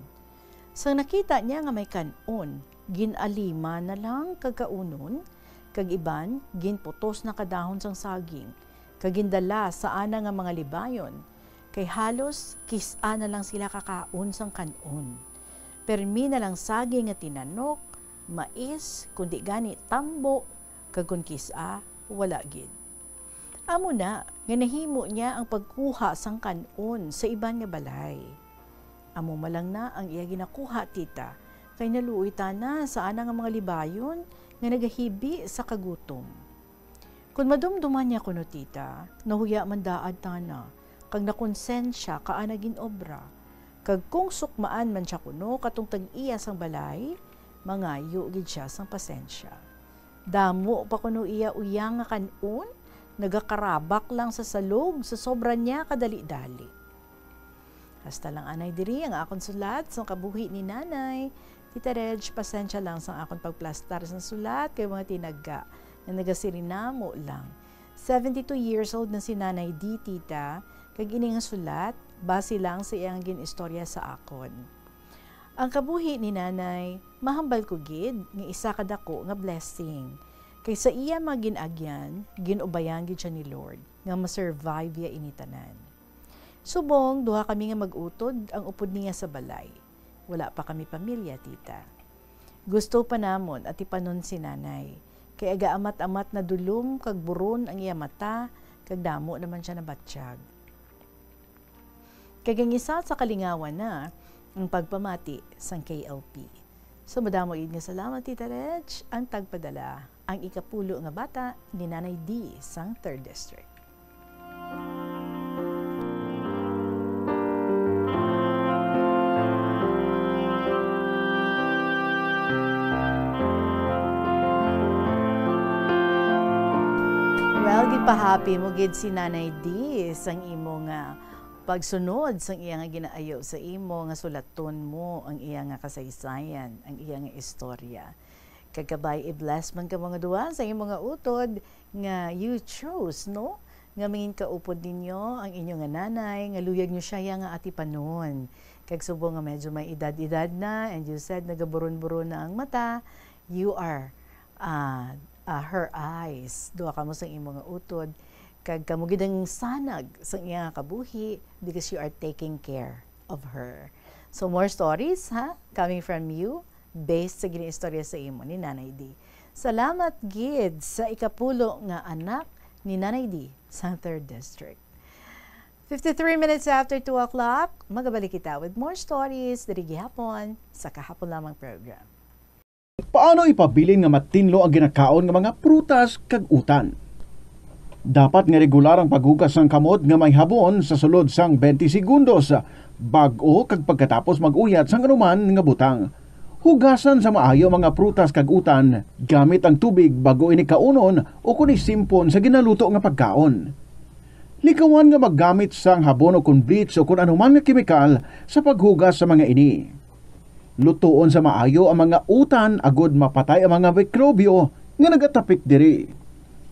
Sang nakita niya nga may kan-on, gin-alima na lang kag kaunon, kag iban ginputos na ka dahon sang saging kag gindala sa ana nga mga libayon, kay halos kis-a na lang sila kakaon sang kan-on. Permi na lang saging nga tinanok, mais, kundi gani tambo, kag kon kis-a, wala gid. Amo na nga nahimo niya ang pagkuha sang kan-on sa iban nga balay. Amo man lang na ang iya ginakuha, tita, kay naluoy tana sa ana nga mga libayon nga nagahibi sa kagutom. Kon madumduman niya kuno, tita, nahuya man daad tana, kag nakonsensya ka ana gin-obra. Kag kon sukmaan man sia kuno katong tag-iya sang balay, mangayo gid sia sang pasensya. Damo pa kuno iya uyang nga kan-on, nagakarabak lang sa salog sa sobra niya kadali-dali. Hasta lang anay diri ang akon sulat sang kabuhi ni Nanay. Tita Reg, pasensya lang sang akon pagplastar sang sulat kay mga tinaga nga nagasirinamo lang. Seventy-two years old na si Nanay D, tita, kag ini nga sulat base lang sa iyang gin-istorya sa akon. Ang kabuhi ni Nanay, mahambal ko gid nga isa ka dako nga blessing. Kay sa iya mga gin-agyan, gin-ubayan gid sia ni Lord nga ma-survive iya ini tanan. Subong duha kami nga mag-utod ang upod niya sa balay. Wala pa kami pamilya, tita. Gusto pa namon atipanon si Nanay, kay agaamat-amat na dulom kag buron ang iya mata, Kag damo naman sia nabatyag. Kag ang isa sa kalingawan na ang pagpamati sang K L P. So, madamo gid nga salamat, Tita Reg, ang tagpadala, ang ikapulo nga bata ni Nanay D sang Third District. Well, ginpahappy mo gid si Nanay D sang imo nga pagsunod sang iya nga ginaayo sa imo nga sulaton mo ang iya nga kasaysayan, ang iya nga istorya. Kag kabay i-bless man kamo nga duha sa imo nga utod nga you chose, no? Nga mangin kaupod ninyo ang inyo nga nanay, nga luyag nyo siya ya nga atipanon. Kag subong nga medyo may edad-edad na, and you said nagaburon-buron na ang mata, you are, ah, ah, her eyes. Duha kamo sang imo nga utod. Kag kamo gid ang sanag sang iya nga kabuhi because you are taking care of her. So, more stories, ha? Coming from you, based sa ginaistorya sa imo ni Nanay D. Salamat gid sa ikapulo nga anak ni Nanay D sa Third District. Fifty-three minutes after two o'clock, magabalik kita with more stories diri gihapon sa Kahapon Lamang program. Paano ipabilin nga matinlo ang ginakaon nga mga prutas kag utan? Dapat nga regular ang paghugas sang kamot nga may habon sa sulod sang twenty segundos, bag-o kag pagkatapos mag-uyat sang anuman nga butang. Hugasan sa maayo ang mga prutas kag utan gamit ang tubig bag-o ini kaunon o kon isimpon sa ginaluto nga pagkaon. Likawan nga maggamit sang habon o kon bleach o kon anuman nga kemikal sa paghugas sa mga ini. Lutoon sa maayo ang mga utan agod mapatay ang mga mikrobyo nga nagatapik diri.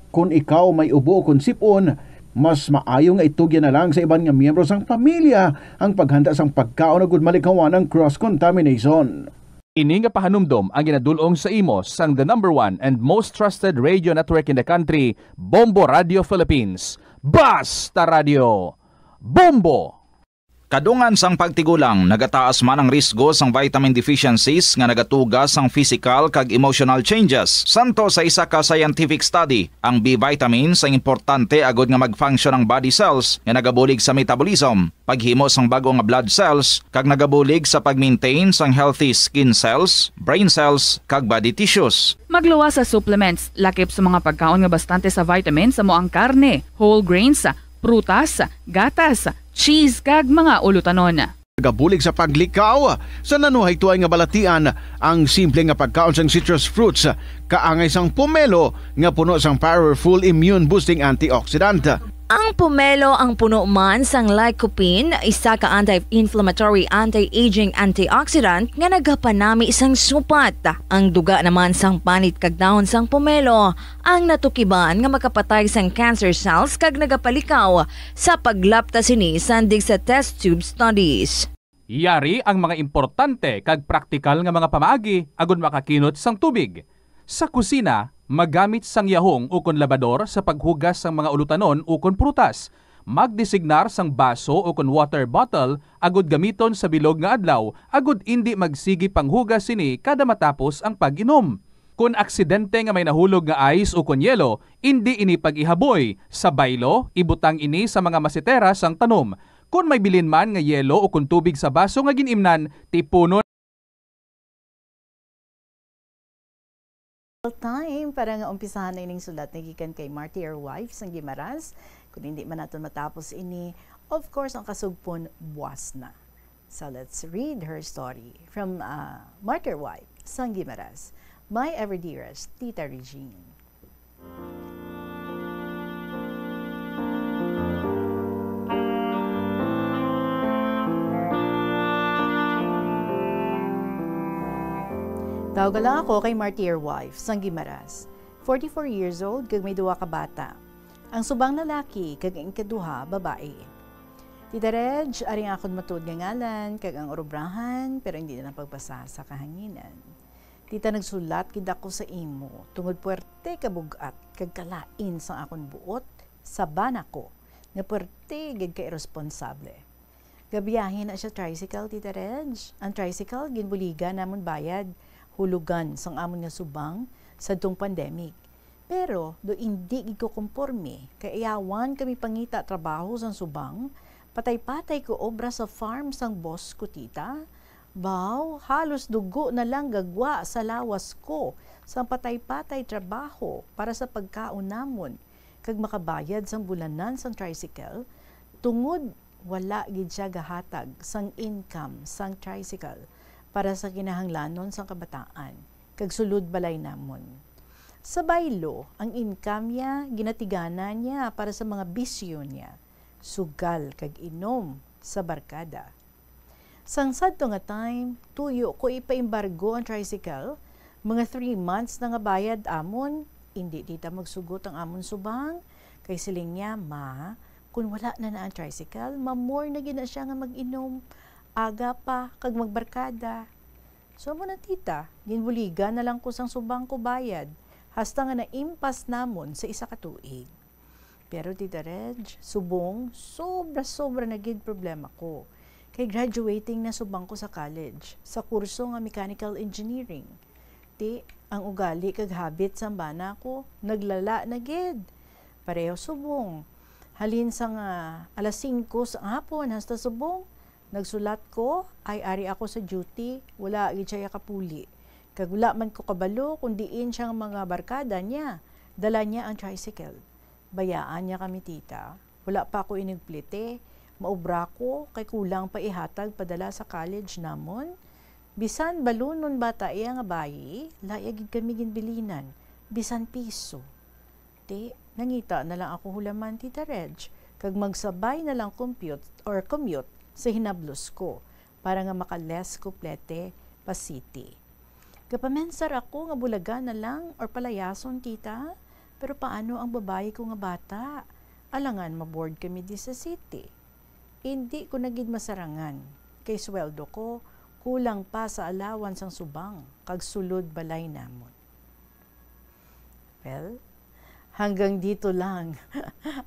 Kon ikaw may ubo o kon sipon, mas maayo nga itugyan na lang sa iban nga miyembro sang pamilya ang paghanda sang pagkaon agud malikawan ang cross-contamination. Ini nga pahanumdom ang ginadul-ong sa imo sang the number one and most trusted radio network in the country, Bombo Radio Philippines. Basta Radio! Bombo! Kadungan sang pagtigulang, nagataas man ang risgo sang vitamin deficiencies nga nagatuga sang physical kag emotional changes. Santo sa isa ka scientific study, ang B vitamins ang importante agud nga mag-function ang body cells nga nagabulig sa metabolism, paghimo sang bag-o nga blood cells, kag nagabulig sa pag-maintain sang healthy skin cells, brain cells, kag body tissues. Magluwas sa supplements, lakip sa mga pagkaon nga bastante sa vitamins amo ang karne, whole grains, prutas, gatas, cheese, kag mga ulutanon. Nagabulig sa paglikaw sa nanuhaytoay nga balatian ang simple nga pagkaon sang citrus fruits, kaangay sang pomelo nga puno sang powerful immune boosting antioxidant. Ang pomelo ang puno man sang lycopene, isa ka anti-inflammatory, anti-aging antioxidant nga nagapanami sang supat. Ang duga naman sang panit kag dahon sang pomelo ang natukiban nga makapatay sang cancer cells kag nagapalikaw sa paglapta sini sandig sa test tube studies. Yari ang mga importante kag praktikal nga mga pamaagi agud makakinot sang tubig. Sa kusina, magamit sang yahong ukon labador sa paghugas sang mga ulutanon ukon prutas. Magdesignar sang baso ukon water bottle agud gamiton sa bilog nga adlaw agud indi magsigi panghugas sini kada matapos ang pag-inom. Kon aksidente nga may nahulog nga ice ukon yelo, indi ini pag-ihaboy. Sa baylo, ibutang ini sa mga masetera sang tanom. Kon may bilin man nga yelo ukon tubig sa baso nga gin-imnan, tipunon. Time para nga umpisahan na ining sulat nga gikan kay Marty R. Wife sang Guimaras. Kung hindi man naton matapos ini, of course, ang kasugpon buwas na. So let's read her story from, uh, Marty R. Wife sang Guimaras. My ever dearest Tita Regine. Tawga lang ako kay Marty R. Wife sang Guimaras, forty-four years old, kag may duha ka bata. Ang subang lalaki kag ang ikaduha babae. Tita Reg, ari ang akon matuod nga ngalan kag ang urobrahan, pero hindi na lang pagbasa sa kahanginan. Tita, nagsulat gid ako sa imo tungod puwerte ka bug-at kag kalain sang akon buot, sabana ko nga puwerte gid ka iresponsable. Gabiyahe na siya tricycle, Tita Reg. Ang tricycle, ginbuligan namon bayad, hulugan sang amon nga subang sadtong pandemic. Pero do indi gid ko komporme, kay ayawan kami pangita trabaho sang subang, patay-patay ko obra sa farm sang boss ko, tita. Baw, halos dugo na lang gagwa sa lawas ko sang patay-patay trabaho para sa pagkaon namon, kag makabayad sang bulanan sang tricycle, tungod wala gid siya gahatag sang income sang tricycle para sa kinahanglanon sang kabataan kag sulod balay namon. Sa baylo, ang income niya ginatiganan niya para sa mga bisyo niya, sugal kag inom sa barkada. Sang sadto nga time, tuyo ko ipaembargo ang tricycle. Mga three months na nga bayad amon, indi, tita, magsugot ang amon subang. Kay siling niya, "Ma, kun wala na na ang tricycle, mamor na gid na siya nga mag-inom, aga pa, kag magbarkada." So, amo na, tita, ginbuligan na lang ko sang subang ko bayad, hasta nga naimpas namon sa isa ka tuig. Pero, Tita Reg, subong, sobra-sobra na gid problema ko. Kay graduating na subang ko sa college, sa kurso nga mechanical engineering. Ti, ang ugali kag habit sang bana ko, naglala na gid. Pareho subong. Halin sang, ah, alas singko sa hapon hasta subong, nagsulat ko, ay ari ako sa duty, wala gid siya kapuli. Kag wala man ko kabalo kung diin siya nga mga barkada niya, dala niya ang tricycle. Bayaan niya kami, tita. Wala pa ako inigplete. Maubra ko, kay kulang pa ihatag padala sa college namon. Bisan balunon bata iya nga bayi, laya gid kami ginbilinan. Bisan piso. Ti, nangita na lang ako hulaman, Tita Reg, kag magsabay na lang compute or commute sa hinablos ko para nga maka-less kuplete pa city. Gapamensar ako nga bulagan na lang or palayason, tita, pero paano ang babayi ko nga bata? Alangan ma-bored kami di sa city. Indi ko na gid masarangan, kay sweldo ko kulang pa sa allowance sang subang kag sulod balay namon. Well, hanggang dito lang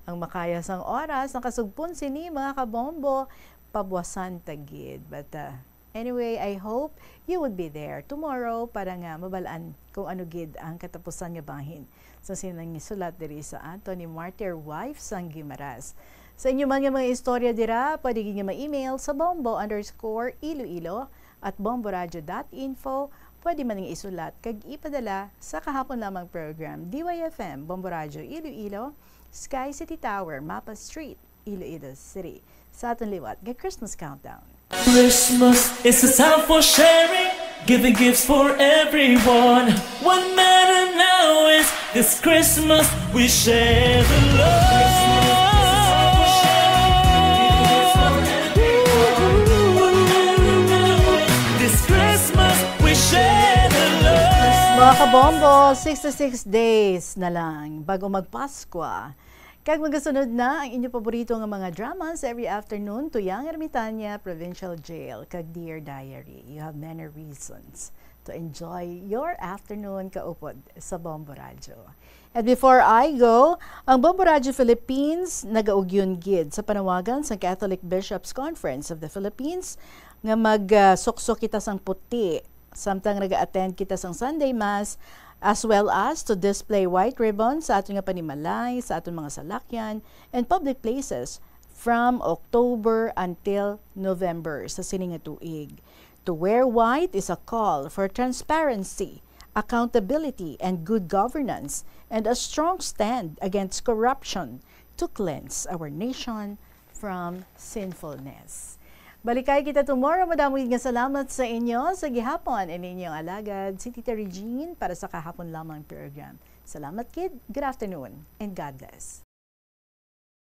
ang makaya sang oras. Nakasugpon sini, mga kabombo, pabuwasan ta gid. But, uh, anyway, I hope you would be there tomorrow para nga mabalaan kung ano gid ang katapusan nga bahin sa sining sulat diri sa aton ni martyr wife sang Guimaras. Sa inyo man nga mga istorya dira, pwede gid nga ma-email sa bombo underscore iloilo at bomboradio dot info. Pwede man nga isulat kag ipadala sa kahapon lamang program, D Y F M, Bombo Radyo Iloilo, Sky City Tower, Mapa Street, Iloilo City. Sa aton liwat nga Christmas countdown. Christmas is a time for sharing, giving gifts for everyone. What matter now is this Christmas we share the love. This Christmas we share the love. Mga kabombo, sixty-six days na lang bago magpaskwa. Kag magasunod na ang inyo paborito nga mga dramas every afternoon, Tuyang Ermitaña, Provincial Jail, kag Dear Diary. You have many reasons to enjoy your afternoon kaupod sa Bombo Radyo. And before I go, ang Bombo Radyo Philippines nagaugyon gid sa panawagan sa Catholic Bishops' Conference of the Philippines nga magsuksok kita sang puti samtang naga-attend kita sang Sunday Mass, as well as to display white ribbon sa aton nga panimalay, sa aton mga salakyan, and public places from October until November sa sini nga tuig. To wear white is a call for transparency, accountability, and good governance, and a strong stand against corruption to cleanse our nation from sinfulness. Balikay kita tomorrow. Madamo gid nga salamat sa inyo. Sa gihapon, ini inyong alagad, si Tita Regine, para sa kahapon lamang program. Salamat gid. Good afternoon and God bless.